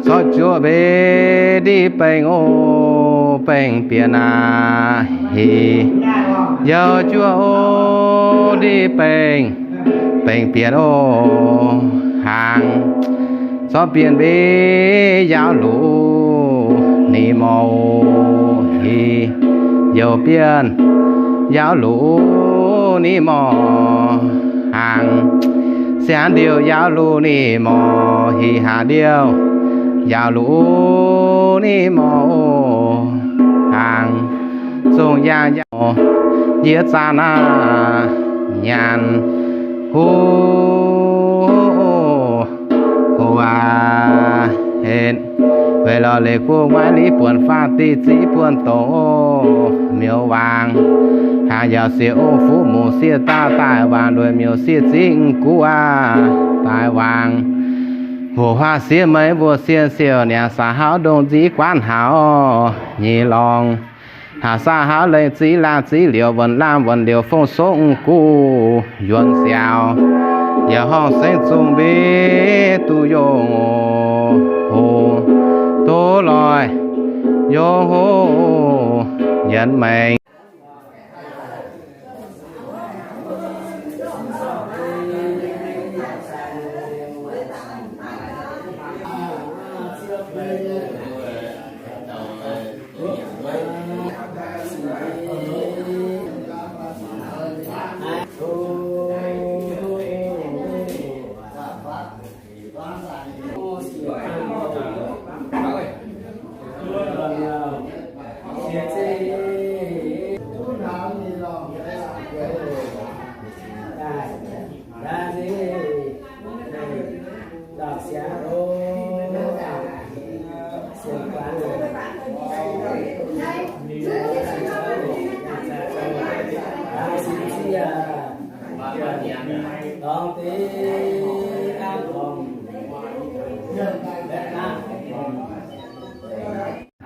corc juoqv mbiv ndiv bengh oc, bengh bienx aac, hih youh juoqv oc, ndiv bengh, bengh bienx oc, hnaangx corc bienx mbiv yaauv luc ni morc, hih youh bienx yaauv luc ni morc, hnaangx siangx ndiouh yaauv luc ni morc, hih haaix ndiouh yaauv luc ni morc oc, hnaangx zongh yaangh yaauv yietv zaah naaiv nyanc huv, huv aac, hec, weic lorz leiz guv nguaaiv lic buonc faah diqc ziqv buonc dongz oc, miuc waangc hnaangx yaac siec oc, fuqv muc sieqv daaih daaih waangc, lueic miuc sieqv ziqv guv aac daaih waangc, hoc huaav sieqv meix mbuo sienh siouc, niangx saax hauv ndongh nziv guaanv hnaaux nyei lorngh, haac saax hauv lengh ziv laangh ziv liouc, wuonc laangh wuonc liouc fong songv guv yuonx siaaux, yaac horngh sengv zungh mbiv duqv yongh hoc, tov loix yongh hoc yienx maengx.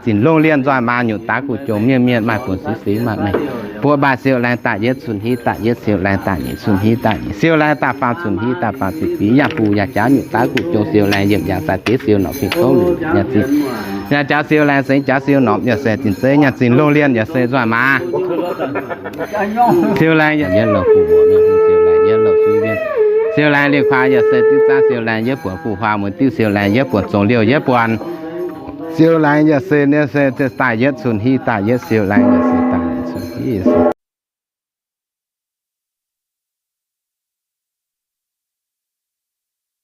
Zinh lungh lienh nzoih maa nyutc daaix guv jong mienh mienh maaih buonc singx singx maaih mengh. Buoqv mbaih siou laengz daaih yietv cun-hingv daaih yietv siou laengz daaih nyic cun-hingv daaih nyic siou laengz daaih faam cun-hingv daaih faam ziepc fiv yangh buv yangh jauv nyutc daaix guv jong siou laengz yiem yangh sai diex siou norqc fingx kouv luc nyaanh zinh. Nyaanh jauv siou laengz sengx jauv siou norqc yaac se zinh zeiv nyaanh zinh lungh lienh yaac se nzoih maa. Siou laengz yaac yietv louh guv muoc siou laengz yietv louh suiv wienh. Siou laengz liuz kuaaiv yaac se diuv zaangv siou laengz yietv buonc guv huaang muonz diuv siou laengz yietv buonc zong liouh yietv buonc. Siou laengz yaac se nie se daaih yietv cun-hingv daaih yietv siou laengz yaac se daaih yietv cun-hingv yaac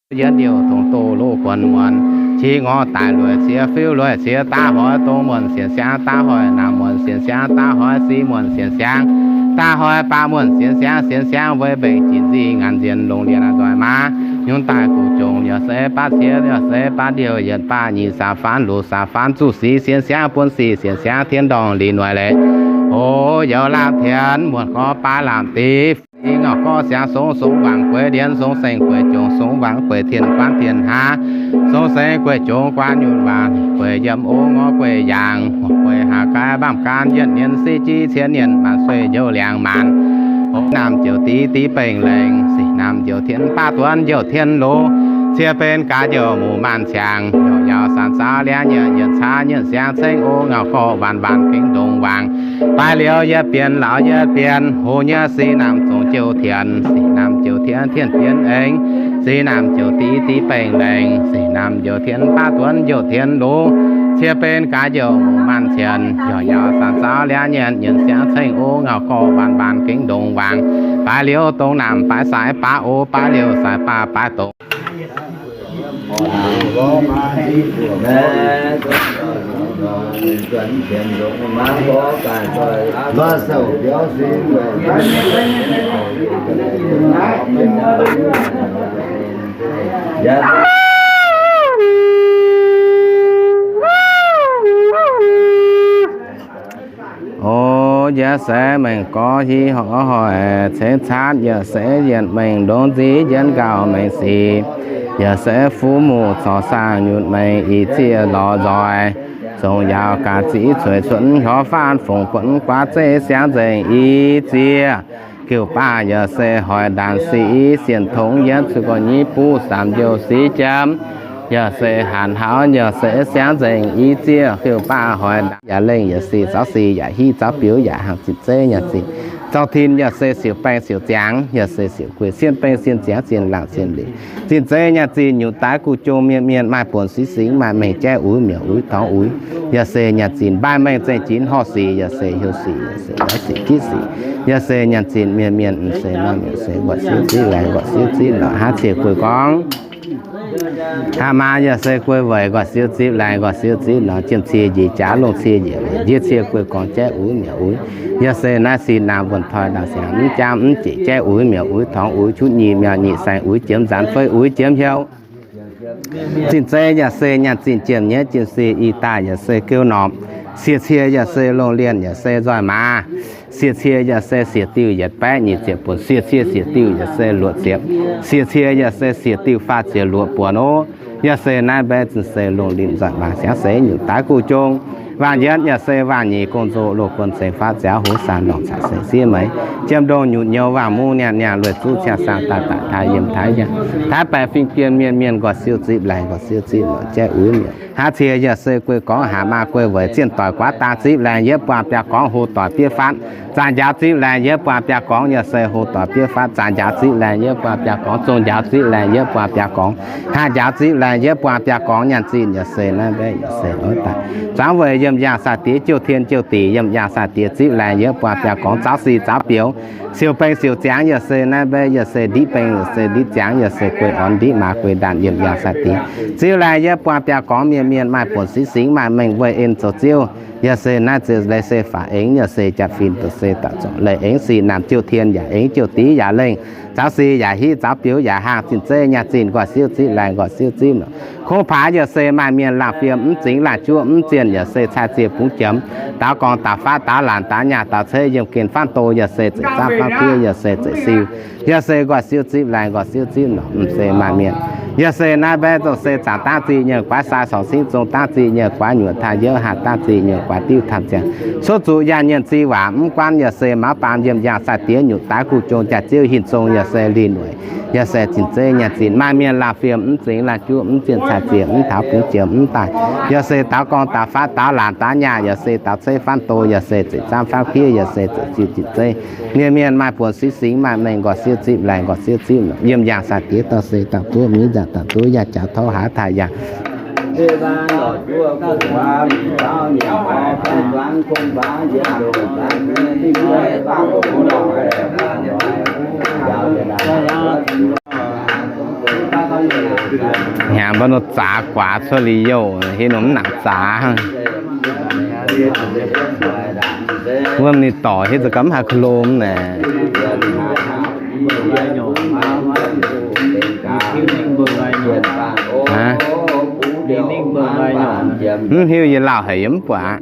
se yietv liouh dongh doz loz guonx muonz, qiex ngorc daic lueic cie fiuv lueic cie daav hoiz dongh muonc sienx siangv daav hoic naamh muonc sienx siangv daav hoic sic muonc sienx siangv daav hoic baav muonc sienx siangv sienx siangv weic mbenc jin nzih ngaanc nziex longc lienh nzoih maa nyungc daaih guv jong yaac se baav cie yaac se baav liouh yietc baav nyic saauv faanv luc saauv faanv zuqc sic sienx siangv buonv sic sienx siangv tien ndorngh lic noic leiz. O youz laamh tienx muonc gorx baav laamh div fingx ngorc gorx siangx songx songx wangc gueix ndienx songx seng gueix jongc songx wangc gueix tien guanv tien haav songx seng gueix jongc guanv nyutc wangc gueix yiem o ngorc gueix yaangc gueix haav gaai mbaamh gaanv yietv nienx siqv jiv cien nienc maanc sueih njoux liangx maanc. Naamh joux div div bengh lengh sic naamh joux tien baav duonv joux tien loz cie benx gaax joux muc maanc ciangx yauc yauh sanx zaaux liangv nyietc nyietc caav nyietc siangv cengx o ngauh gorqv waanc waanc gengh ndongc wangc. Baaix liouh yietv bienx lauz yietv bienx, hoz nyei sic naamh zongc jouh tienx, sic naamh jouh tienx tienx bienx eng, sic naamh jouh div div bengh lengh, sic naamh jouh tienx baav duonv jouh tienx loz, cie benx gaax jouh muc maanc cienx, yauc yauh sanx zaaux liangv nyietc nyietc siangv cengh o ngauh gorqv waanc waanc gengh ndongc waangc. Baaix liouh dongh naamh baaix saaix baav o, baaix liouh saaix baav baaix dongc. O, yaac se mengh gorx hiv horc hoic cengx caatv, yaac se yienc mengh ndongc nziv yienc nqaauh mengh sic, yaac se fuqv muc corc saah nyutc mengh ih zieqv lorz nzoih, zongc yaauc gaax ziqv cueix cuotv hlorv faanv fongc guonv guaav zeiv siangv nzengc ih zieqv. Geuh baav yaac se hoic ndaanc sic sienh tongx yietv cuotv gorx nyiv buv saamv njoux sic jiem, yaac se hanc hauv yaac se siangv nzengc ih zieqv. Geuh baav hoic ndaanc yaac lengh yaac sic zaux sic yaac hiv zaux biux yaac hnangv zinh zeiv nyaanh zinh. Zorng tin yaac se siouc baengh siouc ziangx, yaac se siouc gueic sienh baengh sienh ziangx sienh laangc sienh lic. Zinh zeiv nyaanh zinh nyutc daaih guv jong mienh mienh maaih buonc sic singx maaih mengh jaiv uix miuc uix torngx uix. Yaac se nyaanh zinh mbaih mengh zengc jinx horh sic yaac se heuc sic yaac se lorz sic jiv sic. Yaac se nyaanh zinh mienh mienh m'seix norm yaac se nqorc siouv zipv laengz nqorc siouv zipv lorz hnangv cie guei gorngv. Aa maa yaac se guei weic nqorc siouv zipv laengz nqorc siouv zipv lorz jiem cie njiec jaav longh cie njiec weic njiec cie guei gorngv jaiv uix miuc uix. Yaac se naaiv sin naamh wuonh toi ndaauh siangx mv jaamv mv jeic jaiv uix miuc uix torngx uix juqv nyic miuc nyic saeng uix jiemx nzaanx fei uix jiemx hnyouv. Zinh zeiv yaac se nyaanh zinh jiem nyeiv jien sic ih daaih yaac se geuv norm. Sie cie yaac se longh lienh yaac se nzoih maaz. Sie cie yaac se siec diuh yietc baeqv nyic ziepc buonc. Sie cie siec diuh yaac se luoqc ziepc. Sie cie yaac se siec diuh faah ziepc luoqc buonc ov. Yaac se naaiv mbaeqv zinh se longh lienh nzoih maaz siangv se nyutc daaih guv jong. Waangh yietv yaac se waangh nyic gong-nzoh loz guon ceix faatv ziaaux hoz saanh lorngc caux seix siev meix. Jiem ndongh nyutc nyouz waangh mungv niangh niangh lueic zuqv ciangh saang daaih daaih taaih yiem taaih yangh taaih baeqc fingx bienh mienh mienh nqorc siouv zipv laengz nqorc siouv zipv lorz jaiv uix miuc. Hnangv cie yaac se guei gorngv haa maa guei weic zienh doic guaav daaih zipv laengz yietv buangh biaa gorngv, ho doic biev faatv zaanc njaaux zipv laengz yietv buangh biaa gorngv, yaac se ho doic biev faatv zaanc njaaux zipv laengz yietv buangh biaa gorngv, zong njaaux zipv laengz yietv buangh biaa gorngv, haa njaaux zipv laengz yietv buangh biaa gorngv. Nyaanh zinh yaac se naaiv mbaeqv yaac se oix daaih zuangx weic yiem yaangh sai-diex jouh tien jouh deic, yiem yaangh sai-diex zipv laengz yietv buangh biaa gorngv, zaux sic zaux biux, siouc baengh siouc ziangx yaac se naaiv mbaeqv yaac se ndiqv baengh yaac se ndiqv ziangx, yaac se guei orn ndiqv maaz guei ndaanh yiem yaangh sai-diex zipv laengz yietv buangh biaa gorngv. Mienh mienh maaih buonc sic singx maaih mengh weic en zoux ziouv. Yaac se naaiv ziex leiz se faaux engx, yaac se jaa-fin doqc se daaih zorc leiz engx, sic naamh jouh tien yaac engx, jouh div yaac lengh, Zaux sic yaac hiuv, zaux biux yaac haangh, zinh zeiv nyaah zinh, nqoi siouv zipv laengz, nqoi siouv zipv norqc. Kungx paax yaac se maaih mienh laangh fiem, mv zingx laangh juov, mv zienh yaac se cai ziex bungx jiex, daaux gorngv daaux faatv daaux laanc daaux nyaah daaux ceix, yiem gen faanv doz yaac se zeiv zaamv faanv fiev yaac se zeiv siou, yaac se nqoi siouv zipv laengz, nqoi siouv zipv norqc, mv se maaih mienh. Yaac se naaiv mbaeqv zongh se zaangc dangv zih nyei guaav, sai sorng singv zong dangv zih nyei guaav, nyuoqc taaih yeuv haah dangv zih nyei guaav, diuv taaih ziangx cuotv zuqc yaah nyienh zinh waac, mv guaanv yaac se maanv baamh yiem yangh sai diex nyutc daaih guv jong jaax ziouv hinc zong yaac se lih noic, yaac se zinh zeiv nyaah zinh, maaih mienh laangh fiem, mv zingx laangh juov, mv zienh cai ziex, mv taux bungx jiex, mv daaih, yaac se daaux gorngv daaux faatv daaux laanc daaux nyaah, yaac se daaux ceix faanv doz, yaac se zeiv zaamv faanv fiev, yaac se zeiv siou zinh zeiv. Mienh mienh maaih buonc sic singx, maaih mengh nqoi siouv zipv laengz, nqoi siouv zipv norqc, yiem yangh sai diex dorh se dauh duqv mingh, dauh duqv yaac jaax tov haaix taaih yangh. Hnyangx mbuo nor zaax guaax cuotv liuz youh, hiuv norm mv nangc zaax. Wuov ninh dorc hiuv za'gengh mv haih kuh lom naaic. Mv hiuv, yie lauh haic yie mv buatc.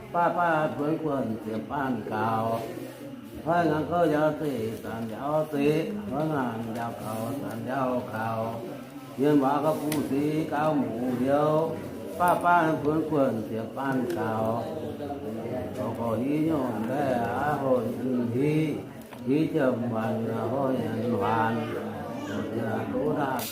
baav baav buonv buonv ziepc baanh gaux. Hnoi ngaanc gouv njaaux zeqc zanc njaaux zeqc, hnoi ngaanc njaaux gaux zanc njaaux gaux. Mienh waac gauh buv sic gauh muc hliouv, baav baav buonv buonv ziepc baanh gaux. Gorx gorx hiv nyungc mbaeqv aqv, hoic hiv, hiv jienv muonc hoic nyanc waanc, doz ndaangc.